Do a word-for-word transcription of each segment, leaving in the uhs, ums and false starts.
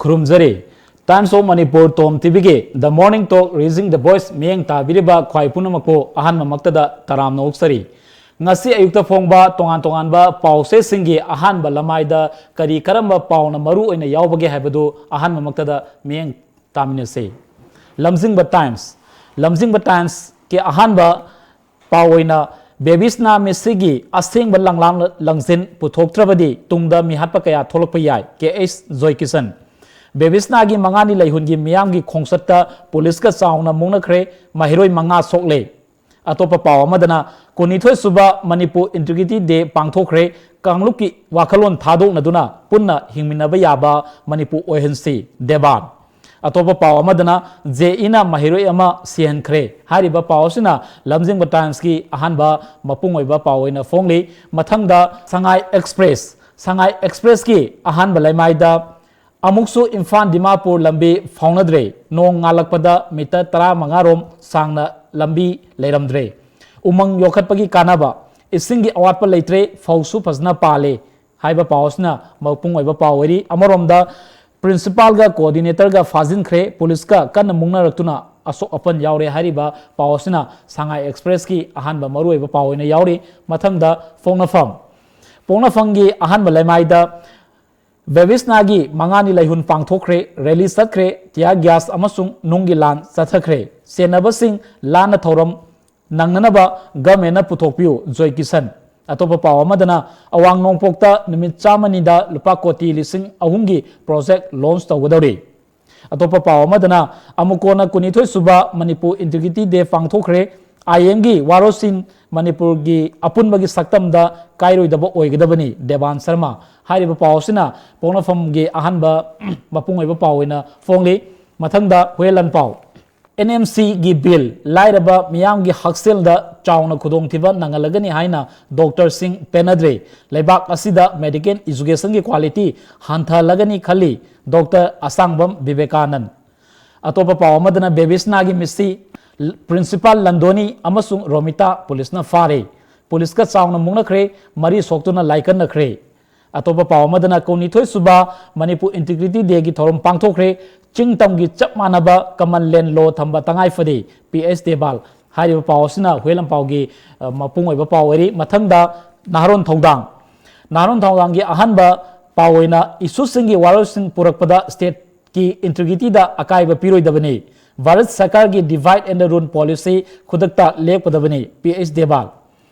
ꯈꯨꯔꯨꯝꯖꯔꯤ꯫ Times of Manipur Tom ꯇꯤꯚꯤꯒꯤ The Morning Talk Raising the Voice ꯃꯤꯠꯌꯦꯡ ꯇꯥꯕꯤꯔꯤꯕ ꯈ꯭ꯋꯥꯏ ꯄꯨꯝꯅꯃꯛꯄꯨ ꯑꯍꯥꯟꯕꯃꯛꯇꯗ ꯇꯔꯥꯝꯅ ꯑꯣꯛꯆꯔꯤ꯫ ꯉꯁꯤ ꯑꯌꯨꯛꯇ ꯐꯣꯡꯕ ꯇꯣꯉꯥꯟ ꯇꯣꯉꯥꯟꯕ ꯄꯥꯎꯆꯦꯁꯤꯡꯒꯤ ꯑꯍꯥꯟꯕ ꯂꯃꯥꯏꯗ ꯀꯔꯤ ꯀꯔꯝꯕ ꯄꯥꯎꯅ ꯃꯔꯨ ꯑꯣꯏꯅ ꯌꯥꯎꯕꯒꯦ ꯍꯥꯏꯕꯗꯨ ꯑꯍꯥꯟꯕꯃꯛꯇꯗ ꯃꯤꯠꯌꯦꯡ ꯇꯥꯃꯤꯟꯅꯁꯤ꯫ ꯂꯝꯖꯤꯡꯕ Times꯫ ꯂꯝꯖꯤꯡꯕ Timesꯀꯤ ꯑꯍꯥꯟꯕ ꯄꯥꯎ ꯑꯣꯏꯅ ꯕꯦꯕꯤꯁꯅꯥ ꯃꯤꯁꯤꯒꯤ ꯑꯁꯦꯡꯕ ꯂꯪꯂꯥꯡ ꯂꯪꯖꯤꯟ ꯄꯨꯊꯣꯛꯇ꯭ꯔꯕꯗꯤ ꯇꯨꯡꯗ ꯃꯤꯍꯥꯠꯄ ꯀꯌꯥ ꯊꯣꯛꯂꯛꯄ ꯌꯥꯏ, ꯀꯦ ꯑꯩꯆ ꯖꯣꯏꯀꯤꯁꯟ꯫ ꯕꯦꯕꯤꯁꯅꯥꯒꯤ ꯃꯉꯥꯅꯤ ꯂꯩꯍꯨꯟꯒꯤ ꯃꯤꯌꯥꯝꯒꯤ ꯈꯣꯡꯆꯠꯇ ꯄꯨꯂꯤꯁꯀ ꯆꯥꯎꯅ ꯃꯨꯛꯅꯈ꯭ꯔꯦ, ꯃꯍꯩꯔꯣꯏ ꯃꯉꯥ ꯁꯣꯛꯂꯦ꯫ ꯑꯇꯣꯞꯄ ꯄꯥꯎ ꯑꯃꯗꯅ ꯀꯨꯟꯅꯤꯊꯣꯏ ꯁꯨꯕ ꯃꯅꯤꯄꯨꯔ ꯏꯟꯇꯤꯒ꯭ꯔꯤꯇꯤ ꯗꯦ ꯄꯥꯡꯊꯣꯛꯈ꯭ꯔꯦ, ꯀꯥꯡꯂꯨꯞꯀꯤ ꯋꯥꯈꯜꯂꯣꯟ ꯊꯥꯗꯣꯛꯅꯗꯨꯅ ꯄꯨꯟꯅ ꯍꯤꯡꯃꯤꯟꯅꯕ ꯌꯥꯕ ꯃꯅꯤꯄꯨꯔ ꯑꯣꯏꯍꯟꯁꯤ, ꯗꯦꯕꯥꯟ꯫ ꯑꯇꯣꯞꯄ ꯄꯥꯎ ꯑꯃꯗꯅ ꯖꯦ ꯏꯅ ꯃꯍꯩꯔꯣꯏ ꯑꯃ ꯁꯤꯍꯟꯈ꯭ꯔꯦ꯫ ꯍꯥꯏꯔꯤꯕ ꯄꯥꯎ ꯑꯁꯤꯅ ꯂꯝꯖꯤꯡꯕ Timesꯀꯤ ꯑꯍꯥꯟꯕ ꯃꯄꯨꯡ ꯑꯣꯏꯕ ꯄꯥꯎ ꯑꯣꯏꯅ ꯐꯣꯡꯂꯤ꯫ ꯃꯊꯪꯗ ꯁꯉꯥꯏ ꯑꯦꯛꯁꯄ꯭ꯔꯦꯁ꯫ ꯁꯉꯥꯏ ꯑꯦꯛꯁꯄ꯭ꯔꯦꯁꯀꯤ ꯑꯍꯥꯟꯕ ꯂꯩꯃꯥꯏꯗ ꯑꯃꯨꯛꯁꯨ ꯏꯝꯐꯥꯜ ꯗꯤꯃꯥꯄꯨꯔ ꯂꯝꯕꯤ ꯐꯥꯎꯅꯗ꯭ꯔꯦ꯫ ꯅꯣꯡ ꯉꯥꯜꯂꯛꯄꯗ ꯃꯤꯇꯔ ꯇꯔꯥꯃꯉꯥ ꯔꯣꯝ ꯁꯥꯡꯅ ꯂꯝꯕꯤ ꯂꯩꯔꯝꯗ꯭ꯔꯦ꯫ ꯎꯃꯪ ꯌꯣꯛꯈꯠꯄꯒꯤ ꯀꯥꯟꯅꯕ, ꯏꯁꯤꯡꯒꯤ ꯑꯋꯥꯠꯄ ꯂꯩꯇ꯭ꯔꯦ, ꯐꯧꯁꯨ ꯐꯖꯅ ꯄꯥꯜꯂꯦ꯫ ꯍꯥꯏꯕ ꯄꯥꯎ ꯑꯁꯤꯅ ꯃꯄꯨꯡ ꯑꯣꯏꯕ ꯄꯥꯎ ꯑꯣꯏꯔꯤ꯫ ꯑꯃꯔꯣꯝꯗ principalꯒ coordinatorꯒ ꯐꯥꯖꯤꯟꯈ꯭ꯔꯦ, ꯄꯨꯂꯤꯁꯀ ꯀꯟꯅ ꯃꯨꯛꯅꯔꯛꯇꯨꯅ ꯑꯁꯣꯛ ꯑꯄꯟ ꯌꯥꯎꯔꯦ꯫ ꯍꯥꯏꯔꯤꯕ ꯄꯥꯎ ꯑꯁꯤꯅ ꯁꯉꯥꯏ ꯑꯦꯛꯁꯄ꯭ꯔꯦꯁꯀꯤ ꯑꯍꯥꯟꯕ ꯃꯔꯨꯑꯣꯏꯕ ꯄꯥꯎ ꯑꯣꯏꯅ ꯌꯥꯎꯔꯤ꯫ ꯃꯊꯪꯗ ꯄꯣꯛꯅꯐꯝ꯫ ꯄꯣꯛꯅꯐꯝꯒꯤ ꯑꯍꯥꯟꯕ ꯂꯩꯃꯥꯏꯗ ꯕꯦꯕꯤꯁꯅꯥꯒꯤ ꯃꯉꯥꯅꯤ ꯂꯩꯍꯨꯟ ꯄꯥꯡꯊꯣꯛꯈ꯭ꯔꯦ, rally ꯆꯠꯈ꯭ꯔꯦ, tear gas ꯑꯃꯁꯨꯡ ꯅꯨꯡꯒꯤ ꯂꯥꯟ ꯆꯠꯊꯈ꯭ꯔꯦ꯫ ꯆꯦꯟꯅꯕꯁꯤꯡ ꯂꯥꯟꯅ ꯊꯧꯔꯝ ꯅꯪꯅꯅꯕ governmentꯅ ꯄꯨꯊꯣꯛꯄꯤꯌꯨ, ꯖꯣꯏ ꯀꯤꯁꯟ꯫ ꯑꯇꯣꯞꯄ ꯄꯥꯎ ꯑꯃꯗꯅ ꯑꯋꯥꯡ ꯅꯣꯡꯄꯣꯛꯇ ꯅꯨꯃꯤꯠ ꯆꯥꯝꯃꯅꯤꯗ ꯂꯨꯄꯥ ꯀꯣꯇꯤ ꯂꯤꯁꯤꯡ ꯑꯍꯨꯝꯒꯤ project launch ꯇꯧꯒꯗꯧꯔꯤ꯫ ꯑꯇꯣꯞꯄ ꯄꯥꯎ ꯑꯃꯗꯅ ꯑꯃꯨꯀꯣꯟꯅ ꯀꯨꯟꯅꯤꯊꯣꯏ ꯁꯨꯕ ꯃꯅꯤꯄꯨꯔ ꯏꯟꯇꯤꯒ꯭ꯔꯤꯇꯤ ꯗꯦ ꯄꯥꯡꯊꯣꯛꯈ꯭ꯔꯦ꯫ ꯑꯥꯏ ꯑꯦꯝꯒꯤ ꯋꯥꯔꯣꯜꯁꯤꯡ ꯃꯅꯤꯄꯨꯔꯒꯤ ꯑꯄꯨꯟꯕꯒꯤ ꯁꯛꯇꯝꯗ ꯀꯥꯏꯔꯣꯏꯗꯕ ꯑꯣꯏꯒꯗꯕꯅꯤ, ꯗꯦꯕꯥꯟ ꯁꯔꯃ꯫ ꯍꯥꯏꯔꯤꯕ ꯄꯥꯎ ꯑꯁꯤꯅ ꯄꯣꯛꯅꯐꯝꯒꯤ ꯑꯍꯥꯟꯕ ꯃꯄꯨꯡ ꯑꯣꯏꯕ ꯄꯥꯎ ꯑꯣꯏꯅ ꯐꯣꯡꯂꯤ꯫ ꯃꯊꯪꯗ ꯍꯨꯌꯦꯟ ꯂꯥꯟꯄꯥꯎ꯫ ꯑꯦꯟ ꯑꯦꯝ ꯁꯤꯒꯤ bill ꯂꯥꯏꯔꯕ ꯃꯤꯌꯥꯝꯒꯤ ꯍꯛꯁꯦꯜꯗ ꯆꯥꯎꯅ ꯈꯨꯗꯣꯡꯊꯤꯕ ꯅꯪꯍꯜꯂꯒꯅꯤ ꯍꯥꯏꯅ ꯗꯣꯛꯇꯔꯁꯤꯡ ꯄꯦꯟꯅꯗ꯭ꯔꯦ꯫ ꯂꯩꯕꯥꯛ ꯑꯁꯤꯗ medical educationꯒꯤ quality ꯍꯟꯊꯍꯜꯂꯒꯅꯤ ꯈꯜꯂꯤ ꯗꯣꯛꯇꯔ ꯑꯁꯥꯡꯕꯝ ꯕꯤꯕꯦꯀꯥꯅꯟ꯫ ꯑꯇꯣꯞꯄ ꯄꯥꯎ ꯑꯃꯗꯅ ꯕꯦꯕꯤꯁꯅꯥꯒꯤ ꯃꯤꯁꯤ principal ꯂꯟꯗꯣꯅꯤ ꯑꯃꯁꯨꯡ ꯔꯣꯃꯤꯇꯥ ꯄꯨꯂꯤꯁꯅ ꯐꯥꯔꯦ꯫ ꯄꯨꯂꯤꯁꯀ ꯆꯥꯎꯅ ꯃꯨꯛꯅꯈ꯭ꯔꯦ, ꯃꯔꯤ ꯁꯣꯛꯇꯨꯅ ꯂꯥꯏꯀꯠꯅꯈ꯭ꯔꯦ꯫ ꯑꯇꯣꯞꯄ ꯄꯥꯎ ꯑꯃꯗꯅ ꯀꯨꯟꯅꯤꯊꯣꯏ ꯁꯨꯕ ꯃꯅꯤꯄꯨꯔ ꯏꯟꯇꯤꯒ꯭ꯔꯤꯇꯤ ꯗꯦꯒꯤ ꯊꯧꯔꯝ ꯄꯥꯡꯊꯣꯛꯈ꯭ꯔꯦ꯫ ꯆꯤꯡ ꯇꯝꯒꯤ ꯆꯞ ꯃꯥꯟꯅꯕ ꯀꯃꯟ ꯂꯦꯟ ꯂꯣ ꯊꯝꯕ ꯇꯉꯥꯏ ꯐꯗꯦ, ꯄꯤ ꯑꯦꯁ ꯗꯦꯕꯥꯜ꯫ ꯍꯥꯏꯔꯤꯕ ꯄꯥꯎ ꯑꯁꯤꯅ ꯍꯨꯌꯦꯟ ꯂꯝꯄꯥꯎꯒꯤ, ꯑ, ꯃꯄꯨꯡ ꯑꯣꯏꯕ ꯄꯥꯎ ꯑꯣꯏꯔꯤ꯫ ꯃꯊꯪꯗ ꯅꯍꯥꯔꯣꯟ ꯊꯧꯗꯥꯡ꯫ ꯅꯍꯥꯔꯣꯟ ꯊꯧꯗꯥꯡꯒꯤ ꯑꯍꯥꯟꯕ ꯄꯥꯎ ꯑꯣꯏꯅ ꯏꯁꯨꯁꯤꯡꯒꯤ ꯋꯥꯔꯣꯜꯁꯤꯡ ꯄꯨꯔꯛꯄꯗ ꯁ꯭ꯇꯦꯠꯀꯤ ꯏꯟꯇꯤꯒ꯭ꯔꯤꯇꯤꯗ ꯑꯀꯥꯏꯕ ꯄꯤꯔꯣꯏꯗꯕꯅꯤ꯫ ꯚꯥꯔꯠ ꯁꯔꯀꯥꯔꯒꯤ divide and rule policy ꯈꯨꯗꯛꯇ ꯂꯦꯞꯀꯗꯕꯅꯤ, ꯄꯤ ꯑꯦꯁ ꯗꯦꯕꯥꯜ꯫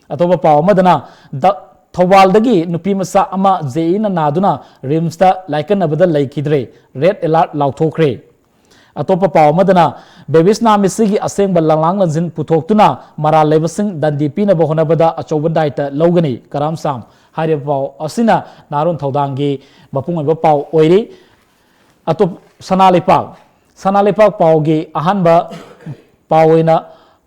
ꯑꯇꯣꯞꯄ ꯄꯥꯎ ꯑꯃꯗꯅ ꯗ-, ꯊꯧꯕꯥꯜꯗꯒꯤ ꯅꯨꯄꯤ ꯃꯆꯥ ꯑꯃ ꯖꯦ ꯏꯅ ꯅꯥꯗꯨꯅ ꯔꯤꯝꯁꯇ ꯂꯥꯏꯀꯠꯅꯕꯗ ꯂꯩꯈꯤꯗ꯭ꯔꯦ, ꯔꯦꯗ ꯑꯦꯂꯥꯔꯠ ꯂꯥꯎꯊꯣꯛꯈ꯭ꯔꯦ꯫ ꯑꯇꯣꯞꯄ ꯄꯥꯎ ꯑꯃꯗꯅ ꯕꯦꯕꯤꯁꯅꯥ ꯃꯤꯁꯤꯒꯤ ꯑꯁꯦꯡꯕ ꯂꯪꯂꯥꯡ ꯂꯪꯖꯤꯟ ꯄꯨꯊꯣꯛꯇꯨꯅ ꯃꯔꯥꯜ ꯂꯩꯕꯁꯤꯡ ꯗꯟꯗꯤ ꯄꯤꯅꯕ ꯍꯣꯠꯅꯕꯗ ꯑꯆꯧꯕ ꯗꯥꯏꯇ ꯂꯧꯒꯅꯤ, ꯀꯔꯥꯝ ꯁꯥꯝ꯫ ꯍꯥꯏꯔꯤꯕ ꯄꯥꯎ ꯑꯁꯤꯅ ꯅꯍꯥꯔꯣꯟ ꯊꯧꯗꯥꯡꯒꯤ ꯃꯄꯨꯡ ꯑꯣꯏꯕ ꯄꯥꯎ ꯑꯣꯏꯔꯤ꯫ ꯑꯇꯣꯞ-, ꯁꯅꯥ ꯂꯩꯄꯥꯛ꯫ ꯁꯅꯥ ꯂꯩꯄꯥꯛ ꯄꯥꯎꯒꯤ ꯑꯍꯥꯟꯕ ꯄꯥꯎ ꯑꯣꯏꯅ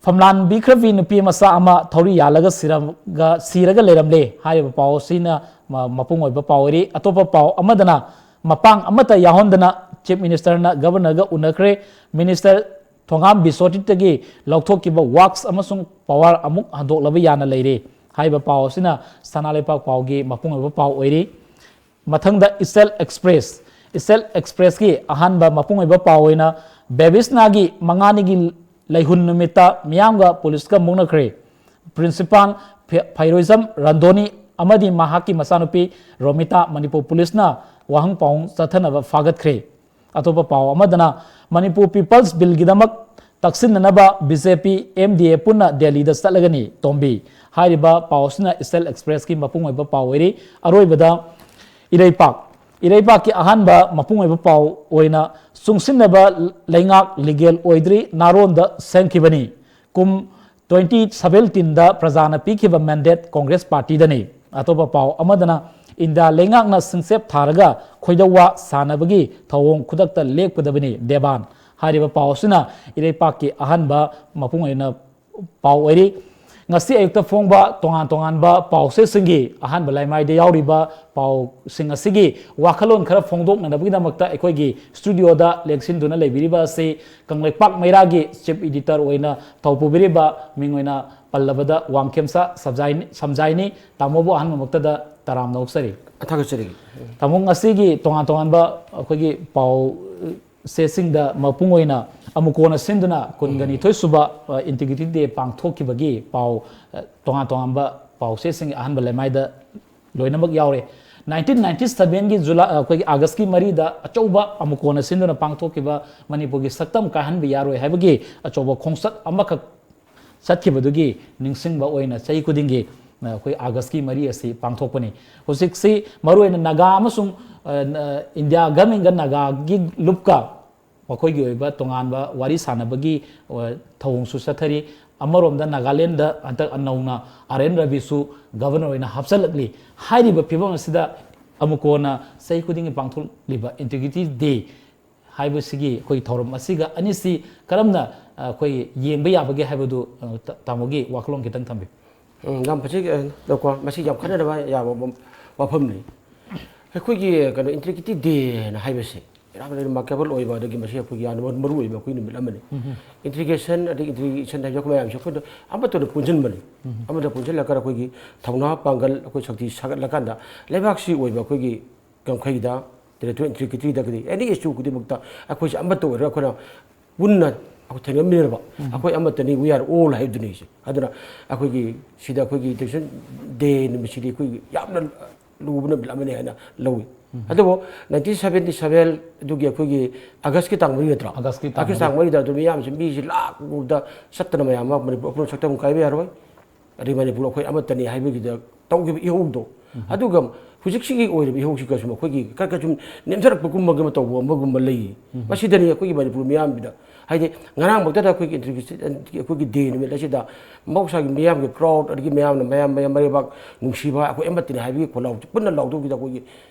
ꯐꯝꯂꯥꯟ ꯕꯤꯈ꯭ꯔꯕꯤ ꯅꯨꯄꯤ ꯃꯆꯥ ꯑꯃ ꯊꯧꯔꯤ ꯌꯥꯜꯂꯒ ꯁꯤꯔꯒ, ꯁꯤꯔꯒ ꯂꯩꯔꯝꯂꯦ꯫ ꯍꯥꯏꯔꯤꯕ ꯄꯥꯎ ꯑꯁꯤꯅ ꯃ-, ꯃꯄꯨꯡ ꯑꯣꯏꯕ ꯄꯥꯎ ꯑꯣꯏꯔꯤ꯫ ꯑꯇꯣꯞꯄ ꯄꯥꯎ ꯑꯃꯗꯅ ꯃꯄꯥꯡ ꯑꯃꯠꯇ ꯌꯥꯎꯍꯟꯗꯅ ꯆꯤꯐ ꯃꯤꯅꯤꯁꯇꯔꯅ ꯒꯕꯔꯅꯔꯒ ꯎꯅꯈ꯭ꯔꯦ꯫ ꯃꯤꯅꯤꯁꯇꯔ ꯊꯣꯉꯥꯝ ꯕꯤꯁꯣꯇꯤꯠꯇꯒꯤ ꯂꯧꯊꯣꯛꯈꯤꯕ ꯋꯥꯛꯁ ꯑꯃꯁꯨꯡ ꯄꯋꯥꯔ ꯑꯃꯨꯛ ꯍꯟꯗꯣꯛꯂꯕ ꯌꯥꯅ ꯂꯩꯔꯦ꯫ ꯍꯥꯏꯔꯤꯕ ꯄꯥꯎ ꯑꯁꯤꯅ ꯁꯅꯥ ꯂꯩꯄꯥꯛ ꯄꯥꯎꯒꯤ ꯃꯄꯨꯡ ꯑꯣꯏꯕ ꯄꯥꯎ ꯑꯣꯏꯔꯤ꯫ ꯃꯊꯪꯗ ꯏꯆꯦꯜ ꯑꯦꯛꯁꯄ꯭ꯔꯦꯁ꯫ ꯏꯆꯦꯜ ꯑꯦꯛꯁꯄ꯭ꯔꯦꯁꯀꯤ ꯑꯍꯥꯟꯕ ꯃꯄꯨꯡ ꯑꯣꯏꯕ ꯄꯥꯎ ꯑꯣꯏꯅ ꯕꯦꯕꯤꯁꯅꯥꯒꯤ ꯃꯉꯥꯅꯤꯒꯤ ꯂꯩꯍꯨꯟ ꯅꯨꯃꯤꯠꯇ ꯃꯤꯌꯥꯝꯒ ꯄꯨꯂꯤꯁꯀ ꯃꯨꯛꯅꯈ꯭ꯔꯦ꯫ ꯄ꯭ꯔꯤꯟꯁꯤꯄꯥꯜ ꯐꯦ-, ꯐꯩꯔꯣꯏꯖꯝ ꯔꯟꯗꯣꯅꯤ ꯑꯃꯗꯤ ꯃꯍꯥꯛꯀꯤ ꯃꯆꯥꯅꯨꯄꯤ ꯔꯣꯃꯤꯇꯥ ꯃꯅꯤꯄꯨꯔ ꯄꯨꯂꯤꯁꯅ ꯋꯥꯍꯪ ꯄꯥꯎꯍꯪ ꯆꯠꯊꯅꯕ ꯐꯥꯒꯠꯈ꯭ꯔꯦ꯫ ꯑꯇꯣꯞꯄ ꯄꯥꯎ ꯑꯃꯗꯅ ꯃꯅꯤꯄꯨꯔ ꯄꯤꯄꯜꯁ ꯕꯤꯜꯒꯤꯗꯃꯛ ꯇꯛꯁꯤꯟꯅꯅꯕ ꯕꯤ ꯖꯦ ꯄꯤ, ꯑꯦꯝ ꯗꯤ ꯑꯦ ꯄꯨꯟꯅ ꯗꯦꯜꯂꯤꯗ ꯆꯠꯂꯒꯅꯤ, ꯇꯣꯝꯕꯤ꯫ ꯍꯥꯏꯔꯤꯕ ꯄꯥꯎ ꯑꯁꯤꯅ ꯏꯆꯦꯜ ꯑꯦꯛꯁꯄ꯭ꯔꯦꯁꯀꯤ ꯃꯄꯨꯡ ꯑꯣꯏꯕ ꯄꯥꯎ ꯑꯣꯏꯔꯤ꯫ ꯑꯔꯣꯏꯕꯗ ꯏꯔꯩꯄꯥꯛ꯫ ꯏꯔꯩꯄꯥꯛꯀꯤ ꯑꯍꯥꯟꯕ ꯃꯄꯨꯡ ꯑꯣꯏꯕ ꯄꯥꯎ ꯑꯣꯏꯅ ꯆꯨꯡꯁꯤꯟꯅꯕ ꯂꯩꯉꯥꯛ ꯂꯤꯒꯦꯜ ꯑꯣꯏꯗ꯭ꯔꯤ, ꯅꯥꯔꯣꯟꯗ ꯁꯦꯝꯈꯤꯕꯅꯤ꯫ ꯀꯨꯝ ꯇ꯭ꯋꯦꯟꯇꯤ ꯁꯚꯦꯟꯇꯤꯟꯗ ꯄ꯭ꯔꯖꯥꯅ ꯄꯤꯈꯤꯕ ꯃꯦꯟꯗꯦꯠ ꯀꯣꯡꯒ꯭ꯔꯦꯁ ꯄꯥꯔꯇꯤꯗꯅꯤ꯫ ꯑꯇꯣꯞꯄ ꯄꯥꯎ ꯑꯃꯗꯅ ꯏꯟꯗꯤꯌꯥ ꯂꯩꯉꯥꯛꯅ ꯁꯤꯡꯆꯦꯞ ꯊꯥꯔꯒ ꯈꯣꯏꯗꯧ ꯋꯥ ꯁꯥꯟꯅꯕꯒꯤ ꯊꯧꯑꯣꯡ ꯈꯨꯗꯛꯇ ꯂꯦꯞꯀꯗꯕꯅꯤ, ꯗꯦꯕꯥꯟ꯫ ꯍꯥꯏꯔꯤꯕ ꯄꯥꯎ ꯑꯁꯤꯅ ꯏꯔꯩꯄꯥꯛꯀꯤ ꯑꯍꯥꯟꯕ ꯃꯄꯨꯡ ꯑꯣꯏꯅ ꯄꯥꯎ ꯑꯣꯏꯔꯤ꯫ ꯉꯁꯤ ꯑꯌꯨꯛꯇ ꯐꯣꯡꯕ ꯇꯣꯉꯥꯟ ꯇꯣꯉꯥꯟꯕ ꯄꯥꯎꯆꯦꯁꯤꯡꯒꯤ ꯑꯍꯥꯟꯕ ꯂꯩꯃꯥꯏꯗ ꯌꯥꯎꯔꯤꯕ ꯄꯥꯎꯁꯤꯡ ꯑꯁꯤꯒꯤ ꯋꯥꯈꯜꯂꯣꯟ ꯈꯔ ꯐꯣꯡꯗꯣꯛꯅꯅꯕꯒꯤꯗꯃꯛꯇ ꯑꯩꯈꯣꯏꯒꯤ ꯁ꯭ꯇꯨꯗꯤꯑꯣꯗ ꯂꯦꯡꯁꯤꯟꯗꯨꯅ ꯂꯩꯕꯤꯔꯤꯕ ꯑꯁꯤ ꯀꯪꯂꯩꯄꯥꯛ ꯃꯩꯔꯥꯒꯤ ꯆꯤꯐ ꯏꯗꯤꯇꯔ ꯑꯣꯏꯅ ꯊꯧ ꯄꯨꯕꯤꯔꯤꯕ ꯃꯤꯡ ꯑꯣꯏꯅ ꯄꯜꯂꯕꯗ ꯋꯥꯡꯈꯦꯝꯆꯥ ꯁꯝꯖꯥꯏꯅꯤ꯫ ꯁꯝꯖꯥꯏꯅꯤ꯫ ꯇꯥꯃꯣꯕꯨ ꯑꯍꯥꯟꯕꯃꯛꯇꯗ ꯇꯔꯥꯝꯅ ꯑꯣꯛꯆꯔꯤ꯫ ꯊꯥꯒꯠꯆꯔꯤ꯫ ꯇꯥꯃꯣ, ꯉꯁꯤꯒꯤ ꯇꯣꯉꯥꯟ ꯇꯣꯉꯥꯟꯕ ꯑꯩꯈꯣꯏꯒꯤ ꯄꯥꯎ ꯆꯦꯁꯤꯡꯗ ꯃꯄꯨꯡ ꯑꯣꯏꯅ ꯑꯃꯨꯀꯣꯟꯅ ꯁꯤꯟꯗꯨꯅ ꯀꯨꯟꯒ ꯅꯤꯊꯣꯏ ꯁꯨꯕ, ꯑ, ꯏꯟꯇꯤꯒ꯭ꯔꯤꯇꯤ ꯗꯦ ꯄꯥꯡꯊꯣꯛꯈꯤꯕꯒꯤ ꯄꯥꯎ, ꯑ, ꯇꯣꯉꯥꯟ ꯇꯣꯉꯥꯟꯕ ꯄꯥꯎꯆꯦꯁꯤꯡꯒꯤ ꯑꯍꯥꯟꯕ ꯂꯩꯃꯥꯏꯗ ꯂꯣꯏꯅꯃꯛ ꯌꯥꯎꯔꯦ꯫ ꯅꯥꯏꯟꯇꯤꯟ ꯅꯥꯏꯟꯇꯤ ꯁꯚꯦꯟꯒꯤ ꯖꯨꯂꯥꯏ, ꯑꯩꯈꯣꯏꯒꯤ ꯑꯥꯒꯁꯀꯤ ꯃꯔꯤꯗ ꯑꯆꯧꯕ ꯑꯃꯨꯀꯣꯟꯅ ꯁꯤꯟꯗꯨꯅ ꯄꯥꯡꯊꯣꯛꯈꯤꯕ ꯃꯅꯤꯄꯨꯔꯒꯤ ꯁꯛꯇꯝ ꯀꯥꯏꯍꯟꯕ ꯌꯥꯔꯣꯏ ꯍꯥꯏꯕꯒꯤ ꯑꯆꯧꯕ ꯈꯣꯡꯆꯠ ꯑꯃꯈꯛ ꯆꯠꯈꯤꯕꯗꯨꯒꯤ ꯅꯤꯡꯁꯤꯡꯕ ꯑꯣꯏꯅ ꯆꯍꯤ ꯈꯨꯗꯤꯡꯒꯤ, ꯑ, ꯑꯩꯈꯣꯏ ꯑꯥꯒꯁꯀꯤ ꯃꯔꯤ ꯑꯁꯤ ꯄꯥꯡꯊꯣꯛꯄꯅꯤ꯫ ꯍꯧꯖꯤꯛꯁꯤ ꯃꯔꯨꯑꯣꯏꯅ ꯅꯥꯒꯥ ꯑꯃꯁꯨꯡ, ꯑ, ꯅ-, ꯏꯟꯗꯤꯌꯥ ꯒꯚꯔꯟꯃꯦꯟꯒ ꯅꯥꯒꯥꯒꯤ ꯂꯨꯞꯀ ꯃꯈꯣꯏꯒꯤ ꯑꯣꯏꯕ ꯇꯣꯉꯥꯟꯕ ꯋꯥꯔꯤ ꯁꯥꯟꯅꯕꯒꯤ, ꯑ, ꯊꯧꯑꯣꯡꯁꯨ ꯆꯠꯊꯔꯤ꯫ ꯑꯃꯔꯣꯝꯗ ꯅꯥꯒꯥꯂꯦꯟꯗ ꯍꯟꯗꯛ ꯅꯧꯅ ꯑꯥꯔ ꯑꯦꯟ ꯔꯕꯤꯁꯨ ꯒꯚꯔꯅꯔ ꯑꯣꯏꯅ ꯍꯥꯞꯆꯤꯜꯂꯛꯂꯤ꯫ ꯍꯥꯏꯔꯤꯕ ꯐꯤꯕꯝ ꯑꯁꯤꯗ ꯑꯃꯨꯛ ꯀꯣꯟꯅ ꯆꯍꯤ ꯈꯨꯗꯤꯡꯒꯤ ꯄꯥꯡꯊꯣꯛꯂꯤꯕ ꯏꯟꯇꯤꯒ꯭ꯔꯤꯇꯤ ꯗꯦ ꯍꯥꯏꯕꯁꯤꯒꯤ ꯑꯩꯈꯣꯏꯒꯤ ꯊꯧꯔꯝ ꯑꯁꯤꯒ ꯑꯅꯤꯁꯤ ꯀꯔꯝꯅ, ꯑ, ꯑꯩꯈꯣꯏ ꯌꯦꯡꯕ ꯌꯥꯕꯒꯦ ꯍꯥꯏꯕꯗꯨ, ꯑ, ꯇ-, ꯇꯥꯃꯣꯒꯤ ꯋꯥꯈꯜꯂꯣꯟ ꯈꯤꯇꯪ ꯊꯝꯕꯤꯌꯨ꯫ ꯎꯝ, ꯌꯥꯝ ꯐꯖꯩ, ꯑ, ꯗꯣꯛꯇꯔ꯫ ꯃꯁꯤ ꯌꯥꯝ ꯈꯟꯅꯅꯕ ꯌꯥꯕ ꯋꯥ-, ꯋꯥꯐꯝꯅꯤ꯫ ꯑꯩꯈꯣꯏꯒꯤ ꯀꯩꯅꯣ ꯏꯟꯇꯤꯒ꯭ꯔꯤꯇꯤ ꯗꯦꯅ ꯍꯥꯏꯕꯁꯦ ꯌꯥꯝꯅ ꯔꯤꯃꯥꯔꯀꯦꯕꯜ ꯑꯣꯏꯕ, ꯑꯗꯒꯤ ꯃꯁꯤ ꯑꯩꯈꯣꯏꯒꯤ ꯌꯥꯝꯅ ꯃꯔꯨ ꯑꯣꯏꯕ ꯑꯩꯈꯣꯏ ꯅꯨꯃꯤꯠ ꯑꯃꯅꯤ꯫ ꯏꯟꯇꯤꯒ꯭ꯔꯦꯁꯟ ꯑꯗꯒꯤ ꯏꯟꯇꯤꯒ꯭ꯔꯤꯒꯦꯁꯟ ꯍꯥꯏꯕꯁꯦ ꯑꯩꯈꯣꯏ ꯃꯌꯥꯝꯁꯦ ꯑꯩꯈꯣꯏꯅ ꯑꯃꯠꯇ ꯑꯣꯏꯅ ꯄꯨꯟꯁꯤꯟꯕꯅꯤ꯫ ꯑꯃꯠꯇ ꯄꯨꯟꯁꯤꯜꯂꯀꯥꯟꯗ ꯑꯩꯈꯣꯏꯒꯤ ꯊꯧꯅꯥ ꯄꯥꯡꯒꯜ, ꯑꯩꯈꯣꯏ ꯁꯛꯇꯤ ꯁꯥꯒꯠꯂꯀꯥꯟꯗ ꯂꯩꯕꯥꯛꯁꯤ ꯑꯣꯏꯕ ꯑꯩꯈꯣꯏꯒꯤ ꯉꯝꯈꯩꯗ, ꯇꯦꯔꯤꯇꯣꯔꯤ ꯏꯟꯇꯤꯒ꯭ꯔꯤꯇꯤꯗ ꯀꯔꯤ ꯑꯦꯅꯤ ꯏꯁꯨ ꯈꯨꯗꯤꯡꯃꯛꯇ ꯑꯩꯈꯣꯏꯁꯦ ꯑꯃꯠꯇ ꯑꯣꯏꯔꯒ ꯑꯩꯈꯣꯏꯅ ꯄꯨꯟꯅ ꯑꯩꯈꯣꯏ ꯊꯦꯡꯅꯃꯤꯟꯅꯔꯕ, ꯑꯩꯈꯣꯏ ꯑꯃꯠꯇꯅꯤ, we are all ꯍꯥꯏꯕꯗꯨꯅꯤ ꯑꯩꯁꯦ꯫ ꯑꯗꯨꯅ ꯑꯩꯈꯣꯏꯒꯤ ꯁꯤꯗ ꯑꯩꯈꯣꯏꯒꯤ ꯏꯟꯇꯤꯒ꯭ꯔꯦꯁꯟ ꯗꯦ ꯅꯨꯃꯤꯠꯁꯤꯗꯤ ꯑꯩꯈꯣꯏꯒꯤ ꯌꯥꯝꯅ ꯂꯨꯕ ꯅꯨꯃꯤꯠ ꯑꯃꯅꯤ ꯍꯥꯏꯅ ꯂꯧꯏ꯫ ꯑꯗꯨꯕꯨ ꯅꯥꯏꯟꯇꯤꯟ ꯁꯚꯦꯟꯇꯤ ꯁꯚꯦꯟ ꯑꯗꯨꯒꯤ ꯑꯩꯈꯣꯏꯒꯤ ꯑꯥꯒꯁꯀꯤ ꯇꯥꯡ ꯃꯔꯤ ꯅꯠꯇ꯭ꯔꯣ? ꯑꯥꯒꯁꯀꯤ ꯇꯥꯡ ꯑꯥꯒꯁꯀꯤ ꯇꯥꯡ ꯃꯔꯤꯗ ꯑꯗꯨ ꯃꯤꯌꯥꯝꯁꯦ, ꯃꯤꯁꯦ ꯂꯥꯛ ꯂꯣꯝꯗ ꯆꯠꯇꯅ ꯃꯌꯥꯝ ꯑꯃ ꯃꯅꯤꯄꯨꯔ ꯑꯩꯈꯣꯏꯅ ꯁꯛꯇꯝ ꯀꯥꯏꯕ ꯌꯥꯔꯣꯏ꯫ ꯑꯗꯩ ꯃꯅꯤꯄꯨꯔ ꯑꯩꯈꯣꯏ ꯑꯃꯠꯇꯅꯤ ꯍꯥꯏꯕꯒꯤꯗ ꯇꯧꯈꯤꯕ ꯏꯍꯧꯗꯣ, ꯑꯗꯨꯒ ꯍꯧꯖꯤꯛꯁꯤꯒꯤ ꯑꯣꯏꯔꯤꯕ ꯏꯍꯧꯁꯤꯒ ꯁꯨꯝ ꯑꯩꯈꯣꯏꯒꯤ ꯈꯔ ꯈꯔ ꯁꯨꯝ ꯅꯦꯝꯊꯔꯛꯄꯒꯨꯝꯕꯒꯤ ꯃꯇꯧꯕ ꯑꯃꯒꯨꯝꯕ ꯂꯩꯌꯦ꯫ ꯃꯁꯤꯗꯅꯤ ꯑꯩꯈꯣꯏꯒꯤ ꯃꯅꯤꯄꯨꯔ ꯃꯤꯌꯥꯝꯁꯤꯗ, ꯍꯥꯏꯗꯤ ꯉꯔꯥꯡꯃꯛꯇꯗ ꯑꯩꯈꯣꯏꯒꯤ ꯏꯟꯇꯤꯒ꯭ꯔꯤꯇꯤ, ꯑꯩꯈꯣꯏꯒꯤ ꯗꯦ ꯅꯨꯃꯤꯠ ꯑꯁꯤꯗ ꯃꯍꯧꯁꯥꯒꯤ ꯃꯤꯌꯥꯝꯒꯤ ꯀ꯭ꯔꯥꯎꯗ, ꯑꯗꯒꯤ ꯃꯌꯥꯝꯅ ꯃꯌꯥꯝ, ꯃꯌꯥꯝ ꯃꯔꯩꯕꯥꯛ ꯅꯨꯡꯁꯤꯕ, ꯑꯩꯈꯣꯏ ꯑꯃꯠꯇꯅꯤ ꯍꯥꯏꯕꯒꯤ ꯈꯣꯜꯂꯥꯎ ꯄꯨꯟꯅ ꯂꯥꯎꯊꯣꯛꯈꯤꯗ ꯑꯩꯈꯣꯏꯒꯤ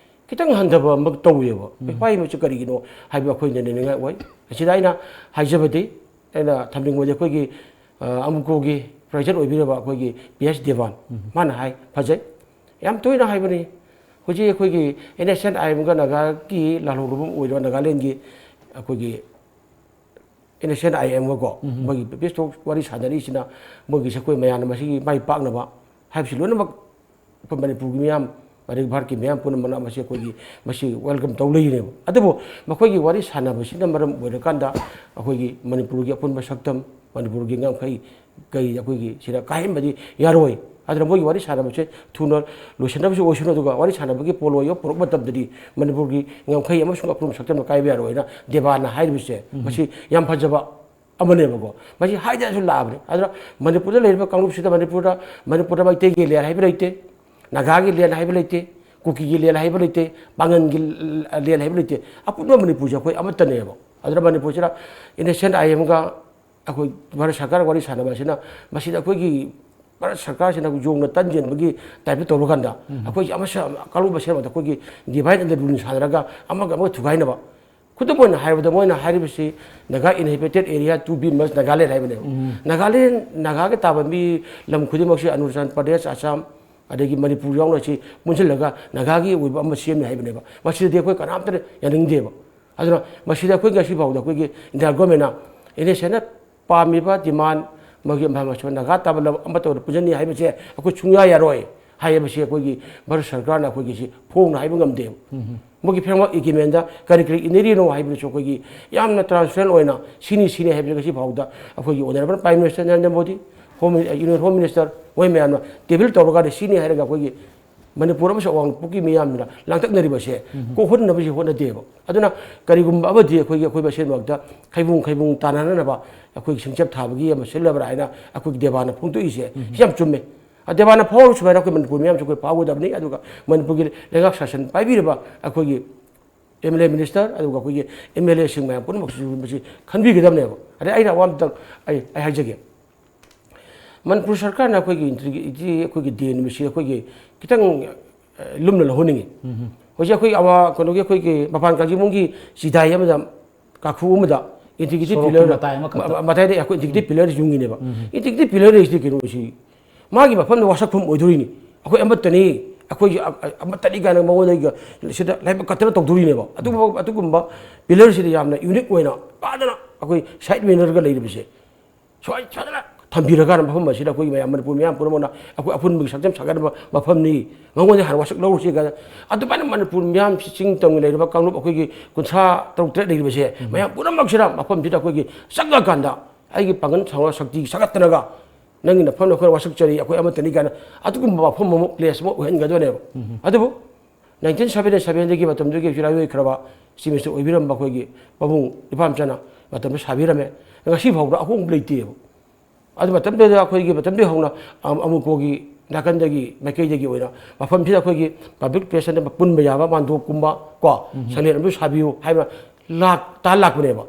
ꯈꯤꯇꯪ ꯍꯟꯊꯕ ꯑꯃ ꯇꯧꯋꯦꯕ꯫ ꯑꯩꯈꯣꯏ ꯍꯥꯏꯔꯤꯕꯁꯤ ꯀꯔꯤꯒꯤꯅꯣ ꯍꯥꯏꯕ ꯑꯩꯈꯣꯏ ꯅꯩꯅꯅꯤꯡꯉꯥꯏ ꯑꯣꯏ꯫ ꯑꯁꯤꯗ ꯑꯩꯅ ꯍꯥꯏꯖꯕꯗꯤ, ꯑꯩꯅ ꯊꯝꯅꯤꯡꯕꯗꯤ ꯑꯩꯈꯣꯏꯒꯤ, ꯑ, ꯑꯃꯨꯀꯣꯒꯤ ꯄ꯭ꯔꯦꯖꯤꯗꯦꯟ ꯑꯣꯏꯕꯤꯔꯕ ꯑꯩꯈꯣꯏꯒꯤ ꯄꯤ ꯑꯦꯁ ꯗꯦꯕꯥꯟ, ꯃꯥꯅ ꯍꯥꯏ, ꯐꯖꯩ, ꯌꯥꯝ ꯇꯣꯏꯅ ꯍꯥꯏꯕꯅꯤ꯫ ꯍꯧꯖꯤꯛ ꯑꯩꯈꯣꯏꯒꯤ ꯑꯦꯟ ꯑꯦꯁ ꯑꯦꯟ ꯑꯥꯏ ꯑꯦꯝꯒ ꯅꯥꯒꯥꯒꯤ ꯂꯥꯜꯍꯧꯂꯨꯕ ꯑꯣꯏꯔꯤꯕ ꯅꯥꯒꯥꯂꯦꯟꯒꯤ ꯑꯩꯈꯣꯏꯒꯤ ꯑꯦꯟ ꯑꯦꯁ ꯑꯦꯟ ꯑꯥꯏ ꯑꯦꯝꯒꯀꯣ, ꯃꯣꯏꯒꯤ ꯄꯤꯁ ꯇꯣꯛ ꯋꯥꯔꯤ ꯁꯥꯟꯅꯔꯤꯁꯤꯅ, ꯃꯣꯏꯒꯤꯁꯦ ꯑꯩꯈꯣꯏ ꯃꯌꯥꯝꯅ ꯃꯁꯤꯒꯤ ꯃꯥꯏ ꯄꯥꯛꯅꯕ ꯍꯥꯏꯕꯁꯤ ꯂꯣꯏꯅꯃꯛ ꯑꯩꯈꯣꯏ ꯃꯅꯤꯄꯨꯔꯒꯤ ꯃꯤꯌꯥꯝ, ꯑꯗꯒꯤ ꯚꯥꯔꯠꯀꯤ ꯃꯤꯌꯥꯝ ꯄꯨꯝꯅꯃꯛꯅ ꯃꯁꯤ ꯑꯩꯈꯣꯏꯒꯤ, ꯃꯁꯤ ꯋꯦꯜꯀꯝ ꯇꯧ ꯂꯩꯔꯤꯅꯦꯕ꯫ ꯑꯗꯨꯕꯨ ꯃꯈꯣꯏꯒꯤ ꯋꯥꯔꯤ ꯁꯥꯟꯅꯕꯁꯤꯅ ꯃꯔꯝ ꯑꯣꯏꯔꯀꯥꯟꯗ ꯑꯩꯈꯣꯏꯒꯤ ꯃꯅꯤꯄꯨꯔꯒꯤ ꯑꯄꯨꯟꯕ ꯁꯛꯇꯝ, ꯃꯅꯤꯄꯨꯔꯒꯤ ꯉꯝꯈꯩ, ꯀꯩ ꯑꯩꯈꯣꯏꯒꯤ ꯁꯤꯗ ꯀꯥꯏꯍꯟꯕꯗꯤ ꯌꯥꯔꯣꯏ꯫ ꯑꯗꯨꯅ ꯃꯣꯏꯒꯤ ꯋꯥꯔꯤ ꯁꯥꯟꯅꯕꯁꯦ ꯊꯨꯅ ꯂꯣꯏꯁꯤꯟꯅꯕꯁꯨ ꯑꯣꯏꯁꯅꯨ, ꯑꯗꯨꯒ ꯋꯥꯔꯤ ꯁꯥꯟꯅꯕꯒꯤ ꯄꯣꯠꯂꯣꯏ ꯑꯃ ꯄꯨꯔꯛꯄ ꯃꯇꯝꯗꯗꯤ ꯃꯅꯤꯄꯨꯔꯒꯤ ꯉꯝꯈꯩ ꯑꯃꯁꯨꯡ ꯑꯄꯨꯟꯕ ꯁꯛꯇꯝꯅ ꯀꯥꯏꯕ ꯌꯥꯔꯣꯏꯅ ꯗꯦꯕꯥꯟꯅ ꯍꯥꯏꯔꯤꯕꯁꯦ, ꯃꯁꯤ ꯌꯥꯝ ꯐꯖꯕ ꯑꯃꯅꯦꯕꯀꯣ꯫ ꯃꯁꯤ ꯍꯥꯏꯗꯅꯁꯨ ꯂꯥꯛꯑꯕꯅꯤ꯫ ꯑꯗꯨꯅ ꯃꯅꯤꯄꯨꯔꯗ ꯂꯩꯔꯤꯕ ꯀꯥꯡꯂꯨꯞꯁꯤꯗ, ꯃꯅꯤꯄꯨꯔꯗ, ꯃꯅꯤꯄꯨꯔꯗ ꯃꯩꯇꯩꯒꯤ ꯂꯦꯟ ꯍꯥꯏꯕ ꯂꯩꯇꯦ, ꯅꯥꯒꯥꯒꯤ ꯂꯦꯟ ꯍꯥꯏꯕ ꯂꯩꯇꯦ, ꯀꯨꯀꯤꯒꯤ ꯂꯦꯟ ꯍꯥꯏꯕ ꯂꯩꯇꯦ, ꯄꯥꯉꯟꯒꯤ ꯂꯦꯟ ꯍꯥꯏꯕ ꯂꯩꯇꯦ꯫ ꯑꯄꯨꯟꯕ ꯃꯅꯤꯄꯨꯔꯁꯦ ꯑꯩꯈꯣꯏ ꯑꯃꯠꯇꯅꯦꯕ꯫ ꯑꯗꯨꯅ ꯃꯅꯤꯄꯨꯔꯁꯤꯗ ꯑꯦꯟ ꯑꯦꯁ ꯑꯦꯟ ꯑꯥꯏ ꯑꯦꯝꯒ ꯑꯩꯈꯣꯏ ꯚꯥꯔꯠ ꯁꯔꯀꯥꯔ ꯋꯥꯔꯤ ꯁꯥꯟꯅꯕ ꯑꯁꯤꯅ, ꯃꯁꯤꯗ ꯑꯩꯈꯣꯏꯒꯤ ꯚꯥꯔꯠ ꯁꯔꯀꯥꯔꯁꯤꯅ ꯌꯣꯡꯅ ꯇꯟ ꯌꯦꯟꯕꯒꯤ ꯇꯥꯏꯞꯇ ꯇꯧꯔꯀꯥꯟꯗ, ꯑꯩꯈꯣꯏꯒꯤ ꯑꯃꯁꯨ ꯀꯥꯡꯂꯨꯞ ꯃꯁꯦꯜ ꯑꯃꯗ ꯑꯩꯈꯣꯏꯒꯤ divide and rule ꯁꯥꯟꯅꯔꯒ ꯑꯃꯒ ꯑꯃꯒ ꯊꯨꯒꯥꯏꯅꯕ꯫ ꯈꯨꯗꯝ ꯑꯣꯏꯅ ꯍꯥꯏꯔꯕꯗ, ꯃꯣꯏꯅ ꯍꯥꯏꯔꯤꯕꯁꯤ Naga Inhabited Area to be merged Nagaland ꯍꯥꯏꯕꯅꯦꯕ꯫ ꯅꯥꯒꯥꯂꯦꯟ, ꯅꯥꯒꯥꯒꯤ ꯇꯥꯕ ꯃꯤ ꯂꯝ ꯈꯨꯗꯤꯡꯃꯛꯁꯤ, ꯑꯔꯨꯅꯥꯆꯜ ꯄ꯭ꯔꯗꯦꯁ, ꯑꯁꯥꯝ, ꯑꯗꯒꯤ ꯃꯅꯤꯄꯨꯔ ꯌꯥꯎꯅ ꯁꯤ ꯄꯨꯟꯁꯤꯜꯂꯒ ꯅꯥꯒꯥꯒꯤ ꯑꯣꯏꯕ ꯑꯃ ꯁꯦꯝꯅꯤ ꯍꯥꯏꯕꯅꯦꯕ꯫ ꯃꯁꯤꯗꯗꯤ ꯑꯩꯈꯣꯏ ꯀꯅꯥꯝꯇꯅ ꯌꯥꯅꯤꯡꯗꯦꯕ꯫ ꯑꯗꯨꯅ ꯃꯁꯤꯗ ꯑꯩꯈꯣꯏ ꯉꯁꯤ ꯐꯥꯎꯗ ꯑꯩꯈꯣꯏꯒꯤ ꯏꯟꯗꯤꯌꯥ ꯒꯣꯔꯃꯦꯟꯅ, ꯑꯦꯟ ꯑꯦꯁ ꯑꯦꯟꯅ ꯄꯥꯝꯃꯤꯕ ꯗꯤꯃꯥꯟ, ꯃꯣꯏꯒꯤ ꯃꯐꯝ ꯅꯥꯒꯥ ꯇꯥꯕ ꯂꯝ ꯑꯃꯠꯇ ꯑꯣꯏꯅ ꯄꯨꯟꯁꯤꯟꯅꯤ ꯍꯥꯏꯕꯁꯦ ꯑꯩꯈꯣꯏ ꯁꯨꯡꯌꯥ ꯌꯥꯔꯣꯏ ꯍꯥꯏꯕꯁꯤ ꯑꯩꯈꯣꯏꯒꯤ ꯚꯥꯔꯠ ꯁꯔꯀꯥꯔꯅ ꯑꯩꯈꯣꯏꯒꯤ ꯁꯤ ꯐꯣꯡꯅ ꯍꯥꯏꯕ ꯉꯝꯗꯦꯕ꯫ ꯃꯣꯏꯒꯤ ꯐ꯭ꯔꯦꯝꯋꯥꯔꯛ ꯑꯦꯒ꯭ꯔꯤꯃꯦꯟꯗ ꯀꯔꯤ ꯀꯔꯤ ꯏꯟꯅꯔꯤꯅꯣ ꯍꯥꯏꯕꯗꯨꯁꯨ ꯑꯩꯈꯣꯏꯒꯤ ꯌꯥꯝꯅ ꯇ꯭ꯔꯥꯟꯁꯄꯦꯔꯦꯟ ꯑꯣꯏꯅ ꯁꯤꯅꯤ, ꯁꯤꯅꯤ ꯍꯥꯏꯕꯁꯦ ꯉꯁꯤ ꯐꯥꯎꯗ ꯑꯩꯈꯣꯏꯒꯤ honourable prime minister Narendra Modi, home, union home minister, ꯃꯣꯏ ꯃꯌꯥꯝꯅ ꯇꯦꯕꯜ ꯇꯧꯔꯀꯥꯟꯗ ꯁꯤꯅꯤ ꯍꯥꯏꯔꯒ ꯑꯩꯈꯣꯏꯒꯤ ꯃꯅꯤꯄꯨꯔ ꯑꯃꯁꯨꯡ ꯑꯋꯥꯡ ꯅꯣꯡꯄꯣꯛꯀꯤ ꯃꯤꯌꯥꯝꯅ ꯂꯥꯡꯇꯛꯅꯔꯤꯕꯁꯦ ꯀꯣꯛꯍꯟꯅꯕꯁꯦ ꯍꯣꯠꯅꯗꯦꯕ꯫ ꯑꯗꯨꯅ ꯀꯔꯤꯒꯨꯝꯕ ꯑꯃꯗꯤ ꯑꯩꯈꯣꯏꯒꯤ, ꯑꯩꯈꯣꯏ ꯃꯁꯦꯟꯃꯛꯇ ꯈꯩꯕꯨꯡ ꯈꯩꯕꯨꯡ ꯇꯥꯟꯅꯅꯅꯕ ꯑꯩꯈꯣꯏꯒꯤ ꯁꯤꯡꯆꯞ ꯊꯥꯕꯒꯤ ꯑꯃ ꯁꯤꯜꯂꯕ꯭ꯔꯥ ꯍꯥꯏꯅ ꯑꯩꯈꯣꯏꯒꯤ ꯗꯦꯕꯥꯟꯅ ꯐꯣꯡꯗꯣꯛꯏꯁꯦ, ꯁꯤ ꯌꯥꯝ ꯆꯨꯝꯃꯦ꯫ ꯑ, ꯗꯦꯕꯥꯟꯅ ꯐꯥꯎꯔ ꯁꯨꯃꯥꯏꯅ ꯑꯩꯈꯣꯏ ꯃꯅꯤꯄꯨꯔ ꯃꯤꯌꯥꯝꯁꯨ ꯑꯩꯈꯣꯏ ꯐꯥꯎꯒꯗꯕꯅꯤ, ꯑꯗꯨꯒ ꯃꯅꯤꯄꯨꯔꯒꯤ ꯂꯩꯉꯥꯛ ꯁꯥꯁꯟ ꯄꯥꯏꯕꯤꯔꯤꯕ ꯑꯩꯈꯣꯏꯒꯤ ꯑꯦꯝ ꯑꯦꯜ ꯑꯦ ꯃꯤꯅꯤꯁꯇꯔ, ꯑꯗꯨꯒ ꯑꯩꯈꯣꯏꯒꯤ ꯑꯦꯝ ꯑꯦꯜ ꯑꯦꯁꯤꯡ ꯃꯌꯥꯝ ꯄꯨꯝꯅꯃꯛꯁꯤꯁꯨ ꯃꯁꯤ ꯈꯟꯕꯤꯒꯗꯕꯅꯦꯕ꯫ ꯑꯗꯩ ꯑꯩꯅ ꯋꯥ ꯑꯃꯇꯪ ꯑꯩ, ꯑꯩ ꯍꯥꯏꯖꯒꯦ꯫ ꯃꯅꯤꯄꯨꯔ ꯁꯔꯀꯥꯔꯅ ꯑꯩꯈꯣꯏꯒꯤ ꯏꯟꯇ꯭ꯔꯤꯒꯤ-, ꯏꯟꯇ꯭ꯔꯤ-, ꯑꯩꯈꯣꯏꯒꯤ ꯗꯦ ꯅꯨꯃꯤꯠꯁꯤ ꯑꯩꯈꯣꯏꯒꯤ ꯈꯤꯇꯪ, ꯑ, ꯂꯨꯝꯅ ꯂꯧꯍꯟꯅꯤꯡꯉꯤ꯫ ꯍꯧꯖꯤꯛ ꯑꯩꯈꯣꯏꯒꯤ ꯑꯋꯥ-, ꯀꯩꯅꯣꯒꯤ, ꯑꯩꯈꯣꯏꯒꯤ ꯃꯄꯥꯟ ꯀꯥꯡꯖꯩꯕꯨꯡꯒꯤ ꯆꯤꯗꯥꯏ ꯑꯃꯗ, ꯀꯥꯈꯨ ꯑꯃꯗ ꯏꯟꯇꯤꯒ꯭ꯔꯤꯇꯤ ꯁꯣꯔꯣꯛꯀꯤ ꯄꯤꯂꯔ ꯃꯇꯥꯏ ꯑꯃꯈꯛꯇ꯫ ꯃ-, ꯃꯇꯥꯏꯗ ꯑꯩꯈꯣꯏ ꯏꯟꯇꯤꯒ꯭ꯔꯤꯇꯤ ꯄꯤꯂꯔ ꯌꯨꯡꯉꯤꯅꯦꯕ꯫ ꯏꯟꯇꯤꯒ꯭ꯔꯤꯇꯤ ꯄꯤꯂꯔ ꯍꯥꯏꯁꯤꯗꯤ ꯀꯩꯅꯣꯁꯤ, ꯃꯥꯒꯤ ꯃꯐꯝꯗ ꯋꯥꯁꯛꯐꯝ ꯑꯣꯏꯗꯣꯔꯤꯅꯤ꯫ ꯑꯩꯈꯣꯏ ꯑꯃꯠꯇꯅꯤ, ꯑꯩꯈꯣꯏ ꯑ-, ꯑ-, ꯑꯃꯠꯇꯅꯤ ꯀꯥꯏꯅ ꯃꯉꯣꯟꯗ ꯁꯤꯗ ꯂꯥꯏꯕꯛ ꯀꯠꯇꯅ ꯇꯧꯗꯣꯔꯤꯅꯦꯕ꯫ ꯑꯗꯨꯒꯨꯝꯕ, ꯑꯗꯨꯒꯨꯝꯕ ꯄꯤꯂꯔꯁꯤꯗ ꯌꯥꯝꯅ ꯌꯨꯅꯤꯛ ꯑꯣꯏꯅ ꯐꯖꯅ ꯑꯩꯈꯣꯏ ꯁꯥꯏꯠ ꯃꯤꯔꯔꯒ ꯂꯩꯔꯤꯕꯁꯦ ꯁꯨꯃꯥꯏꯅ ꯐꯖꯅ ꯊꯝꯕꯤꯔꯀꯥꯟꯗ ꯃꯐꯝ ꯑꯁꯤꯗ ꯑꯩꯈꯣꯏꯒꯤ ꯃꯌꯥꯝ ꯃꯅꯤꯄꯨꯔ ꯃꯤꯌꯥꯝ ꯄꯨꯝꯅꯃꯛꯅ ꯑꯩꯈꯣꯏ ꯑꯄꯨꯟꯕꯒꯤ ꯁꯛꯇꯝ ꯁꯥꯒꯠꯅꯕ ꯃꯐꯝꯅꯤ, ꯃꯉꯣꯟꯗ ꯍꯥꯟꯅ ꯋꯥꯁꯛ ꯂꯧꯔꯨꯁꯤ ꯀꯥꯏꯅ ꯑꯗꯨꯃꯥꯏꯅ ꯃꯅꯤꯄꯨꯔ ꯃꯤꯌꯥꯝ ꯆꯤꯡ ꯇꯝꯒꯤ ꯂꯩꯔꯤꯕ ꯀꯥꯡꯂꯨꯞ ꯑꯩꯈꯣꯏꯒꯤ ꯀꯨꯟꯊ꯭ꯔꯥ ꯇꯔꯨꯛ ꯇꯔꯦꯠ ꯂꯩꯔꯤꯕꯁꯦ ꯃꯌꯥꯝ ꯄꯨꯝꯅꯃꯛꯁꯤꯗ ꯃꯐꯝꯁꯤꯗ ꯑꯩꯈꯣꯏꯒꯤ ꯆꯪꯉꯀꯥꯟꯗ ꯑꯩꯒꯤ ꯄꯥꯡꯒꯜ ꯁꯛꯇꯤ ꯁꯥꯒꯠꯇꯅꯒ ꯅꯪꯒꯤ ꯅꯐꯝꯗ ꯑꯩꯈꯣꯏ ꯋꯥꯁꯛꯆꯔꯤ, ꯑꯩꯈꯣꯏ ꯑꯃꯠꯇꯅꯤ ꯀꯥꯏꯅ ꯑꯗꯨꯒꯨꯝꯕ ꯃꯐꯝ ꯑꯃ, ꯄ꯭ꯂꯦꯁ ꯑꯃ ꯑꯣꯏꯍꯟꯒꯗꯕꯅꯦꯕ꯫ ꯑꯗꯨꯕꯨ ꯅꯥꯏꯟꯇꯤꯟ ꯁꯕꯦꯟꯇꯤ ꯁꯕꯦꯟꯗꯒꯤ ꯃꯇꯝꯗꯨꯒꯤ ꯍꯧꯖꯤꯛ ꯏꯔꯥꯏ ꯑꯣꯏꯈ꯭ꯔꯕ ꯆꯤꯐ ꯃꯤꯅꯤꯁꯇꯔ ꯑꯣꯏꯕꯤꯔꯝꯕ ꯑꯩꯈꯣꯏꯒꯤ ꯄꯥꯕꯨꯡ ꯏꯄꯥꯝꯆꯥꯅ ꯃꯇꯝꯗꯨ ꯁꯥꯕꯤꯔꯝꯃꯦ꯫ ꯉꯁꯤ ꯐꯥꯎꯗ ꯑꯍꯣꯡꯕ ꯂꯩꯇꯦꯕ꯫ ꯑꯗꯨ ꯃꯇꯝꯗꯨꯗ ꯑꯩꯈꯣꯏꯒꯤ ꯃꯇꯝꯗꯨꯗ ꯍꯧꯅ ꯑꯃ-, ꯑꯃꯨꯀꯣꯒꯤ ꯅꯥꯀꯟꯗꯒꯤ ꯃꯥꯏꯀꯩꯗꯒꯤ ꯑꯣꯏꯅ ꯃꯐꯝꯁꯤꯗ ꯑꯩꯈꯣꯏꯒꯤ ꯄꯕ꯭ꯂꯤꯛ ꯄ꯭ꯂꯦꯁ ꯑꯃ ꯄꯨꯟꯕ ꯌꯥꯕ ꯃꯥꯟꯗꯣꯞꯀꯨꯝꯕ ꯀꯣ, ꯁꯪꯂꯦꯟ ꯑꯃꯁꯨ ꯁꯥꯕꯤꯌꯨ ꯍꯥꯏꯕ ꯂꯥꯛ-, ꯇꯥ ꯂꯥꯛꯄꯅꯦꯕ꯫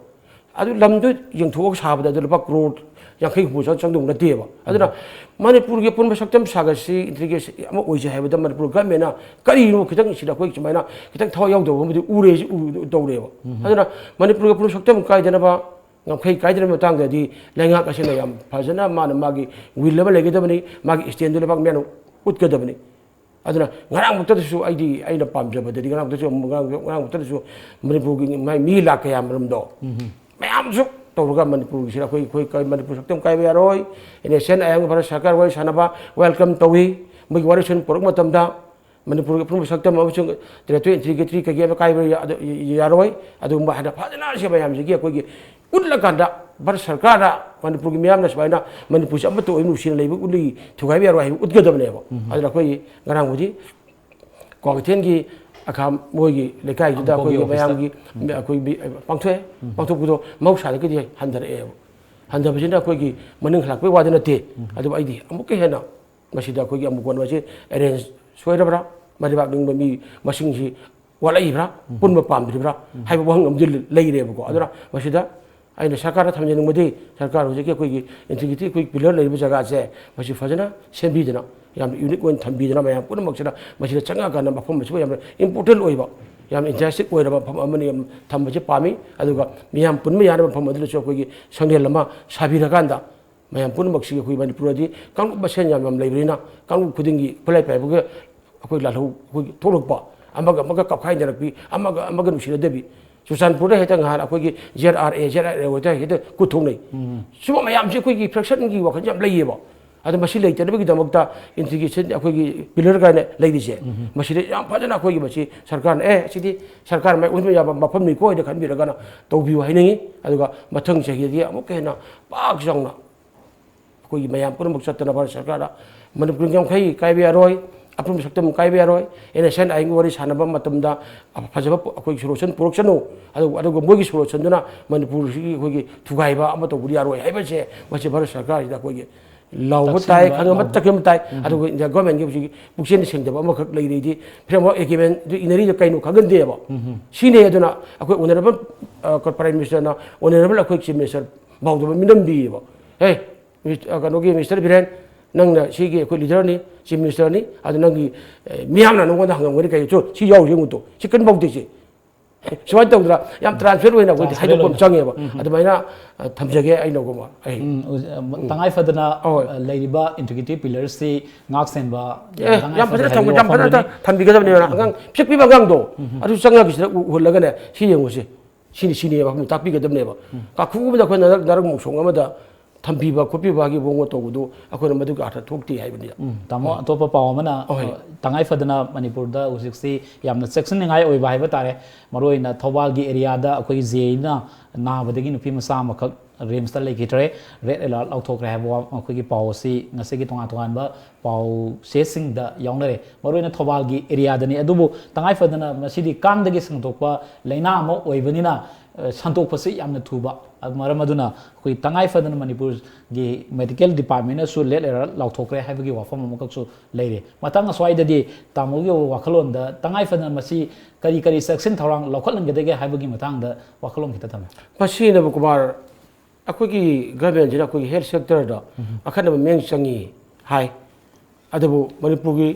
ꯑꯗꯨ ꯂꯝꯗꯨ ꯌꯦꯡꯊꯣꯛꯑꯒ ꯁꯥꯕꯗ ꯑꯗꯨ ꯂꯨꯄꯥ ꯀ꯭ꯔꯣꯔ ꯌꯥꯡꯈꯩ ꯍꯨꯝꯐꯨ ꯆꯪ-, ꯆꯪꯗꯧ ꯅꯠꯇꯦꯕ꯫ ꯑꯗꯨꯅ ꯃꯅꯤꯄꯨꯔꯒꯤ ꯑꯄꯨꯟꯕ ꯁꯛꯇꯝ ꯁꯥꯒꯠꯁꯤ, ꯏꯟꯇꯤꯒ꯭ꯔꯦꯁꯟ ꯑꯃ ꯑꯣꯏꯁꯦ ꯍꯥꯏꯕꯗ ꯃꯅꯤꯄꯨꯔ ꯒꯃꯦꯟꯅ ꯀꯔꯤꯅꯣ ꯈꯤꯇꯪ ꯁꯤꯗ ꯑꯩꯈꯣꯏ ꯁꯨꯃꯥꯏꯅ ꯈꯤꯇꯪ ꯊꯋꯥꯏ ꯌꯥꯎꯗꯕ ꯑꯃꯗꯤ ꯎꯔꯦ, ꯎ-, ꯇꯧꯔꯦꯕ꯫ ꯑꯗꯨꯅ ꯃꯅꯤꯄꯨꯔꯒꯤ ꯑꯄꯨꯟꯕ ꯁꯛꯇꯝ ꯀꯥꯏꯗꯅꯕ, ꯉꯝꯈꯩ ꯀꯥꯏꯗꯅꯕ ꯃꯇꯥꯡꯗꯗꯤ ꯂꯩꯉꯥꯛ ꯑꯁꯤꯅ ꯌꯥꯝ ꯐꯖꯅ ꯃꯥꯅ ꯃꯥꯒꯤ ꯋꯤꯜ ꯑꯃ ꯂꯩꯒꯗꯕꯅꯤ, ꯃꯥꯒꯤ ꯏꯁꯇꯦꯟꯗꯨ ꯂꯩꯕꯥꯛ ꯃꯌꯥꯝꯅ ꯎꯠꯀꯗꯕꯅꯤ꯫ ꯑꯗꯨꯅ ꯉꯔꯥꯡꯃꯛꯇꯗꯁꯨ ꯑꯩꯗꯤ, ꯑꯩꯅ ꯄꯥꯝꯖꯕꯗꯗꯤ ꯉꯔꯥꯡꯃꯛꯇꯗꯁꯨ, ꯉꯔꯥꯡ-, ꯉꯔꯥꯡꯃꯛꯇꯗꯁꯨ ꯃꯅꯤꯄꯨꯔꯒꯤ ꯃꯥꯏ ꯃꯤ ꯂꯥꯛ ꯀꯌꯥ ꯃꯔꯨꯝꯗꯣ ꯃꯌꯥꯝꯁꯨ ꯇꯧꯔꯒ ꯃꯅꯤꯄꯨꯔꯒꯤꯁꯤꯗ ꯑꯩꯈꯣꯏ, ꯑꯩꯈꯣꯏ ꯀ-, ꯃꯅꯤꯄꯨꯔ ꯁꯛꯇꯝ ꯀꯥꯏꯕ ꯌꯥꯔꯣꯏ꯫ ꯑꯦꯟ ꯑꯦꯁ ꯑꯦꯟ ꯑꯥꯏ ꯑꯦꯝꯒ ꯚꯥꯔꯠ ꯁꯔꯀꯥꯔ ꯋꯥꯔꯤ ꯁꯥꯟꯅꯕ ꯋꯦꯜꯀꯝ ꯇꯧꯏ꯫ ꯃꯣꯏꯒꯤ ꯋꯥꯔꯤ ꯁꯨꯝ ꯄꯨꯔꯛꯄ ꯃꯇꯝꯗ ꯃꯅꯤꯄꯨꯔꯒꯤ ꯑꯄꯨꯟꯕ ꯁꯛꯇꯝ ꯑꯃꯁꯨꯡ ꯇꯦꯔꯤꯇꯣꯔꯤ ꯏꯟꯇꯤꯒ꯭ꯔꯤꯇꯤ ꯀꯩꯀꯩ ꯑꯃ ꯀꯥꯏꯕ ꯌꯥ-, ꯑꯗꯨ ꯌꯥꯔꯣꯏ꯫ ꯑꯗꯨꯒꯨꯝꯕ ꯍꯥꯏꯅ ꯐꯖꯅ ꯁꯤ ꯃꯌꯥꯝꯁꯤꯒꯤ ꯑꯩꯈꯣꯏꯒꯤ ꯎꯠꯂꯀꯥꯟꯗ ꯚꯥꯔꯠ ꯁꯔꯀꯥꯔꯅ ꯃꯅꯤꯄꯨꯔꯒꯤ ꯃꯤꯌꯥꯝꯅ ꯁꯨꯃꯥꯏꯅ ꯃꯅꯤꯄꯨꯔꯁꯦ ꯑꯃꯠꯇ ꯑꯣꯏꯕ ꯅꯨꯡꯁꯤꯅ ꯂꯩꯕ ꯎꯠꯂꯤ, ꯊꯨꯒꯥꯏꯕ ꯌꯥꯔꯣꯏ ꯍꯥꯏꯕ ꯎꯠꯀꯗꯕꯅꯦꯕ꯫ ꯑꯗꯨꯅ ꯑꯩꯈꯣꯏꯒꯤ ꯉꯔꯥꯡꯕꯨꯗꯤ ꯀ꯭ꯋꯥꯀꯩꯊꯦꯜꯒꯤ ꯑꯈꯥ ꯃꯣꯏꯒꯤ ꯂꯩꯀꯥꯏꯗꯨꯗ ꯑꯃꯨꯛ ꯑꯩꯈꯣꯏꯒꯤ ꯑꯣꯐꯤꯁꯇ꯫ ꯃꯌꯥꯝꯒꯤ ꯑꯩꯈꯣꯏ ꯃꯤ-, ꯄꯥꯡꯊꯣꯛꯑꯦ꯫ ꯄꯥꯡꯊꯣꯛꯄꯗꯣ ꯃꯍꯧꯁꯥꯗꯒꯤꯗꯤ ꯍꯟꯊꯔꯛꯑꯦꯕ꯫ ꯍꯟꯊꯕꯁꯤꯅ ꯑꯩꯈꯣꯏꯒꯤ ꯃꯅꯤꯡ ꯍꯜꯂꯛꯄꯩ ꯋꯥꯗꯤ ꯅꯠꯇꯦ꯫ ꯑꯗꯨꯕꯨ ꯑꯩꯗꯤ ꯑꯃꯨꯛꯀ ꯍꯦꯟꯅ ꯃꯁꯤꯗ ꯑꯩꯈꯣꯏꯒꯤ ꯑꯃꯨꯛ ꯀꯣꯟꯕꯁꯤ ꯑꯦꯔꯦꯟꯖ ꯁꯣꯏꯔꯕ꯭ꯔꯥ? ꯃꯥꯏ ꯂꯩꯕꯥꯛ ꯅꯤꯡꯕ ꯃꯤ ꯃꯁꯤꯡꯁꯤ ꯋꯥꯠꯂꯛꯏꯕ꯭ꯔꯥ? ꯄꯨꯟꯕ ꯄꯥꯝꯗ꯭ꯔꯤꯕ꯭ꯔꯥ? ꯍꯥꯏꯕ ꯋꯥꯍꯪ ꯑꯃꯗꯤ ꯂꯩꯔꯦꯕꯀꯣ꯫ ꯑꯗꯨꯅ ꯃꯁꯤꯗ ꯑꯩꯅ ꯁꯔꯀꯥꯔꯗ ꯊꯝꯖꯅꯤꯡꯕꯗꯤ, ꯁꯔꯀꯥꯔ ꯍꯧꯖꯤꯛꯀꯤ ꯑꯩꯈꯣꯏꯒꯤ ꯏꯟꯇꯤꯒ꯭ꯔꯤꯇꯤ, ꯑꯩꯈꯣꯏ ꯄꯤꯂꯔ ꯂꯩꯔꯤꯕ ꯖꯒꯥꯁꯦ ꯃꯁꯤ ꯐꯖꯅ ꯁꯦꯝꯕꯤꯗꯅ, ꯌꯥꯝꯅ ꯌꯨꯅꯤꯛ ꯑꯣꯏꯅ ꯊꯝꯕꯤꯗꯅ, ꯃꯌꯥꯝ ꯄꯨꯝꯅꯃꯛꯁꯤꯗ ꯃꯁꯤꯗ ꯆꯪꯉꯛꯑꯀꯥꯟꯗ ꯃꯐꯝ ꯑꯁꯤꯕꯨ ꯌꯥꯝꯅ ꯏꯝꯄꯣꯔꯇꯦꯟ ꯑꯣꯏꯕ ꯌꯥꯝ enthusiastic ꯑꯣꯏꯔꯕ ꯃꯐꯝ ꯑꯃꯅꯤ, ꯌꯥꯝ ꯊꯝꯕꯁꯦ ꯄꯥꯝꯃꯤ꯫ ꯑꯗꯨꯒ ꯃꯤꯌꯥꯝ ꯄꯨꯟꯕ ꯌꯥꯅꯕ ꯃꯐꯝ ꯑꯗꯨꯗꯁꯨ ꯑꯩꯈꯣꯏꯒꯤ ꯁꯪꯂꯦꯟ ꯑꯃ ꯁꯥꯕꯤꯔꯀꯥꯟꯗ, ꯃꯌꯥꯝ ꯄꯨꯝꯅꯃꯛꯁꯤ ꯑꯩꯈꯣꯏ ꯃꯅꯤꯄꯨꯔꯗꯗꯤ ꯀꯥꯡꯂꯨꯞ ꯃꯁꯦꯟ ꯌꯥꯝ ꯌꯥꯝ ꯂꯩꯕꯅꯤꯅ, ꯀꯥꯡꯂꯨꯞ ꯈꯨꯗꯤꯡꯒꯤ ꯈꯨꯠꯂꯥꯏ ꯄꯥꯏꯕꯒ ꯑꯩꯈꯣꯏ ꯂꯥꯜꯍꯧ, ꯑꯩꯈꯣꯏꯒꯤ ꯊꯣꯛꯂꯛꯄ, ꯑꯃꯒ ꯑꯃꯒ ꯀꯞꯈꯥꯏꯅꯔꯛꯄꯤ, ꯑꯃꯒ ꯑꯃꯒ ꯅꯨꯡꯁꯤꯅꯗꯕꯤ꯫ ꯆꯨꯔꯆꯥꯟꯄꯨꯔꯗ ꯍꯦꯛꯇ ꯉꯍꯥꯟ ꯑꯩꯈꯣꯏꯒꯤ Z R A, Z R A ꯍꯣꯏꯗ ꯍꯦꯛꯇ ꯀꯨꯠꯊꯣꯛꯅꯩ꯫ ꯁꯨꯝꯕ ꯃꯌꯥꯝꯁꯦ ꯑꯩꯈꯣꯏꯒꯤ fractionꯒꯤ ꯋꯥꯈꯜꯁꯦ ꯌꯥꯝ ꯂꯩꯌꯦꯕ꯫ ꯑꯗꯣ ꯃꯁꯤ ꯂꯩꯇꯅꯕꯒꯤꯗꯃꯛꯇ integration, ꯑꯩꯈꯣꯏꯒꯤ pillar ꯀꯥꯏꯅ ꯂꯩꯔꯤꯁꯦ, ꯃꯁꯤꯗ ꯌꯥꯝ ꯐꯖꯅ ꯑꯩꯈꯣꯏꯒꯤ ꯃꯁꯤ ꯁꯔꯀꯥꯔꯅ, "ꯑꯦ, ꯁꯤꯗꯤ ꯁꯔꯀꯥꯔ ꯃꯥꯏ ꯑꯣꯟꯁꯤꯟꯕ ꯌꯥꯕ ꯃꯐꯝꯅꯤꯀꯣ" ꯍꯥꯏꯅ ꯈꯟꯕꯤꯔꯒꯅ ꯇꯧꯕꯤꯌꯨ ꯍꯥꯏꯅꯤꯡꯉꯤ꯫ ꯑꯗꯨꯒ ꯃꯊꯪ ꯆꯍꯤꯗꯗꯤ ꯑꯃꯨꯛꯀ ꯍꯦꯟꯅ ꯄꯥꯛ ꯆꯥꯎꯅ ꯑꯩꯈꯣꯏꯒꯤ ꯃꯌꯥꯝ ꯄꯨꯝꯅꯃꯛ ꯆꯠꯇꯅ ꯚꯥꯔꯠ ꯁꯔꯀꯥꯔꯗ ꯃꯅꯤꯄꯨꯔ ꯌꯥꯡꯈꯩ ꯀꯥꯏꯕ ꯌꯥꯔꯣꯏ, ꯑꯄꯨꯟꯕ ꯁꯛꯇꯝ ꯀꯥꯏꯕ ꯌꯥꯔꯣꯏ, N S N Act ꯋꯥꯔꯤ ꯁꯥꯟꯅꯕ ꯃꯇꯝꯗ ꯐꯖꯕ ꯄꯣ-, ꯑꯩꯈꯣꯏꯒꯤ solution ꯄꯨꯔꯛꯁꯅꯨ, ꯑꯗꯨ-, ꯑꯗꯨꯒ ꯃꯣꯏꯒꯤ solutionꯗꯨꯅ ꯃꯅꯤꯄꯨꯔꯁꯤꯒꯤ ꯑꯩꯈꯣꯏꯒꯤ ꯊꯨꯒꯥꯏꯕ ꯑꯃ ꯇꯧꯕꯗꯤ ꯌꯥꯔꯣꯏ ꯍꯥꯏꯕꯁꯦ, ꯃꯁꯤ ꯚꯥꯔꯠ ꯁꯔꯀꯥꯔꯁꯤꯗ ꯑꯩꯈꯣꯏꯒꯤ ꯂꯥꯎꯕ ꯇꯥꯏ, ꯇꯛꯁꯤꯟꯕ ꯈꯪꯉꯕ ꯂꯥꯎꯕ꯫ ꯇꯛꯁꯤꯟꯕ ꯇꯥꯏ꯫ ꯑꯗꯨꯒ India governmentꯀꯤ ꯍꯧꯖꯤꯛ ꯄꯨꯛꯆꯦꯜ ꯁꯦꯡꯗꯕ ꯑꯃꯈꯛ ꯂꯩꯔꯤꯗꯤ, framework agreement ꯏꯅꯔꯤꯗ ꯀꯩꯅꯣ ꯈꯪꯍꯟꯗꯦꯕ꯫ ꯁꯤꯅꯦ ꯑꯗꯨꯅ ꯑꯩꯈꯣꯏ honourable, ꯑ, Prime Ministerꯅ honourable ꯑꯩꯈꯣꯏ Chief Minister ꯐꯥꯎꯗꯕ ꯃꯤꯅꯝꯕꯤꯌꯦꯕ꯫ "ꯍꯦ, ꯃꯤꯁ-, ꯑ, ꯀꯩꯅꯣꯒꯤ Mister ꯕꯤꯔꯦꯟ, ꯅꯪꯅ ꯁꯤꯒꯤ ꯑꯩꯈꯣꯏ leaderꯅꯤ, Chief Ministerꯅꯤ, ꯑꯗꯨ ꯅꯪꯒꯤ, ꯑꯦ, ꯃꯤꯌꯥꯝꯅ ꯅꯉꯣꯟꯗ ꯍꯪꯉꯝꯒꯅꯤ ꯀꯩꯅꯣ, ꯁꯤ ꯌꯥꯎꯔꯤ ꯌꯦꯡꯉꯨ ꯇꯨ, ꯁꯤ ꯀꯩꯅꯣ ꯐꯥꯎꯗꯦ ꯁꯤ"꯫ ꯁꯨꯃꯥꯏꯅ ꯇꯧꯗꯅ ꯌꯥꯝ transparent ꯑꯣꯏꯅ ꯑꯩꯈꯣꯏꯗꯤ transparent ꯍꯥꯏꯗꯣꯛꯄ ꯑꯃ ꯑꯣꯏꯅ꯫ ꯆꯪꯉꯦꯕ꯫ ꯑꯗꯨꯃꯥꯏꯅ, ꯑ, ꯊꯝꯖꯒꯦ ꯑꯩꯅ ꯀꯣ ꯑꯩ꯫ ꯎꯝ, ꯎꯖ-, ꯑ, ꯃ-, ꯎꯝ꯫ ꯇꯉꯥꯏ ꯐꯗꯅ, ꯑꯍꯣꯏ꯫ ꯑ, ꯂꯩꯔꯤꯕ integrity pillarꯁꯤ ꯉꯥꯛ ꯁꯦꯟꯕ ꯑꯦ, ꯇꯉꯥꯏ ꯌꯥꯝ ꯐꯗꯦ ꯐꯖꯅ ꯍꯥꯏꯕꯒꯤ ꯊꯝ-, ꯌꯥꯝ ꯐꯖꯅ ꯋꯥꯐꯝꯗꯨꯅꯤ꯫ ꯊꯝ-, ꯊꯝꯕꯤꯒꯗꯕꯅꯦꯕ꯫ ꯑꯉꯥꯡ ꯄꯤꯁꯛ ꯄꯤꯛꯄ ꯑꯉꯥꯡꯗꯣ, ꯑꯗꯨ ꯆꯪꯉꯒ ꯁꯤꯗ ꯎ-, ꯎꯍꯜꯂꯒꯅꯦ, "ꯁꯤ ꯌꯦꯡꯉꯨꯁꯦ, ꯁꯤꯅꯤ, ꯁꯤꯅꯤ" ꯍꯥꯏꯕ ꯋꯥꯐꯝꯗꯣ ꯇꯥꯛꯄꯤꯒꯗꯕꯅꯦꯕ꯫ ꯀꯥꯈꯨ ꯑꯃꯗ ꯑꯩꯈꯣꯏꯅ ꯅꯔꯛ, ꯅꯔꯛ ꯃꯣꯡꯁꯣꯡ ꯑꯃꯗ ꯊꯝꯕꯤꯕ ꯈꯣꯠꯄꯤꯕꯒꯤ ꯃꯑꯣꯡ ꯃꯇꯧ ꯑꯗꯨ ꯑꯩꯈꯣꯏꯅ ꯃꯗꯨꯒꯤ ꯑꯥꯔꯊ ꯊꯣꯛꯇꯦ ꯍꯥꯏꯕꯅꯤꯗ꯫ ꯎꯝ, ꯇꯥꯃꯣ, ꯍꯣꯏ꯫ ꯑꯇꯣꯞꯄ ꯄꯥꯎ ꯑꯃꯅ, ꯍꯣꯏ꯫ ꯑ, ꯇꯉꯥꯏ ꯐꯗꯅ ꯃꯅꯤꯄꯨꯔꯗ ꯍꯧꯖꯤꯛꯁꯤ ꯌꯥꯝꯅ ꯆꯦꯛꯁꯤꯟꯅꯤꯡꯉꯥꯏ ꯑꯣꯏꯕ ꯍꯥꯏꯕ ꯇꯥꯔꯦ꯫ ꯃꯔꯨꯑꯣꯏꯅ ꯊꯧꯕꯥꯜꯒꯤ areaꯗ ꯑꯩꯈꯣꯏꯒꯤ ꯖꯦ ꯏꯅ ꯅꯥꯕꯗꯒꯤ ꯅꯨꯄꯤ ꯃꯆꯥ ꯑꯃꯈꯛ RIMSꯇ ꯂꯩꯈꯤꯗ꯭ꯔꯦ, red alert ꯂꯥꯎꯊꯣꯛꯈ꯭ꯔꯦ ꯍꯥꯏꯕ ꯋꯥ-, ꯑꯩꯈꯣꯏꯒꯤ ꯄꯥꯎ ꯑꯁꯤ ꯉꯁꯤꯒꯤ ꯇꯣꯉꯥꯟ ꯇꯣꯉꯥꯟꯕ ꯄꯥꯎꯆꯦꯁꯤꯡꯗ ꯌꯥꯎꯅꯔꯦ꯫ ꯃꯔꯨꯑꯣꯏꯅ ꯊꯧꯕꯥꯜꯒꯤ areaꯗꯅꯤ꯫ ꯑꯗꯨꯕꯨ ꯇꯉꯥꯏ ꯐꯗꯅ ꯃꯁꯤꯗꯤ ꯀꯥꯡꯗꯒꯤ ꯁꯟꯗꯣꯛꯄ ꯂꯥꯏꯅꯥ ꯑꯃ ꯑꯣꯏꯕꯅꯤꯅ, ꯑ, ꯁꯟꯗꯣꯛꯄꯁꯤ ꯌꯥꯝꯅ ꯊꯨꯕ꯫ ꯑ, ꯃꯔꯝ ꯑꯗꯨꯅ ꯑꯩꯈꯣꯏ ꯇꯉꯥꯏ ꯐꯗꯅ ꯃꯅꯤꯄꯨꯔꯒꯤ medical departmentꯅꯁꯨ red alert ꯂꯥꯎꯊꯣꯛꯈ꯭ꯔꯦ ꯍꯥꯏꯕꯒꯤ ꯋꯥꯐꯝ ꯑꯃꯈꯛꯁꯨ ꯂꯩꯔꯦ꯫ ꯃꯊꯪ ꯑꯁ꯭ꯋꯥꯏꯗꯗꯤ ꯇꯥꯃꯣꯒꯤ ꯋꯥꯈꯜꯂꯣꯟꯗ ꯇꯉꯥꯏ ꯐꯗꯅ ꯃꯁꯤ ꯀꯔꯤ ꯀꯔꯤ ꯆꯦꯛꯁꯤꯟ ꯊꯧꯔꯥꯡ ꯂꯧꯈꯠꯍꯟꯒꯗꯒꯦ ꯍꯥꯏꯕꯒꯤ ꯃꯇꯥꯡꯗ ꯋꯥꯈꯜꯂꯣꯟ ꯈꯤꯇ ꯊꯝꯕꯤꯌꯨ꯫ ꯃꯁꯤꯅꯕꯨ ꯀꯨꯃꯥꯔ, ꯑꯩꯈꯣꯏꯒꯤ governmentꯁꯤꯅ ꯑꯩꯈꯣꯏꯒꯤ health sectorꯗ ꯑꯈꯟꯅꯕ ꯃꯤꯠꯌꯦꯡ ꯆꯪꯉꯤ ꯍꯥꯏ꯫ ꯑꯗꯨꯕꯨ ꯃꯅꯤꯄꯨꯔꯒꯤ